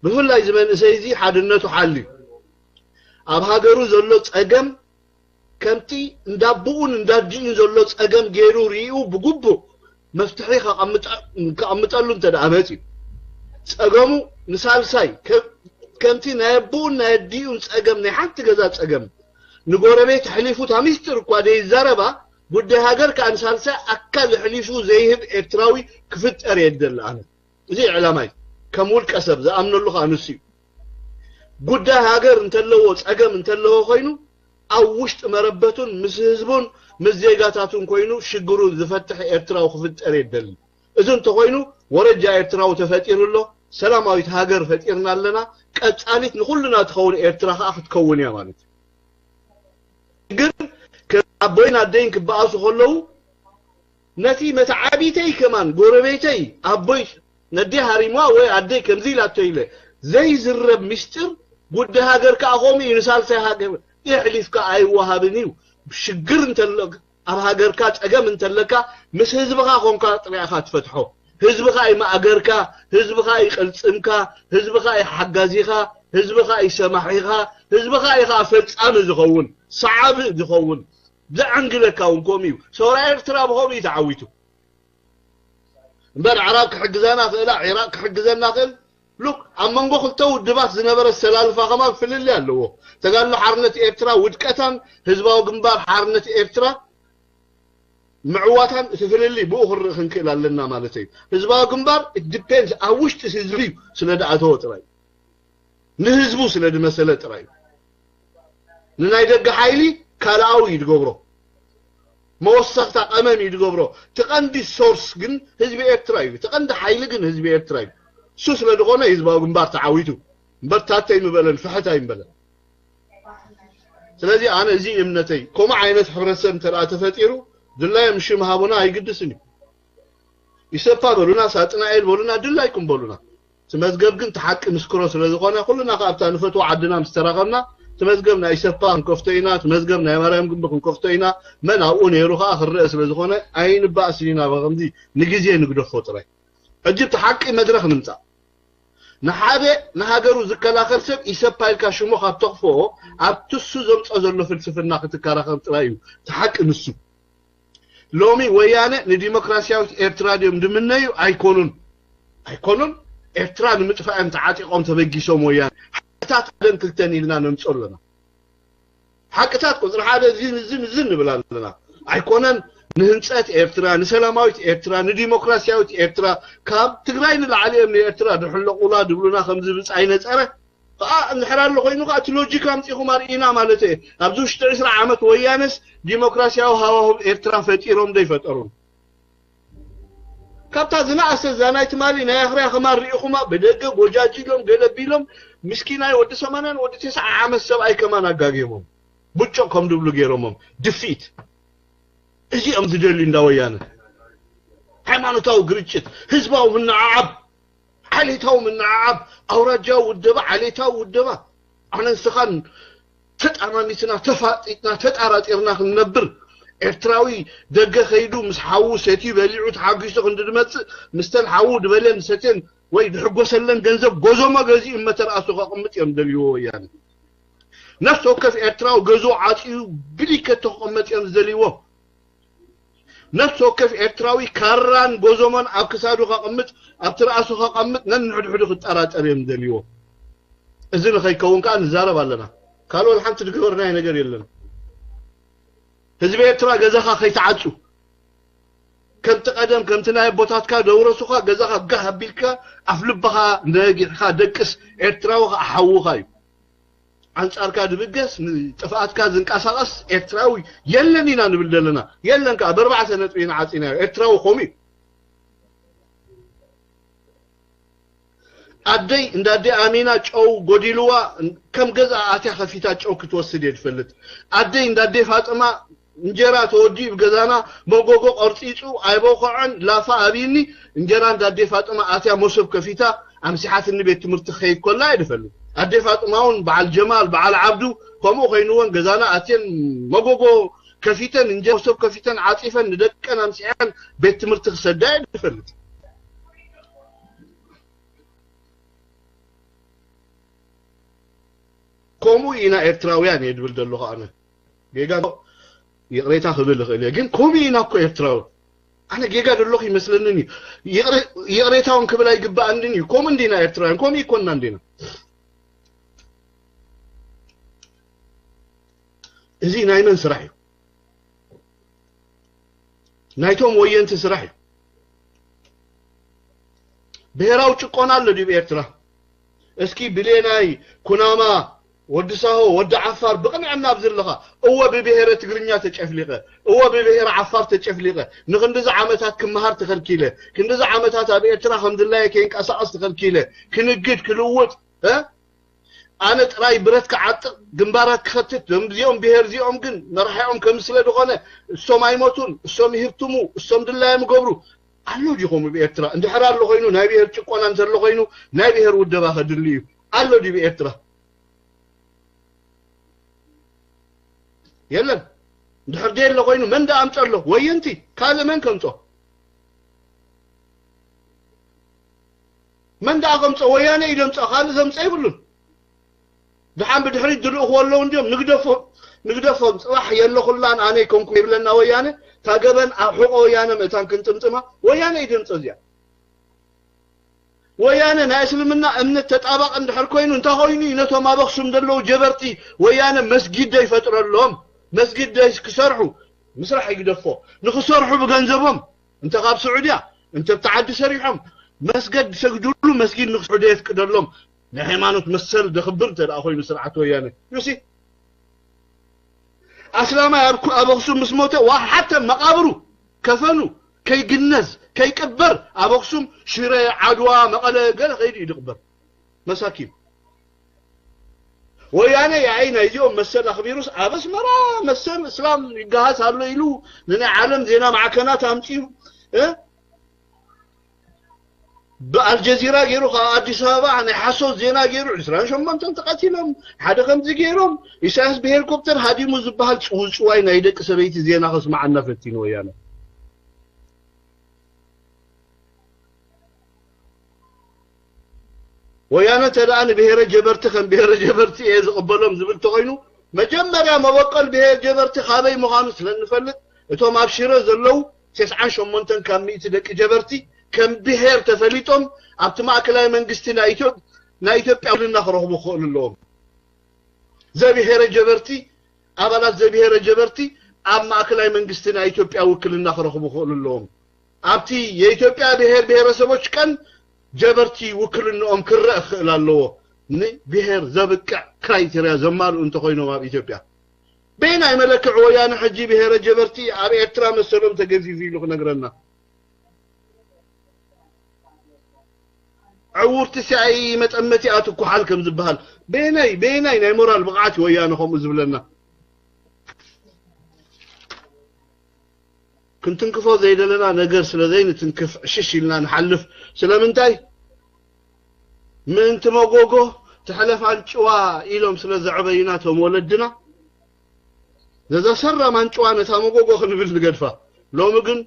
ብፍላይ እዚ መንእሰይ እዚ ሓድነቱ ሓልዩ ኣብ ሃገሩ ዘሎ ጸገም ከምቲ እንዳቦኡን እንዳዲኡን ዘሎ ጸገም ገይሩ ርእዩ ብግቡእ መፍትሒ ከቐምጠሉ እንተ ደኣ መጺኡ ጸገሙ ንሳልሳይ ከምቲ ናይ ኣቦኡን ናይ ኣዲኡን ጸገም ናይ ሓንቲ ገዛ ጸገም ንጎረቤት ኣሕሊፉ እታ ሚስጥር እኳ ዘይዛረባ ጉዳይ ሃገር ከኣ ንሳልሳይ ኣካል ኣሕሊፉ ዘይህብ ኤርትራዊ ክፍጠር እየ ዝደሊ ኣነ። እዚ እዩ ዕላማይ። ከም ውልቀ ሰብ ዝኣምነሉ ከኣ ንሱ እዩ። ጉዳይ ሃገር እንተለዎ ጸገም እንተለዎ ኮይኑ ኣብ ውሽጢ መረበቱን ምስ ህዝቡን ምስ ዜጋታቱን ኮይኑ ሽግሩ ዝፈትሕ ኤርትራዊ ክፍጠር እየ ዝደሊ። እዚ እንተኾይኑ ወረጃ ኤርትራዊ ተፈጢሩ ኣሎ። ሰላማዊት ሃገር ፈጢርና ኣለና። ቀጻሊት ንኹልና ትኸውን ኤርትራ ከኣ ክትከውን እያ ማለት እዩ። ግን ኣቦይን ኣደይን ክበኣሱ ከለዉ ነቲ መተዓቢተይ ከማን ጎረቤተይ ኣቦይ ነደይ ሃሪምዋ ወይ ኣደይ ከምዚ ኢላቶ ኢለ ዘይዝረብ ምስጢር ጉዳይ ሃገር ከኣ ከምኡ እዩ። ንሳልሳይ ሃገር የሕሊፍካ ኣይወሃብን እዩ። ሽግር እንተሎ ኣብ ሃገርካ ጸገም እንተለካ ምስ ህዝብኻ ኮንካ ጥራይ ኢኻ ትፈትሖ። ህዝብኻ እዩ ማእገርካ፣ ህዝብኻ እዩ ቅልጽምካ፣ ህዝብኻ እዩ ሓጋዚኻ፣ ህዝብኻ እዩ ሰማሒኻ፣ ህዝብኻ እዩ ኸኣ ፈጻሚ ዝኸውን፣ ሰዓቢ ዝኸውን። ዘዐንግለካ እውን ከምኡ እዩ። ሰውራ ኤርትራ ብኸምኡ እዩ ተዓዊቱ። እምበር ኣዕራብ ክሕግዛና ክእላ፣ ዒራቕ ክሕግዘና ክእል። ሉክ ኣብ መንጎ ክልተ ውድባት ዝነበረ ሰላልፋ ከማን ፍልልይ ኣለዎ። ተጋድሎ ሓርነት ኤርትራ ውድቀታን ህዝባዊ ግንባር ሓርነት ኤርትራ ምዕዋታን እቲ ፍልልይ ብኡ ክንርኢ ክንክእል ኣለና ማለት እዩ። ህዝባዊ ግንባር ዲፔንስ ኣብ ውሽጢ ህዝቢ እዩ ስለ ደኣተወ ጥራይ ንህዝቡ ስለ ድመሰለ ጥራይ እዩ። ንናይ ደገ ሓይሊ ካልኣዊ እዩ ድገብሮ። መወሰኽታ ቀመም እዩ ድገብሮ። እቲ ቀንዲ ሶርስ ግን ህዝቢ ኤርትራ እዩ። እቲ ቀንዲ ሓይሊ ግን ህዝቢ ኤርትራ እዩ። እሱ ስለ ዝኾነ ህዝባዊ ግንባር ተዓዊቱ እምበር ታተይ ምበለን ፍሕት ኣይምበለን። ስለዚ ኣነ እዚ እምነተይ ከምኡ ዓይነት ሕብረተሰብ እንተ ተፈጢሩ ድላዮም ሽም ሃቡና ኣይግድስን እዩ። ኢሰፓ በሉና፣ ሳጥናኤል በሉና፣ ድላይኩም በሉና። እቲ መዝገብ ግን እቲ ሓቂ ምስክሮ ስለ ዝኾነ ኩልና ካብ ኣብታ ንፈትዋ ዓድና ምስ ተራኸብና እቲ መዝገብ ናይ ኢሰፓ ክንከፍቶ ኢና፣ እቲ መዝገብ ናይ ማርያም ግንቢ ክንከፍቶ ኢና። መን ኣብኡ ነይሩ ከዓ ክረአ ስለ ዝኾነ ኣይንባእስን ኢና። ብኸምዚ ንግዜ ንግደፎ ጥራይ። ሕጂ እቲ ሓቂ መድረኽ ንምጻእ። ንሓደ ንሃገሩ ዝከላኸል ሰብ ኢሰፓ ኢልካ ሽሙ ካብ ተኽፍኦ ኣብቲ እሱ ዘምጾ ዘሎ ፍልስፍና ክትከራኸር ጥራይ እዩ እቲ ሓቂ ንሱ። ሎሚ ወያነ ንዲሞክራሲያዊት ኤርትራ ድዮም ድምነዩ? ኣይኮኑን ኣይኮኑን። ኤርትራ ንምጥፋእ እዮም ተዓጢቖም ተበጊሶም ወያነ። ሓቅታት ሓደን ክልተን ኢልና ነምጾ ኣለና። ሓቅታት ቁፅሪ ሓደ እዝን እዝን እዝን ንብል ኣለና። ኣይኮነን ንህንፀት ኤርትራ፣ ንሰላማዊት ኤርትራ፣ ንዲሞክራሲያዊት ኤርትራ ካብ ትግራይ ንላዕሊ እዮም ንኤርትራ ድሕለቑላ ድብሉና ከምዚ ብፃይ ነፀረ ከኣ እንድሕር ኣሎ ኮይኑ ከኣ እቲ ሎጂክ ኣምፂኹም ኣርእዩና ማለት እየ። ኣብዚ ውሽጢ ዕስራ ዓመት ወያነስ ዲሞክራሲያዊ ሃዋህው ኤርትራ ፈጢሮም ዶ ይፈጠሩን? ካብታ ዝነኣሰ እዛ ናይ ትማሊ ናይ ኣኽርያ ከማን ሪኢኹማ ብደገ ጎጃጅሎም ገለ ቢሎም ምስኪናይ ወዲ ሰማንያን ወዲ ተስዓ ዓመት ሰብኣይ ከማን ኣጋጊሞም ብጮቕ ከም ድብሉ ገይሮሞም ድፊት እዚኦም ዝደልዩ እንዳ ወያነ ሃይማኖታዊ ግርጭት ህዝባዊ ምንዓዓብ ዓሌታዊ ምንዓዓብ ኣውራጃዊ ውደባ ዓሌታዊ ውደባ ኣነ ንስኻን ተጣማሚትና ተፋጢጥና ተጣራጢርና ክንነብር ኤርትራዊ ደገ ከይዱ ምስ ሓዉ ሰትዩ በሊዑ ተሓጒሱ ክንዲ ድመጽእ ምስተን ሓዉ ድበልየን ዝሰትየን ወይ ድሕጎሰለን ገንዘብ ጎዞሞ ገዚኡ መተርኣሱ ከቕምጥ እዮም ደልይዎ ወያነ ነፍሲ ወከፍ ኤርትራዊ ገዝኡ ዓጽዩ ብሊከቶ ክቕመጥ እዮም ዝደልይዎ ነፍሲ ወከፍ ኤርትራዊ ካራን ጎዞሞን ኣብ ክሳዱ ከቕምጥ ኣብ ትርኣሱ ከቐምጥ ነንሕድሕዱ ክጠራጠር እዮም ዝደልይዎ እዚ ንኸይከውን ከዓ ንዛረብ ኣለና ካልኦ ሓንቲ ዝገበርናዮ ነገር የለን ህዝቢ ኤርትራ ገዛኻ ከይትዓጹ ከምቲ ቀደም ከምቲ ናይ ኣቦታትካ ደውረሱኻ ገዛኻ ጋህ ኣቢልካ ኣፍልባኻ ነጊሕካ ደቅስ። ኤርትራዊ ከዓ ሓውኻ እዩ። ኣንጻርካ ድብገስ፣ ንጥፍኣትካ ዝንቀሳቐስ ኤርትራዊ የለን ኢና ንብል ዘለና። የለን ከዓ ብኣርባዕተ ነጥቢ ኢና ዓጺናዮ። ኤርትራዊ ከምኡ እዩ። ኣደይ እንዳዴ ኣሚና ጨው ጎዲልዋ ከም ገዛ ኣትያ ከፊታ ጨው ክትወስድ እየ ዝፈልጥ። ኣደይ እንዳዴ ፋጥማ እንጀራ ተወዲኡ ብገዛና መጎጎ ቀርጺጹ ኣይበኸዐን ላፋ ኣብይኒ። እንጀራ እንዳዴ ፋጥማ ኣትያ መሶብ ከፊታ ኣምሲሓትኒ ቤት ትምህርቲ ክኸይድ ኮላ እየ ዝፈልጥ። ኣዴ ፋጥማ እውን በዓል ጀማል በዓል ዓብዱ ከምኡ ኮይንወን ገዛና ኣትየን መጎጎ ከፊተን እንጀራ መሶብ ከፊተን ዓጺፈን ንደቀን ኣምሲሐን ቤት ትምህርቲ ክሰዳ እየ ዝፈልጥ። ከምኡ ኢና ኤርትራውያን እየ ድብል ዘለኹ ኣነ። ጌጋ ይቕሬታ ክብል እኽእል እየ፣ ግን ከምኡ ኢና እኮ ኤርትራዊ። ኣነ ጌጋ ዘለኹ ይመስለንን እዩ። ይቕሬ- ይቕሬታ እውን ክብል ኣይግባኣንን እዩ። ከምኡ እንዲና ኤርትራውያን፣ ከምኡ ይኮንና እንዲና። እዚ ናይ መን ስራሕ እዩ? ናይቶም ወየንቲ ስራሕ እዩ። ብሄራዊ ጭቆና ኣሎ ድዩ ኤርትራ? እስኪ ብሌናይ፣ ኩናማ፣ ወዲ ሳሆ፣ ወዲ ዓፋር ብቕንዕና ኣብዚ ኣለኻ። እወ ብብሄረ ትግርኛ ተጨፍሊቐ፣ እወ ብብሄረ ዓፋር ተጨፍሊቐ። ንክንድዚ ዓመታት ክመሃር ተኸልኪለ፣ ክንድዚ ዓመታት ኣብ ኤርትራ ከም ድላየ ከይንቀሳቐስ ተኸልኪለ፣ ክንግድ፣ ክልውጥ፣ እ? ኣነ ጥራይ ብረት ክዓጥቕ፣ ግንባራት ክኸትት፣ እዞም እዚኦም ብሄር እዚኦም ግን መራሒኦም ከም ስለ ዝኾነ እሶም ኣይሞቱን፣ እሶም ይህብትሙ፣ እሶም ድላዮም ይገብሩ። ኣሎ ድዩ ከምኡ ብኤርትራ? እንድሕር ኣሎ ኮይኑ፣ ናይ ብሄር ጭቆና እንተሎ ኮይኑ፣ ናይ ብሄር ውደባ ከድሊ እዩ። ኣሎ ድዩ ብኤርትራ? የለን። እንድሕር ደየሎ ኮይኑ፣ መን ደኣ ኣምጸሎ? ወየንቲ። ካልእ መን ከምጾ? መን ደኣ ከምጾ? ወያነ እዩ ደምጾ፣ ካልእ ዘምጾ የብሉን። ደሓን ብድሕሪት ዝልእኽዎ ኣለዉ እንድዮም፣ ንግደፎም፣ ንግደፎም። ጽባሕ የለኹላን ኣነ ኣይኮንኩ ይብለና ወያነ፣ እታ ገበን ኣብ ሕቖ ወያነ ምእታን ክንጥምጥማ፣ ወያነ እዩ ደምጾ እዚኣ። ወያነ ናይ እስልምና እምነት ተጣባቂ እንድሕር ኮይኑ፣ እንታይ ኮይኑ እዩ ነቶም ኣብ ኣኽሱም ዘለዉ ጀበርቲ ወያነ መስጊድ ዶ ይፈጥረሎም? መስጊድ ዶ ክሰርሑ? ምስራሕ ይግደፎ። ንኽሰርሑ ብገንዘቦም፣ እንተ ካብ ስዑድያ፣ እንተ ኣብቲ ዓዲ ሰሪሖም፣ መስገድ ዝሰግድሉ መስጊድ ንኽስዑ ዶ የፍቅደሎም? ናይ ሃይማኖት መሰል ዘኽብር እንተ ደኣ ኮይኑ ስርዓት ወያነ። ዩሲ፣ ኣስላማይ ኣብ ኩ- ኣብ ኣኽሱም ምስ ሞተ፣ ዋ ሓተ መቓብሩ፣ ከፈኑ፣ ከይግነዝ፣ ከይቅበር፣ ኣብ ኣኽሱም፣ ሽረ፣ ዓድዋ፣ መቐለ፣ ገለ ከይዱ እዩ ዝቕበር። መሳኪን። ወያነ ያኢ ናይዚኦም መሰል ኣኽቢሩስ ኣብ ኣስመራ መሰል እስላም ይገሃስ ኣሎ ኢሉ ንናይ ዓለም ዜና ማዕከናት ኣምጺኡ፣ እ? ብኣልጀዚራ ገይሩ ካብ ኣዲስ ኣበባ ናይ ሓሶት ዜና ገይሩ ዕስራን ሸሞንተን ተቐቲሎም፣ ሓደ ከምዚ ገይሮም፣ ኢሳያስ ብሄሊኮፕተር ሃዲሙ ዝበሃል ጽውጽዋይ ናይ ደቂ ሰበይቲ ዜና ከስምዓና ፈቲኑ ወያነ። ወያነ እንተ ደኣ ንብሄረ ጀበርቲ ከም ብሄረ ጀበርቲ እየ ዝቕበሎም ዝብል እንተኾይኑ፣ መጀመርያ መበቆል ብሄር ጀበርቲ ካበይ ምዃኑ ስለ እንፈልጥ፣ እቶም ኣብ ሽረ ዘለዉ ተስዓን ሸሞንተን ካብ ሚእቲ ደቂ ጀበርቲ ከም ብሄር ተፈሊጦም ኣብቲ ማእከላይ መንግስቲ ናይ ኢትዮ- ናይ ኢትዮጵያ ውክልና ክረኽቡ ክኽእሉ ኣለዎም። ዘብሄረ ጀበርቲ፣ ኣባላት ዘብሄረ ጀበርቲ ኣብ ማእከላይ መንግስቲ ናይ ኢትዮጵያ ውክልና ክረኽቡ ክኽእሉ ኣለዎም። ኣብቲ የኢትዮጵያ ብሄር ብሄረሰቦች ቀን ጀበርቲ ውክልንኦም ክረእ ክኽእል ኣለዎ። ንብሄር ዘብቅዕ ክራይቴርያ ዘማልኡ እንተኾይኖም ኣብ ኢትዮጵያ። በየናይ መለክዕ ወያነ ሕጂ ብሄረ ጀበርቲ ኣብ ኤርትራ መሰሎም ተገፊፉ ኢሉ ክነግረና? ዕውርቲ ሲኣይ መጠመቲኣ ትኩሓል ከም ዝበሃል በየናይ በየናይ ናይ ሞራል ብቕዓት እዩ ወያነ ከምኡ ዝብለና? ክንትንክፎ ዘይደለና ነገር ስለ ዘይንትንክፍ ዕሽሽ ኢልና ንሓልፍ። ስለምንታይ? ምእንቲ መጎጎ ትሕለፍ ኣንጭዋ ኢሎም ስለ ዘዕበዩና እቶም ወለድና፣ ነዛ ሰራም ኣንጭዋ ነታ መጎጎ ክንብል ንገድፋ። ሎሚ ግን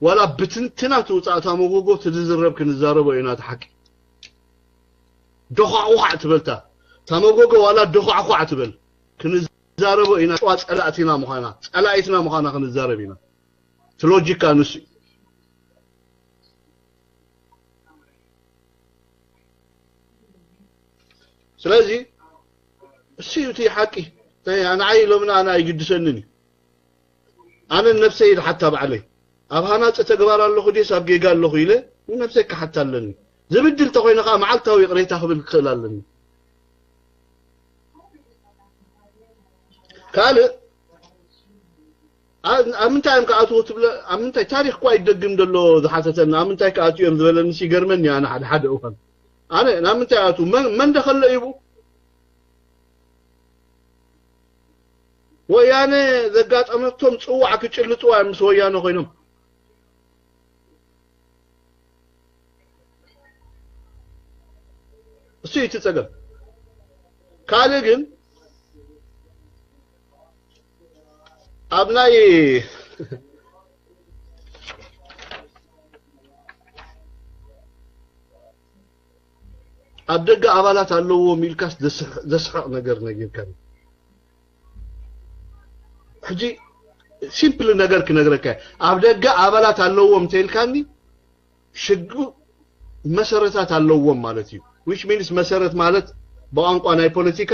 ዋላ ብትንትና ትውጻእ እታ መጎጎ፣ ትዝረብ ክንዛረቦ ኢና። እቲ ሓቂ ዶዃዕኳዕ ትበልታ እታ መጎጎ፣ ዋላ ዶዃዕኳዕ ትበል ክንዛረቦ ኢና። ጨዋ ጸላእትና ምዃና፣ ጸላኢትና ምዃና ክንዛረብ ኢና። እቲ ሎጂካ ንሱ እዩ። ስለዚ እሱ እዩ እቲ ሓቂ። ንዓይ ሎሚ ንኣና ኣይግድሰንን እዩ። ኣነ ነብሰይ ይሓታ ባዕለይ። ኣብ ሃናፂ ተግባር ኣለኹ ድየስ ኣብ ጌጋ ኣለኹ ኢለ ንነብሰይ ክሓታ ኣለኒ። ዝብድል ተኾይነ ከዓ መዓልታዊ ይቕሬታ ክብል ክኽእል ኣለኒ። ካልእ ኣብ ምንታይ እዮም ክኣትዉ ትብለ? ኣብ ምንታይ ታሪኽ እኳ ይደግም ዘሎ ዝሓተተኒ ኣብ ምንታይ ክኣትዉ እዮም ዝበለኒ ይገርመኒ። ኣነ ሓደ ሓደ እዋን ኣነ ናብ ምንታይ ኣትዉ መን ደኸለ ይቡ ወያነ ዘጋጠመቶም ፅዋዕ ክጭልጥዋ እዮም ምስ ወያነ ኮይኖም። እሱ እቲ ጸገም። ካልእ ግን ኣብ ናይ ኣብ ደገ ኣባላት ኣለዎም ኢልካስ ዘስሕቕ ነገር ነጊርካኒ። ሕጂ ሲምፕል ነገር ክነግረካ እየ። ኣብ ደገ ኣባላት ኣለዎም እንተኢልካኒ ሽግ መሰረታት ኣለዎም ማለት እዩ። Which means መሰረት ማለት ብቋንቋ ናይ ፖለቲካ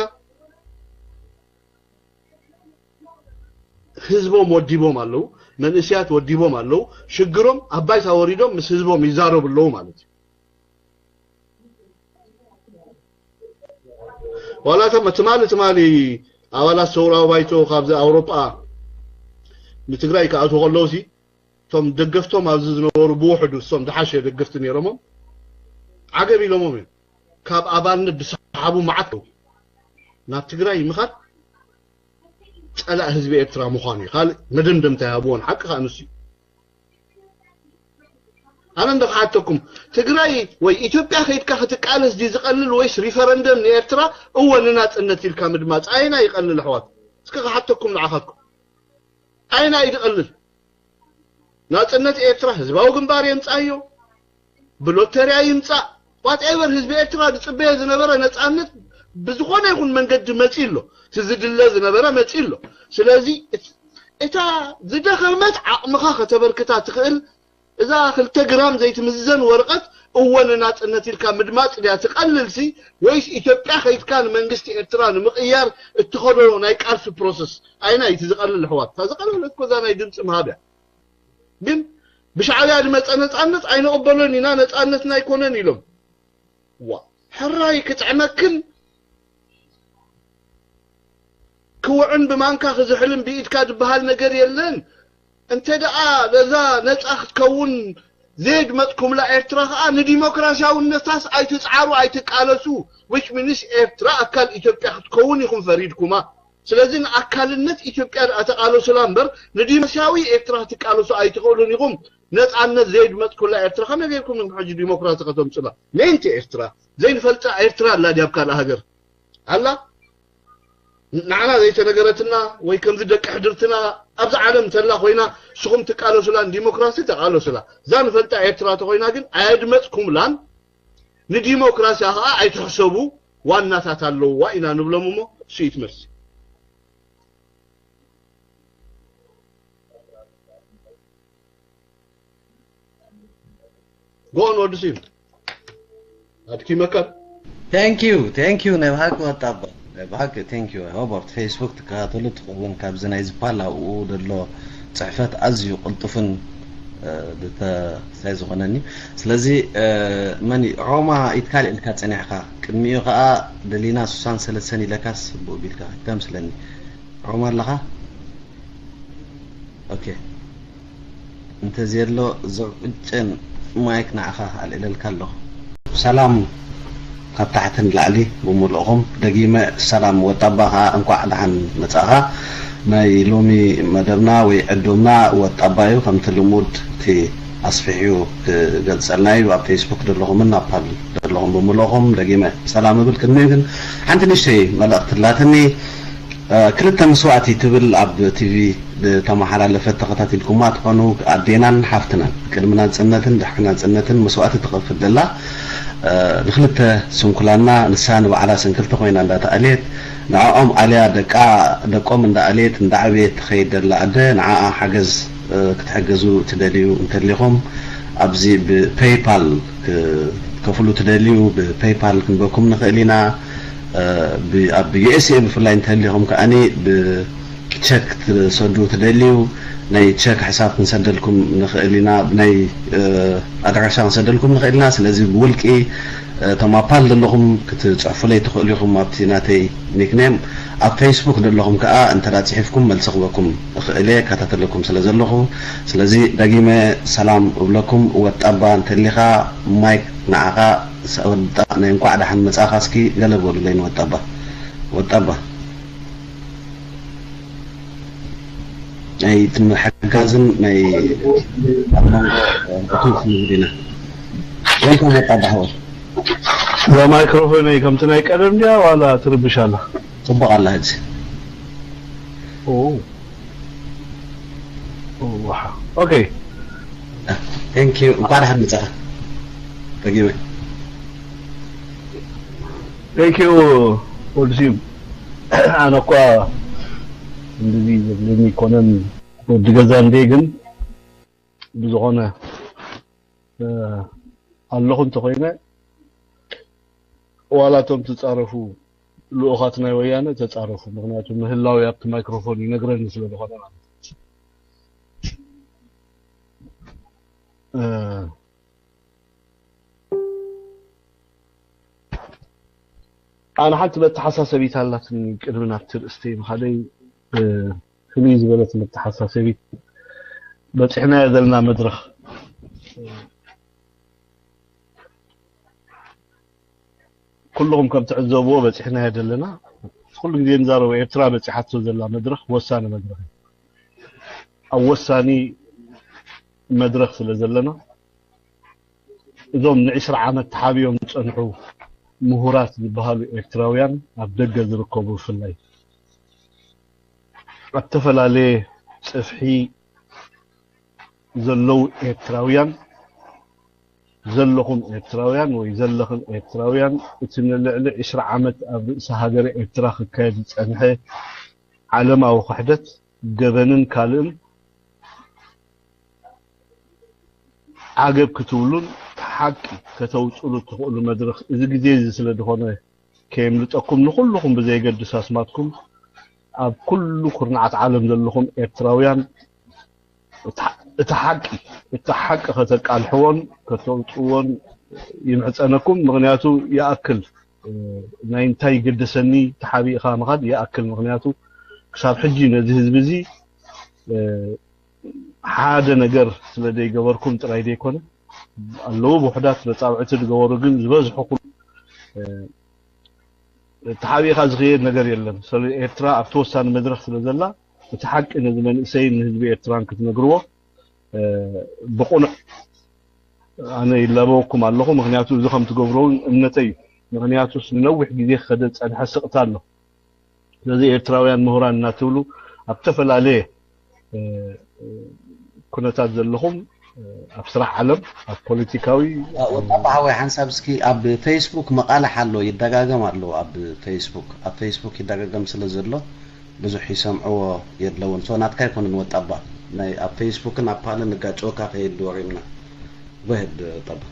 ህዝቦም ወዲቦም ኣለዉ፣ መንእስያት ወዲቦም ኣለዉ። ሽግሮም ኣብ ባይታ ወሪዶም ምስ ህዝቦም ይዛረቡ ኣለዉ ማለት እዩ። ዋላ እቶም ትማሊ ትማሊ ኣባላት ሰውራዊ ባይቶ ካብዚ ኣውሮጳ ንትግራይ ክኣትዉ ከለዉ ሲ እቶም ደገፍቶም ኣብዚ ዝነበሩ ብውሕዱ እሶም ዝሓሸ ደገፍቲ ነይሮሞም ዓገብ ኢሎሞም እዮም። ካብ ኣባልነት ዝሰሓቡ መዓት ኣለዉ። ናብ ትግራይ ምኻድ ጸላእ ህዝቢ ኤርትራ ምዃኑ እዩ። ካልእ መደምደምታ ይሃብዎን ሓቂ ከዓ ንሱ እዩ። ኣነ እንዶ ክሓተኩም ትግራይ ወይ ኢትዮጵያ ከይድካ ክትቃለስ ድዩ ዝቐልል ወይስ ሪፈረንደም ንኤርትራ እወ ንናጽነት ኢልካ ምድማፅ ኣይና ይቐልል ኣሕዋት? እስከ ክሓተኩም ንዓኻትኩም ኣይና እዩ ዝቐልል? ናጽነት ኤርትራ ህዝባዊ ግንባር የምጻዮ ብሎተርያ ይምጻእ whatever ህዝቢ ኤርትራ ዝጽበዮ ዝነበረ ነጻነት ብዝኾነ ይኹን መንገዲ መጺ ኣሎ። እቲ ዝድለ ዝነበረ መጺ ኣሎ። ስለዚ እት- እታ ዝደኸመት ዓቕምኻ ከተበርክታ ትኽእል እዛ ክልተ ግራም ዘይትምዘን ወረቐት እወ ንናጽነት ኢልካ ምድማጽ ድያ ትቐልልሲ ወይስ ኢትዮጵያ ከይድካ ንመንግስቲ ኤርትራ ንምቕያር እትኸዶ ናይ ቃልሲ ፕሮሰስ ኣይና እዩ እቲ ዝቐልል ኣሕዋት? እታ ዝቐለለት እኮ እዛ ናይ ድምፂ ምሃብ እያ። ግን ብሻዕብያ ዝመፀ ነፃነት ኣይንቕበሎን ኢና፣ ነፃነትና ኣይኮነን ኢሎም። ዋ ሕራይ ክጥዕመክን ክውዕን ብማንካ ክዝሕልን ብኢድካ ዝበሃል ነገር የለን። እንተ ደኣ በዛ ነፃ ክትከውን ዘየድመፅኩምላ ኤርትራ ከዓ ንዲሞክራሲያውነታስ ኣይትፅዓሩ ኣይትቃለሱ። Which means ኤርትራ ኣካል ኢትዮጵያ ክትከውን ኢኹም ፈሪድኩማ። ስለዚ ንኣካልነት ኢትዮጵያ ደኣ ተቃለሱላ እምበር ንዲሞክራሲያዊ ኤርትራ ክትቃለሱ ኣይትኽእሉን ኢኹም። ነፃነት ዘየድመፅኩላ ኤርትራ ከመይ ጌርኩም ኢኹም ሕጂ ዲሞክራሲ ከተምፁላ? ምእንቲ ኤርትራ ዘይንፈልጣ ኤርትራ ኣላ ድያ ኣብ ካልእ ሃገር ኣላ? ንዓና ዘይተነገረትና ወይ ከምዚ ደቂ ሕድርትና ኣብዚ ዓለም እንተላ ኮይና ንስኹም ትቃለሱላ ንዲሞክራሲ ተቃለሱላ። እዛ ንፈልጣ ኤርትራ ተኮይና ግን ኣየድመፅኩምላን ንዲሞክራሲያ ከዓ ኣይትሕሰቡ ዋናታት ኣለውዋ ኢና ንብሎም እሞ እሱ እዩ እቲ መልሲ። ጎን ወዲ ሲም ኣድኪመካ። Thank you thank you ናይ ብሓቂ ወጣባ ናይ ብሓቂ thank you። ሆቦርት ፌስቡክ ትከታተሉ ትኸውን ካብዚ ናይ ዝፓል ኣብኡ ዘሎ ፅሕፈት ኣዝዩ ቅልጡፍን እ፣ ድተ- ስለ ዝኾነኒ ስለዚ እ፣ መን እዩ? ሮማ ኢትካል ኢልካ ፀኒሕካ ቅድሚኡ ከዓ ደሊና ሱሳን ሰለሰን ኢለካስ ብኡ ቢልካ ከም ስለኒ ሮማ ኣለኻ? ኦኬ እንተዘየሎ ዘውዕጨን ማይክ ንዓኻ ኣልዕለልካ ኣለኹ። ሰላም ካብ ታሕቲ ንላዕሊ ብምሉእኹም ደጊመ ሰላም ወጣባ ከዓ እንኳዕ ደሓን መጻእኻ። ናይ ሎሚ መደብና ወይ ዕዱምና ወጣባ እዩ ከምቲ ልሙድ እቲ ኣስፊሕዩ ክገልጸልና እዩ ኣብ ፌስቡክ ዘለኹምን ኣብ ፓል ዘለኹም ብምሉእኹም ደጊመ ሰላም እብል ቅድሚኡ ግን ሓንቲ ንእሽተይ መልእኽቲ ኣላትኒ ክልተ መስዋእቲ ትብል ኣብ ቲቪ ዝተመሓላለፈት ተኸታቲልኩማ ትኾኑ ኣዴናን ሓፍትናን ቅድሚ ናፅነትን ድሕሪ ናፅነትን መስዋእቲ ትኸፍል ዘላ ንክልተ ስንኩላና ንሳ ንባዕላ ስንክልቲ ኮይና እንዳተኣልየት ንዕኦም ኣልያ ደቃ ደቆም እንዳኣልየት እንዳዓበየት ትኸይድ ዘላ ኣደ ንዓኣ ሓገዝ ክትሕግዙ ትደልዩ እንተሊኹም ኣብዚ ብፔይፓል ክትከፍሉ ትደልዩ ብፔይፓል ክንበኩም ንኽእል ኢና ኣብ USA ብፍላይ እንተሊኹም ከኣኒ ብቸክ ትሰዱ ትደልዩ ናይ ቸክ ሕሳብ ክንሰደልኩም ንኽእል ኢና፣ ናይ ኣድራሻ ክንሰደልኩም ንኽእል ኢና። ስለዚ ብውልቂ እቶም ኣብ ፓል ዘለኹም ክትፅሕፉለይ ትኽእሉ ኢኹም ኣብቲ ናተይ ኒክኔም። ኣብ ፌስቡክ ዘለኹም ከዓ እንተ ጽሒፍኩም መልሲ ክበኩም እኽእል እየ፣ እከታተለኩም ስለ ዘለኹ። ስለዚ ደጊመ ሰላም እብለኩም። ወጣባ እንተሊኻ ማይክ ንዓኻ። ወጣ ናይ እንኳዕ ደሓን መጻኻ። እስኪ ገለ በሉለይ ንወጣባ። ወጣባ ናይ ትም-፣ ሓጋዝን ናይ ኣብ መንጎ እቱ ንግዲና። ወልካም ወጣባ ሓወይ። እዛ ማይክሮፎነይ ከምቲ ናይ ቀደም ድያ ዋላ ትርብሽ ኣላ? ጽቡቕ ኣላ ሕጂ። ኦ። ኦ፣ ዋሓ። ኦኬ። Thank you። እንኳዕ ደሓን መጻኻ። ደጊመ። Thank you ወዲ ስዩም። ኣነ እኳ እንደዚ ዘብለኒ ይኮነን ወዲ ገዛ እንደ ግን ብዝኾነ፣ እ፣ ኣለኹ እንተኾይነ ዋላ እቶም ትጻረፉ ልኡኻት ናይ ወያነ ተጻረፉ። ምኽንያቱ ምህላዊ ኣብቲ ማይክሮፎን ይነግረኒ ስለ ዝኾነ ማለት እዩ። እ፣ ኣነ ሓንቲ መተሓሳሰቢት ኣላትኒ ቅድሚ ናብቲ ርእስተይ ምኻደይ፣ እ፣ ፍልይ ዝበለት መተሓሳሰቢት በፂሕናዮ ዘለና መድረኽ ኩልኹም ከም ትዕዘብዎ በፂሕናዮ ዘለና ኩሉ ግዜ ንዛረቦ ኤርትራ በፂሓቶ ዘላ መድረኽ ወሳኒ መድረኽ እዩ። ኣብ ወሳኒ መድረኽ ስለ ዘለና እዞም ንዕስራ ዓመት ተሓቢኦም ዝጸንሑ ምሁራት ዝበሃሉ ኤርትራውያን ኣብ ደገ ዝርከቡ ብፍላይ ኣብ ዝተፈላለየ ጽፍሒ ዘለዉ ኤርትራውያን ዘለኹም ኤርትራውያን ወይ ዘለኽን ኤርትራውያን እቲ ንልዕሊ ዕስራ ዓመት ኣብ ርእሲ ሃገረ ኤርትራ ክካየድ ዝጸንሐ ዓለማዊ ክሕደት ገበንን ካልእን ዓገብ ክትብሉን ሓቂ ከተውፅሉ እትኽእሉ መድረኽ እዚ ግዜ እዚ ስለ ዝኾነ ከየምልጠኩም ንኹልኹም ብዘይገድስ ኣስማትኩም ኣብ ኩሉ ኩርናዓት ዓለም ዘለኹም ኤርትራውያን እቲ ሓቂ እቲ ሓቂ ከተቃልሕዎን ከተውፅዎን ይምሕፀነኩም። ምኽንያቱ ይኣክል ናይ እንታይ ይገደሰኒ ተሓቢእኻ ምኻድ ይኣክል። ምኽንያቱ ክሳብ ሕጂ ነዚ ህዝቢ እዚ ሓደ ነገር ስለ ዘይገበርኩም ጥራይ ዘይኮነ ኣለዉ ብውሕዳት መጻውዕቲ ዝገበሩ ግን ዝበዝሑ ኩሉ ተሓቢእኻ ዝኽየድ ነገር የለን። ስለ ኤርትራ ኣብቲ ወሳኒ መድረኽ ስለ ዘላ እቲ ሓቂ ነዚ መንእሰይን ንህዝቢ ኤርትራን ክትነግርዎ ብቑኑዕ ኣነ ይላበወኩም ኣለኹ። ምኽንያቱ እዚ ከም ትገብርዎ እውን እምነተይ እዩ። ምኽንያቱስ ንነዊሕ ግዜ ክኸደ ዝጸንሐ ስቕታ ኣሎ። ስለዚ ኤርትራውያን ምሁራን እናትብሉ ኣብ ዝተፈላለየ ኩነታት ዘለኹም ኣብ ስራሕ ዓለም ኣብ ፖለቲካዊ ወጣባ ሓወይ ሓንሳብ እስኪ ኣብ ፌስቡክ መቓልሕ ኣሎ ይደጋገም ኣሎ ኣብ ፌስቡክ ኣብ ፌስቡክ ይደጋገም ስለ ዘሎ ብዙሕ ይሰምዕዎ የለውን ሶ ናትካ ኣይኮነን ወጣባ ናይ ኣብ ፌስቡክን ኣብ ፓልን ንጋጨወካ ከየድወሪምና ጎሄድ ወጣባ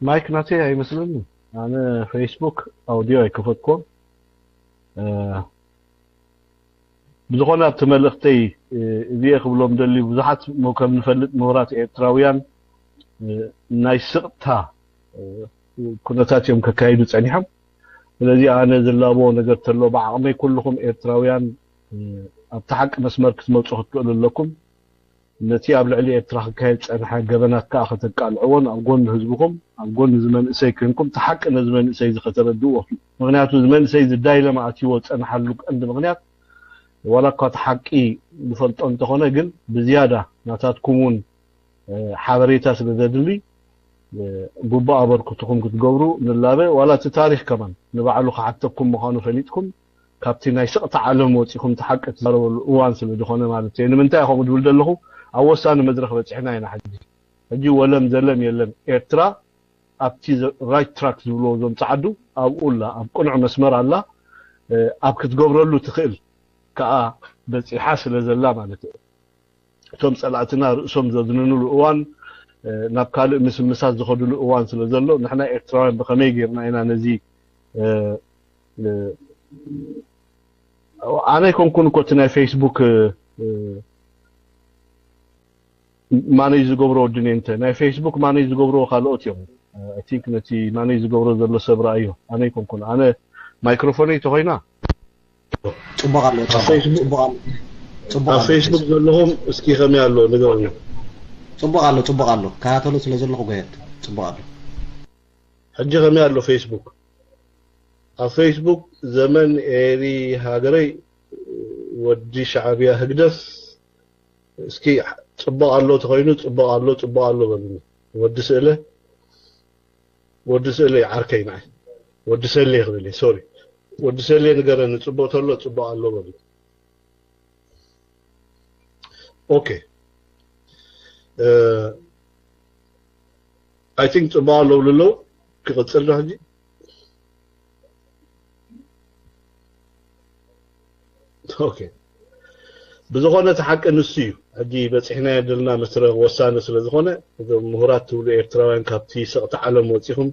ማይክ ናተይ ኣይመስለኒ ኣነ ፌስቡክ ኣውዲዮ ኣይከፈትኮን ብዝኾነ ኣብቲ መልእኽተይ እዚየ ክብሎም ደልዩ ብዙሓት ከም ንፈልጥ ምሁራት ኤርትራውያን ናይ ስቕታ ኩነታት እዮም ከካይዱ ጸኒሖም ስለዚ ኣነ ዝላቦ ነገር ተሎ ብዓቕመይ ኩልኹም ኤርትራውያን ኣብቲ ሓቂ መስመር ክትመፁ ክትክእሉ ኣለኩም ነቲ ኣብ ልዕሊ ኤርትራ ክካየድ ዝጸንሐ ገበናት ከኣ ከተቃልዕዎን ኣብ ጎኒ ህዝብኹም ኣብ ጎኒ እዚ መንእሰይ ኮይንኩም እቲ ሓቂ ነዚ መንእሰይ እዚ ከተረድእዎ ምኽንያቱ እዚ መንእሰይ እዚ ዳይለማ ኣትይዎ ዝጸንሓሉ ቀንዲ ምኽንያት ዋላ እኳ እቲ ሓቂ ዝፈልጦ እንተኾነ ግን ብዝያዳ ናታትኩም እውን ሓበሬታ ስለ ዘድሊ ግቡእ ኣበርክትኹም ክትገብሩ ንላበ ዋላ እቲ ታሪኽ ከማን ንባዕሉ ክሓተኩም ምዃኑ ፈሊጥኩም ካብቲ ናይ ስቕታ ዓለም ወጺኹም እቲ ሓቂ ትዛረበሉ እዋን ስለ ዝኾነ ማለት እየ። ንምንታይ ከምኡ ዝብል ዘለኹ ኣብ ወሳኒ መድረኽ በጺሕና ኢና ሕጂ። ሕጂ ወለም ዘለም የለን። ኤርትራ ኣብቲ right track ዝብልዎ እዞም ጸዓዱ ኣብኡ ኣላ፣ ኣብ ቅኑዕ መስመር ኣላ። ኣብ ክትገብረሉ ትኽእል ከኣ በጺሓ ስለ ዘላ ማለት እየ። እቶም ጸላእትና ርእሶም ዘዝንንሉ እዋን ናብ ካልእ ምስምሳት ዝኸድሉ እዋን ስለ ዘሎ ንሕና ኤርትራውያን ብኸመይ ጌርና ኢና ነዚ ኣነ ኣይኮንኩን እኮ እቲ ናይ ፌስቡክ ማነጅ ዝገብሮ ወዲ ኔንተ ናይ ፌስቡክ ማነጅ ዝገብርዎ ካልኦት እዮም። I think ነቲ ማነጅ ዝገብሮ ዘሎ ሰብ ረኣዮ፣ ኣነ ኣይኮንኩን። ኣነ ማይክሮፎነይ ተኾይና ጽቡቕ ኣሎ። ጽቡቕ ኣሎ። ጽቡቕ ኣሎ። ኣብ ፌስቡክ ዘለኹም እስኪ ከመይ ኣሎ ንገሩኒ። ጽቡቕ ኣሎ። ጽቡቕ ኣሎ። ከታተሎ ስለ ዘለኹ ጎየት ጽቡቕ ኣሎ። ሕጂ ከመይ ኣሎ ፌስቡክ? ኣብ ፌስቡክ ዘመን ኤሪ ሃገረይ ወዲ ሻዕብያ ህግደፍ እስኪ ጽቡቕ ኣሎ ተኾይኑ ጽቡቕ ኣሎ ጽቡቕ ኣሎ በሉኒ። ወዲ ስእለ ወዲ ስእለ ዓርከይ ንዓይ ወዲ ሰሌ ክብል እየ፣ ሶሪ ወዲ ሰሌ ንገረኒ ጽቡቕ ተሎ ጽቡቕ ኣሎ በሉኒ። ኦኬ I think ጽቡቕ ኣሎ ብሉ ኣለዉ። ክቕጽል ዶ ሕጂ? ኦኬ ብዝኾነ እቲ ሓቂ ንሱ እዩ። ሕጂ በፂሕናዮ ዘለና መስረ ወሳኒ ስለ ዝኾነ እዞም ምሁራት ትብሉ ኤርትራውያን ካብቲ ሰቕቲ ዓለም ወፂኹም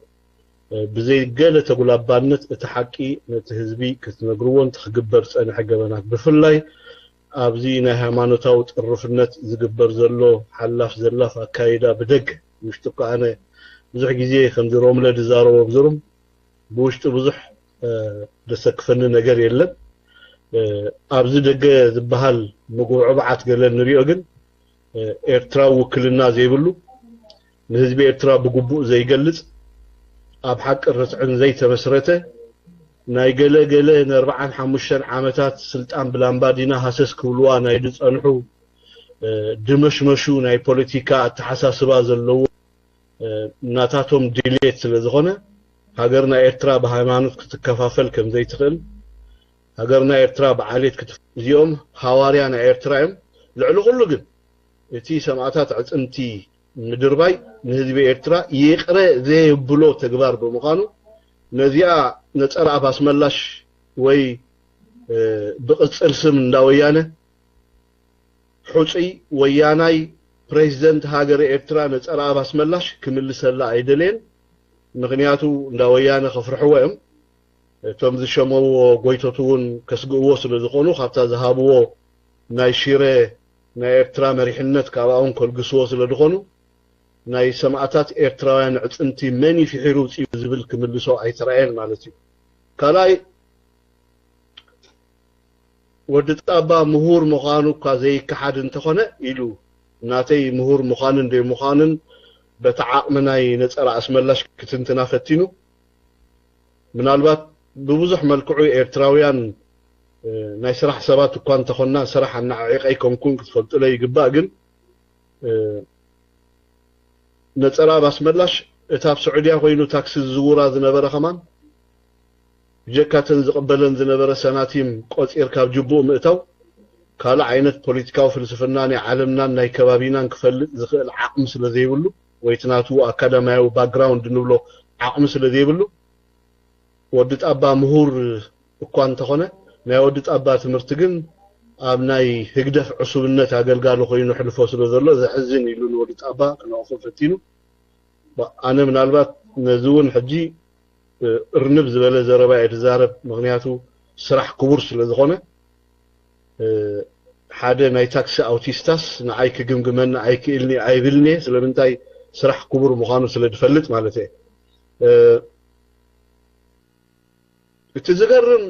ብዘይ ገለ ተጉላባነት እቲ ሓቂ ነቲ ህዝቢ ክትነግርዎን እቲ ክግበር ዝፀንሐ ገበናት ብፍላይ ኣብዚ ናይ ሃይማኖታዊ ጥርፍነት ዝግበር ዘሎ ሓላፍ ዘላፍ ኣካይዳ ብደገ ውሽጢ እኮ ኣነ ብዙሕ ግዜ ከምዚ ሮምለ ዝዛረቦ ብዝሩም ብውሽጢ ብዙሕ ደሰክፈኒ ነገር የለን። ኣብዚ ደገ ዝበሃል ምጉብዕባዓት ገለ ንሪኦ ግን ኤርትራዊ ውክልና ዘይብሉ ንህዝቢ ኤርትራ ብግቡእ ዘይገልጽ ኣብ ሓቂ ርትዕን ዘይተመስረተ ናይ ገለ ገለ ንኣርብዓን ሓሙሽተን ዓመታት ስልጣን ብላምባዲና ሃሰስ ክብልዋ ናይ ዝጸንሑ ድመሽመሹ ናይ ፖለቲካ ኣተሓሳስባ ዘለዎ ናታቶም ድሌት ስለ ዝኾነ ሃገርና ኤርትራ ብሃይማኖት ክትከፋፈል ከም ዘይትኽእል ሃገርና ኤርትራ ብዓሌት ክት እዚኦም ሃዋርያ ናይ ኤርትራ እዮም። ልዕሊ ኩሉ ግን እቲ ሰማእታት ኣዕጽምቲ ምድርባይ ንህዝቢ ኤርትራ ይቕረ ዘየብሎ ተግባር ብምዃኑ ነዚኣ ነጸረ ኣፍ ኣስመላሽ ወይ ብቕጽል ስም እንዳ ወያነ ሕጹይ ወያናይ ፕሬዚደንት ሃገረ ኤርትራ ነጸረ ኣፍ ኣስመላሽ ክምልሰላ ኣይደለየን። ምኽንያቱ እንዳ ወያነ ከፍርሕዎ እዮም። እቶም ዝሸመዎ ጎይቶት እውን ከስግእዎ ስለ ዝኾኑ ካብታ ዝሃብዎ ናይ ሽረ ናይ ኤርትራ መሪሕነት ካብኣ እውን ከልግስዎ ስለ ዝኾኑ ናይ ሰማእታት ኤርትራውያን ኣዕጽምቲ መን እዩ ፍሒሩ ውፅኡ ዝብል ክምልሶ ኣይተራእየን ማለት እዩ። ካልኣይ ወዲ ጣባ ምሁር ምዃኑ እኳ ዘይከሓድ እንተኾነ ኢሉ ናተይ ምሁር ምዃንን ዘይምዃንን በቲ ዓቕሚ ናይ ነፀራ ኣስመላሽ ክትንትና ፈቲኑ ምናልባት ብብዙሕ መልክዑ ኤርትራውያን ናይ ስራሕ ሰባት እኳ እንተኾንና ስራሕ ኣናዓዒቐ ኣይኮንኩን ክትፈልጡለይ ይግባእ ግን ነፀራ ኣስመላሽ እታ ኣብ ስዑድያ ኮይኑ ታክሲ ዝዝውራ ዝነበረ ከማን ብጀካ እተን ዝቕበለን ዝነበረ ሰናቲም ቆፂር ካብ ጅቡኡ ምእታው ካልእ ዓይነት ፖለቲካዊ ፍልስፍና ናይ ዓለምናን ናይ ከባቢናን ክፈልጥ ዝኽእል ዓቕሚ ስለ ዘይብሉ ወይ እቲ ናቱ ኣካዳማያዊ ባክግራውንድ ንብሎ ዓቕሚ ስለ ዘይብሉ ወዲ ጣባ ምሁር እኳ እንተኾነ ናይ ወዲ ጣባ ትምህርቲ ግን ኣብ ናይ ህግደፍ ዕሱብነት ኣገልጋሊ ኮይኑ ሕልፎ ስለ ዘሎ ዘሕዝን ኢሉ ንወዲ ጣባ ክነቕፎ ፈቲኑ። ኣነ ምናልባት ነዚ እውን ሕጂ እርንብ ዝበለ ዘረባ እየ ዝዛረብ፣ ምኽንያቱ ስራሕ ክቡር ስለ ዝኾነ ሓደ ናይ ታክሲ ኣውቲስታስ ንዓይ ክግምግመኒ ኣይክእልኒ ኣይብልኒ እየ። ስለምንታይ ስራሕ ክቡር ምዃኑ ስለ ዝፈልጥ ማለት እየ። እቲ ዝገርም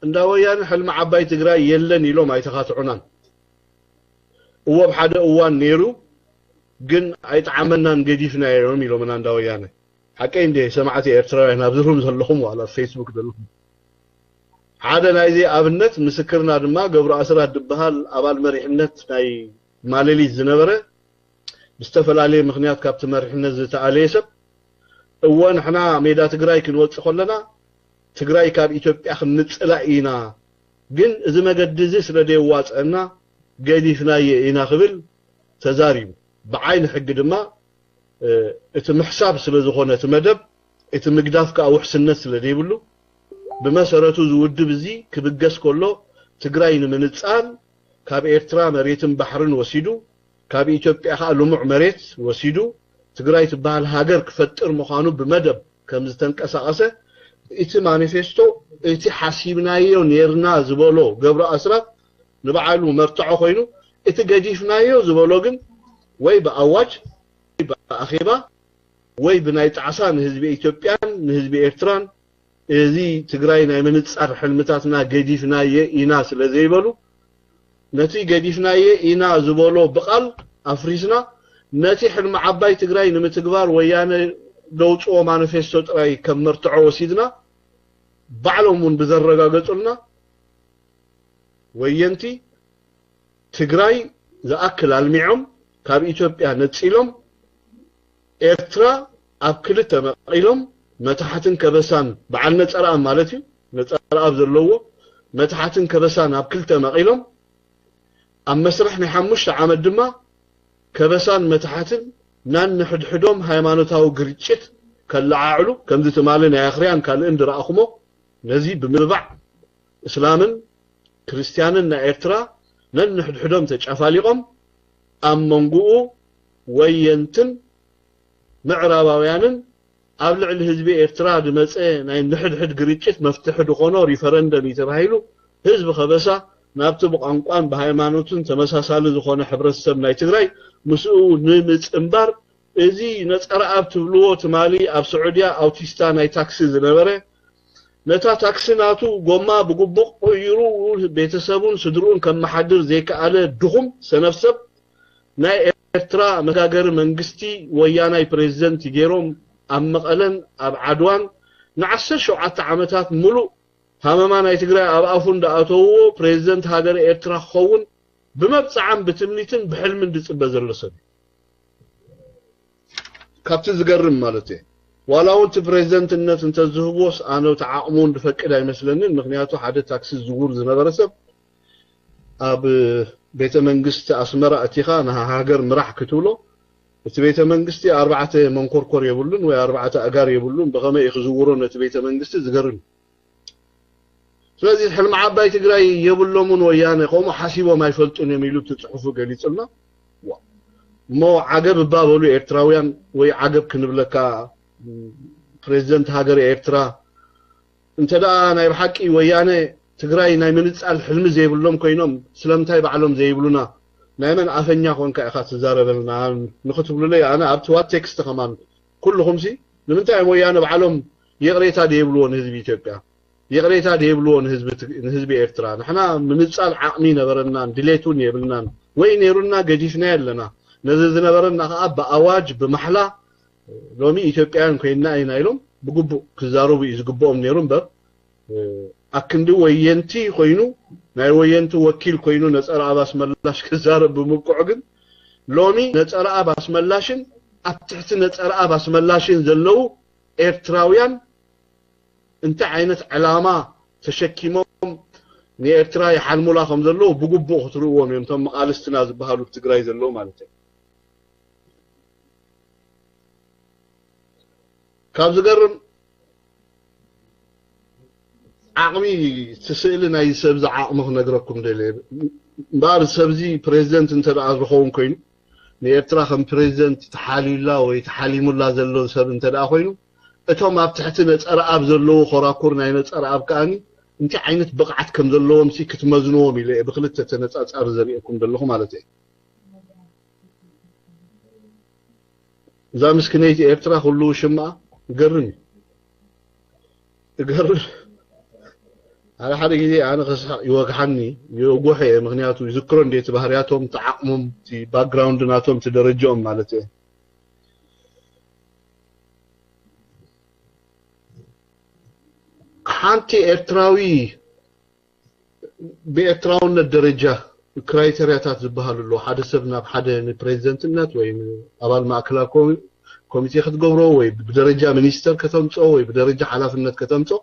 እንዳ ወያነ ሕልሚ ዓባይ ትግራይ የለን ኢሎም ኣይተኻትዑናን። እወ ኣብ ሓደ እዋን ነይሩ ግን ኣይጠዓመናን ገዲፍናዮ እዮም ኢሎምና እንዳ ወያነ። ሓቀይ እንደ ሰማዕቲ ኤርትራውያን ኣብዚ ሩም ዘለኹም ዋላ ኣብ ፌስቡክ ዘለኹም ሓደ ናይዚ ኣብነት ምስክርና ድማ ገብሩ ኣስራት ዝበሃል ኣባል መሪሕነት ናይ ማሌሊት ዝነበረ ብዝተፈላለየ ምኽንያት ካብቲ መሪሕነት ዝተኣለየ ሰብ እወ ንሕና ሜዳ ትግራይ ክንወፅእ ከለና ትግራይ ካብ ኢትዮጵያ ክንፅላእ ኢና ግን እዚ መገዲ እዚ ስለ ዘየዋፀአና ገዲፍናዮ ኢና ክብል ተዛሪቡ። ብዓይኒ ሕጊ ድማ እቲ ምሕሳብ ስለ ዝኾነ እቲ መደብ እቲ ምግዳፍ ከዓ ውሕስነት ስለ ዘይብሉ ብመሰረቱ እዚ ውድብ እዚ ክብገስ ከሎ ትግራይ ንምንፃል ካብ ኤርትራ መሬትን ባሕርን ወሲዱ ካብ ኢትዮጵያ ከዓ ልሙዕ መሬት ወሲዱ ትግራይ ትበሃል ሃገር ክፈጥር ምዃኑ ብመደብ ከም ዝተንቀሳቐሰ እቲ ማኒፌስቶ እቲ ሓሲብናዮ ኔርና ዝበሎ ገብሩ ኣስራት ንባዕሉ መርትዖ ኮይኑ፣ እቲ ገዲፍናዮ ዝበሎ ግን ወይ ብኣዋጅ፣ ወይ ብኣኼባ፣ ወይ ብናይ ጣዕሳ ንህዝቢ ኢትዮጵያን ንህዝቢ ኤርትራን፣ እዚ ትግራይ ናይ ምንጻር ሕልምታትና ገዲፍናየ ኢና ስለ ዘይበሉ፣ ነቲ ገዲፍናየ ኢና ዝበሎ ብቓል ኣፍሪስና፣ ነቲ ሕልሚ ዓባይ ትግራይ ንምትግባር ወያነ ደውፅዎ ማኒፌስቶ ጥራይ ከም መርትዖ ወሲድና፣ ባዕሎም እውን ብዘረጋገጹልና፣ ወየንቲ ትግራይ ዝኣክል ኣልሚዖም፣ ካብ ኢትዮጵያ ነጺሎም፣ ኤርትራ ኣብ ክልተ መቒሎም፣ መታሕትን ከበሳን፣ በዓል ነጸረኣብ ማለት እዩ፣ ነጸረኣብ ዘለዎ መታሕትን ከበሳን ኣብ ክልተ መቒሎም፣ ኣብ መስርሕ ናይ ሓሙሽተ ዓመት ድማ ከበሳን መታሕትን ናንሕድሕዶም ሃይማኖታዊ ግርጭት ከለዓዕሉ፣ ከምዚ ትማሊ ናይ ኣኽርያን ካልእን ዝረኣኹሞ፣ ነዚ ብምባዕ እስላምን ክርስትያንን ናይ ኤርትራ ነንሕድሕዶም ተጨፋሊቖም፣ ኣብ መንጎኡ ወየንትን ምዕራባውያንን ኣብ ልዕሊ ህዝቢ ኤርትራ ዝመጸ ናይ ንሕድሕድ ግርጭት መፍትሒ ዝኾኖ ሪፈረንደም እዩ ተባሂሉ፣ ህዝቢ ከበሳ ናብቲ ብቋንቋን ብሃይማኖትን ተመሳሳሊ ዝኾነ ሕብረተሰብ ናይ ትግራይ ምስኡ ንምጽንባር፣ እዚ ነጸረኣብ ትብልዎ ትማሊ ኣብ ስዑድያ ኣውቲስታ ናይ ታክሲ ዝነበረ፣ ነታ ታክሲ ናቱ ጎማ ብግቡእ ቀይሩ ቤተሰቡን ስድርኡን ከመሓድር ዘይከኣለ ድኹም ሰነፍ ሰብ፣ ናይ ኤርትራ መጋገሪ መንግስቲ ወያናይ ፕሬዚደንት ገይሮም ኣብ መቐለን ኣብ ዓድዋን ንዓሰርተ ሸውዓተ ዓመታት ሙሉእ ሃመማ ናይ ትግራይ ኣብ ኣፉ እንዳኣተውዎ ፕሬዚደንት ሃገረ ኤርትራ ክኸውን ብመብጽዓን ብትምኒትን ብሕልምን ዝጽበ ዘሎ ሰብ እዩ። ካብቲ ዝገርም ማለት እየ። ዋላ እውን እቲ ፕሬዚደንትነት እንተዝህብዎስ ኣነ እቲ ዓቕሙ እውን ዝፈቅድ ኣይመስለንን። ምክንያቱ ሓደ ታክሲ ዝዝውር ዝነበረ ሰብ ኣብ ቤተ መንግስቲ ኣስመራ እቲኻ ንሃገር ምራሕ ክትብሎ፣ እቲ ቤተ መንግስቲ ኣርባዕተ መንኮርኮር የብሉን ወይ ኣርባዕተ ኣጋር የብሉን። ብኸመይ እዩ ክዝውሮ ነቲ ቤተ መንግስቲ? ዝገርም እዩ። ስለዚ ሕልሚ ዓባይ ትግራይ የብሎምን ወያነ፣ ከምኡ ሓሲቦም ኣይፈልጡን እዮም ኢሉ እቲ ጽሑፉ ገሊጹልና። ዋ። እሞ ዓገብ እባ በሉ ኤርትራውያን፣ ወይ ዓገብ ክንብለካ፣ ፕሬዚደንት ሃገር ኤርትራ፣ እንተ ደኣ ናይ ብሓቂ ወያነ ትግራይ ናይ ምንጻል ሕልሚ ዘይብሎም ኮይኖም፣ ስለምንታይ ባዕሎም ዘይብሉና? ናይ መን ኣፈኛ ኮንካ ኢኻ ትዛረበልና? ንኽትብሉለይ፣ ኣነ ኣብቲ ዋት ቴክስት ከማን ኩልኹምሲ፣ ንምንታይ እዮም ወያነ ባዕሎም ይቕሬታ ዘይብልዎ ንህዝቢ ኢትዮጵያ? ይቕሬታ ዘይብልዎ ንህዝቢ ትግ-፣ ንህዝቢ ኤርትራ? ንሕና ምንጻል ዓቕሚ ነበረናን ድሌት እውን የብልናን። ወይ ነይሩና፣ ገዲፍናዮ ኣለና። ነዚ ዝነበረና ከኣ ብኣዋጅ፣ ብማሕላ፣ ሎሚ ኢትዮጵያውያን ኮይንና ኢና ኢሎም ብግቡእ ክዛረቡ እዩ ዝግብኦም ነይሩ እምበር፣ ኣክንዲ ወየንቲ ኮይኑ፣ ናይ ወየንቲ ወኪል ኮይኑ ነጸረኣብ ኣስመላሽ ክዛረብ ብምብቅዑ ግን፣ ሎሚ ነጸረኣብ ኣስመላሽን ኣብ ትሕቲ ነጸረኣብ ኣስመላሽን ዘለዉ ኤርትራውያን እንታይ ዓይነት ዕላማ ተሸኪሞም ንኤርትራ ይሓልሙላ ከም ዘለዉ ብግቡእ ክትርእዎም እዮም፣ እቶም መቓልስትና ዝበሃሉ ኣብ ትግራይ ዘለዉ ማለት እዩ። ካብ ዝገርም ዓቕሚ፣ እቲ ስእሊ ናይ ሰብዚ ዓቕሚ ክነግረኩም ደልየ። እምበኣር ሰብዚ ፕሬዚደንት እንተ ደኣ ዝኸውን ኮይኑ፣ ንኤርትራ ከም ፕሬዚደንት ተሓልዩላ ወይ ተሓሊሙላ ዘሎ ሰብ እንተ ደኣ ኮይኑ፣ እቶም ኣብ ትሕቲ ነጸረኣብ ዘለዉ ኮራኩር ናይ ነጸረኣብ ከኣኒ እንታይ ዓይነት ብቕዓት ከም ዘለዎም ሲ ክትመዝንዎም ኢለ እየ ብክልተ ተነጻጻሪ ዘርእየኩም ዘለኹ ማለት እየ። እዛ ምስክነይቲ ኤርትራ ኩሉ ሽምኣ እገርም እዩ። እገርም። ሓደ ሓደ ግዜ ኣነ ክስሕቕ ይወግሓኒ፣ ይወግሖ እየ። ምክንያቱ ይዝክሮ እንዴ እቲ ባህርያቶም፣ እቲ ዓቕሞም፣ እቲ ባክግራውንድ ናቶም፣ እቲ ደረጃኦም ማለት እየ። ሓንቲ ኤርትራዊ ብኤርትራውነት ደረጃ ክራይተርያታት ዝበሃሉ ኣለዉ። ሓደ ሰብ ናብ ሓደ ንፕሬዚደንትነት ወይ ንኣባል ማእከላዊ ኮሚ-፣ ኮሚቴ ክትገብሮ ወይ ብደረጃ ሚኒስተር ከተምጽኦ ወይ ብደረጃ ሓላፍነት ከተምጽኦ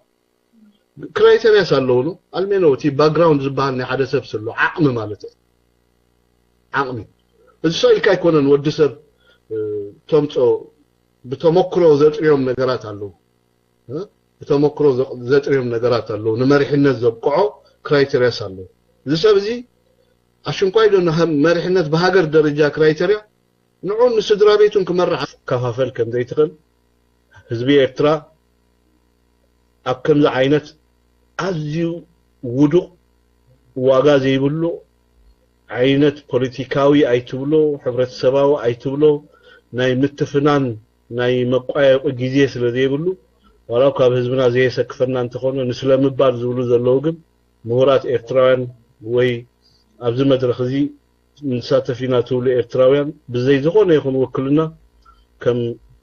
ክራይተርያስ ኣለዉ። ኖ ኣልሜኖ እቲ ባክግራውንድ ዝበሃል ናይ ሓደ ሰብ ስሎ ዓቕሚ ማለት እዩ። ዓቕሚ እዚ ሰው ኢልካ ኣይኮነን ወዲ ሰብ፣ እ፣ ተምጽኦ ብተመክሮ ዘጥርዮም ነገራት ኣለዉ። እ፣ ብተመክሮ ዘ-፣ ዘጥርዮም ነገራት ኣለዉ። ንመሪሕነት ዘብቅዖ ክራይተርያስ ኣለዉ። እዚ ሰብ እዚ ኣሽንኳይ ዶ ንሃ-፣ መሪሕነት ብሃገር ደረጃ ክራይተርያ ንዑን ንስድራ ቤቱን ክመርሕ ከፋፈል ከም ዘይትኽእል ህዝቢ ኤርትራ ኣብ ከምዚ ዓይነት ኣዝዩ ውዱቕ ዋጋ ዘይብሉ ዓይነት ፖለቲካዊ ኣይትብሎ፣ ሕብረተሰባዊ ኣይትብሎ፣ ናይ ምትፍናን ናይ መቋየቂ ግዜ ስለ ዘይብሉ፣ ዋላ ካብ ህዝብና ዘየሰክፈና እንተኾነ፣ ንስለ ምባል ዝብሉ ዘለዉ ግን ምሁራት ኤርትራውያን ወይ ኣብዚ መድረኽ እዚ ንሳተፍ ኢና ትብሉ ኤርትራውያን ብዘይ ዝኾነ ይኹን ውክልና ከም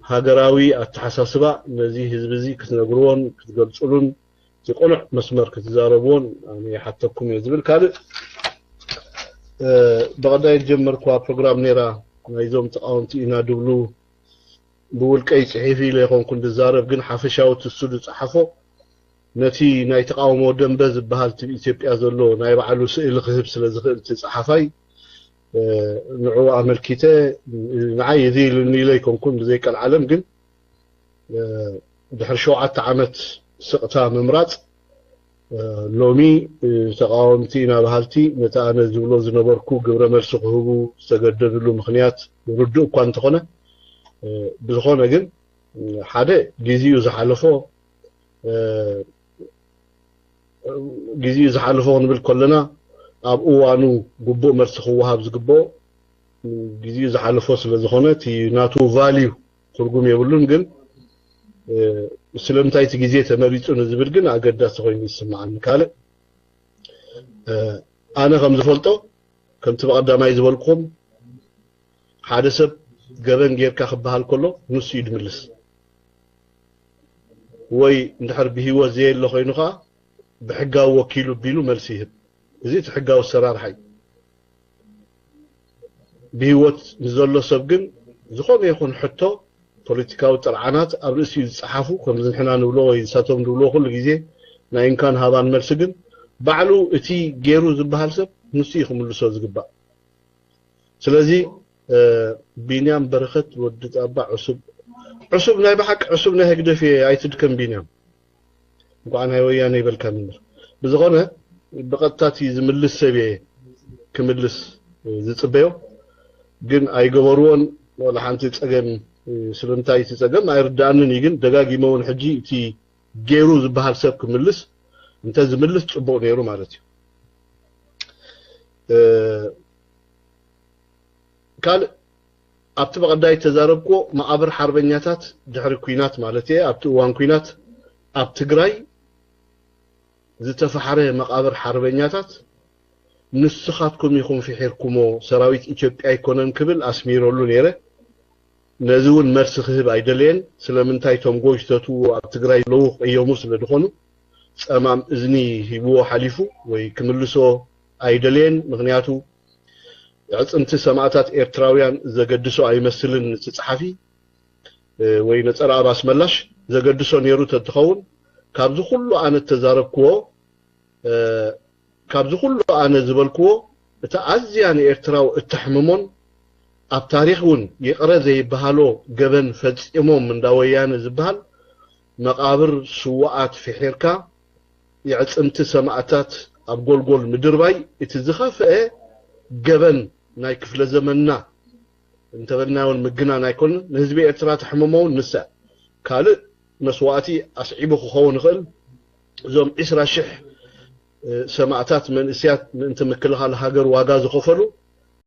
ሃገራዊ ኣተሓሳስባ ነዚ ህዝቢ እዚ ክትነግርዎን ክትገልጽሉን እቲ ቅኑዕ መስመር ክትዛረብዎን ኣነ ይሓተኩም እየ ዝብል። ካልእ ብቐዳይ ዝጀመርኩዋ ፕሮግራም ነይራ ናይዞም ተቃወምቲ ኢና ድብሉ ብውልቀይ ጽሒፍ ኢለ ይኾንኩ እንድዛረብ ግን ሓፈሻዊ ትሱ ዝጸሓፎ ነቲ ናይ ተቃውሞ ደንበ ዝበሃል ትብ ኢትዮጵያ ዘሎ ናይ ባዕሉ ስእሊ ክህብ ስለ ዝኽእል እቲ ጸሓፋይ ንዕኡ ኣመልኪተ ንዓይ እዚ ኢሉኒ ኢለ ኣይኮንኩን ብዘይቀልዓለም ግን ድሕሪ ሸውዓተ ዓመት ስቕታ ምምራጽ ሎሚ ተቃወምቲ ኢና በሃልቲ ነቲ ኣነ ዝብሎ ዝነበርኩ ግብረ መልሲ ክህቡ ዝተገደድሉ ምኽንያት ርዱእ እኳ እንተኾነ ብዝኾነ ግን ሓደ ግዜኡ ዝሓለፎ ግዜኡ ዝሓለፎ ክንብል ከለና ኣብ እዋኑ ግቡእ መልሲ ክወሃብ ዝግብኦ ግዜኡ ዝሓለፎ ስለ ዝኾነ እቲ ናቱ ቫልዩ ትርጉም የብሉን። ግን ስለምንታይ እቲ ግዜ ተመሪፁ ንዝብል ግን ኣገዳሲ ኮይኑ ይስምዓኒ። ካልእ ኣነ ከም ዝፈልጦ ከምቲ ብቐዳማይ ዝበልኩም ሓደ ሰብ ገበን ጌርካ ክበሃል ከሎ ንሱ እዩ ድምልስ ወይ እንድሕር ብህይወት ዘየለ ኮይኑ ከዓ ብሕጋዊ ወኪሉ ቢሉ መልሲ ይህብ። እዚ እቲ ሕጋዊ ኣሰራርሓ እዩ። ብህይወት ንዘሎ ሰብ ግን ዝኾነ ይኹን ሕቶ ፖለቲካዊ ጥርዓናት ኣብ ርእሲኡ ዝፀሓፉ ከምዚ ንሕና ንብሎ ወይ ንሳቶም ንብሎ ኩሉ ግዜ ናይ እንካን ሃባን መልሲ ግን ባዕሉ እቲ ገይሩ ዝበሃል ሰብ ንሱ እዩ ክምልሶ ዝግባእ። ስለዚ ቢንያም በረኸት ወዲ ጣባ ዕሱብ ዕሱብ ናይ ብሓቂ ዕሱብ ናይ ህግደፍ እየ ኣይትድከም ቢንያም እንኳዕ ናይ ወያነ ይበልካ ምንበር ብዝኾነ ብቐጥታ እቲ ዝምልስ ሰብ እየ ክምልስ ዝፅበዮ ግን ኣይገበርዎን ወላ ሓንቲ ፀገም ስለምንታይ እቲ ፀገም ኣይርዳእንን እዩ ግን ደጋጊመ እውን ሕጂ እቲ ገይሩ ዝበሃል ሰብ ክምልስ እንተ ዝምልስ ፅቡቕ ነይሩ ማለት እዩ ካልእ ኣብቲ ብቐዳይ ተዛረብክዎ መቓብር ሓርበኛታት ድሕሪ ኩናት ማለት እየ ኣብቲ እዋን ኩናት ኣብ ትግራይ ዝተፋሕረ መቓብር ሓርበኛታት ንስኻትኩም ኢኹም ፍሒርኩሞ ሰራዊት ኢትዮጵያ ኣይኮነን ክብል ኣስሚረሉ ነይረ ነዚ እውን መልሲ ክህብ ኣይደለየን ስለምንታይ እቶም ጎጅተቱ ኣብ ትግራይ ለዉ ቀየሙ ስለ ዝኾኑ ፀማም እዝኒ ሂብዎ ሓሊፉ ወይ ክምልሶ ኣይደለየን ምክንያቱ ዕፅምቲ ሰማእታት ኤርትራውያን ዘገድሶ ኣይመስልን እቲ ፀሓፊ ወይ ነፀረ ኣብ ኣስመላሽ ዘገድሶ ነይሩ ተትኸውን ካብዚ ኩሉ ኣነ እተዛረብክዎ ካብዚ ኩሉ ኣነ ዝበልክዎ እቲ ኣዝያ ንኤርትራዊ እተሕምሞን ኣብ ታሪኽ እውን ይቕረ ዘይበሃሎ ገበን ፈፂሞም እንዳ ወያነ ዝበሃል መቓብር ስዋኣት ፍሒርካ የዕፅምቲ ሰማእታት ኣብ ጎልጎል ምድርባይ እቲ ዝኸፍአ ገበን ናይ ክፍለ ዘመንና እንተበልናዮን ምግናን ኣይኮንን ንህዝቢ ኤርትራ ተሕምሞውን ንሳ ካልእ መስዋእቲ ኣስዒቡ ክኸውን ይኽእል እዞም ዕስራ ሽሕ ሰማእታት መንእስያት ምእንቲ ምክልኻል ሃገር ዋጋ ዝኸፈሉ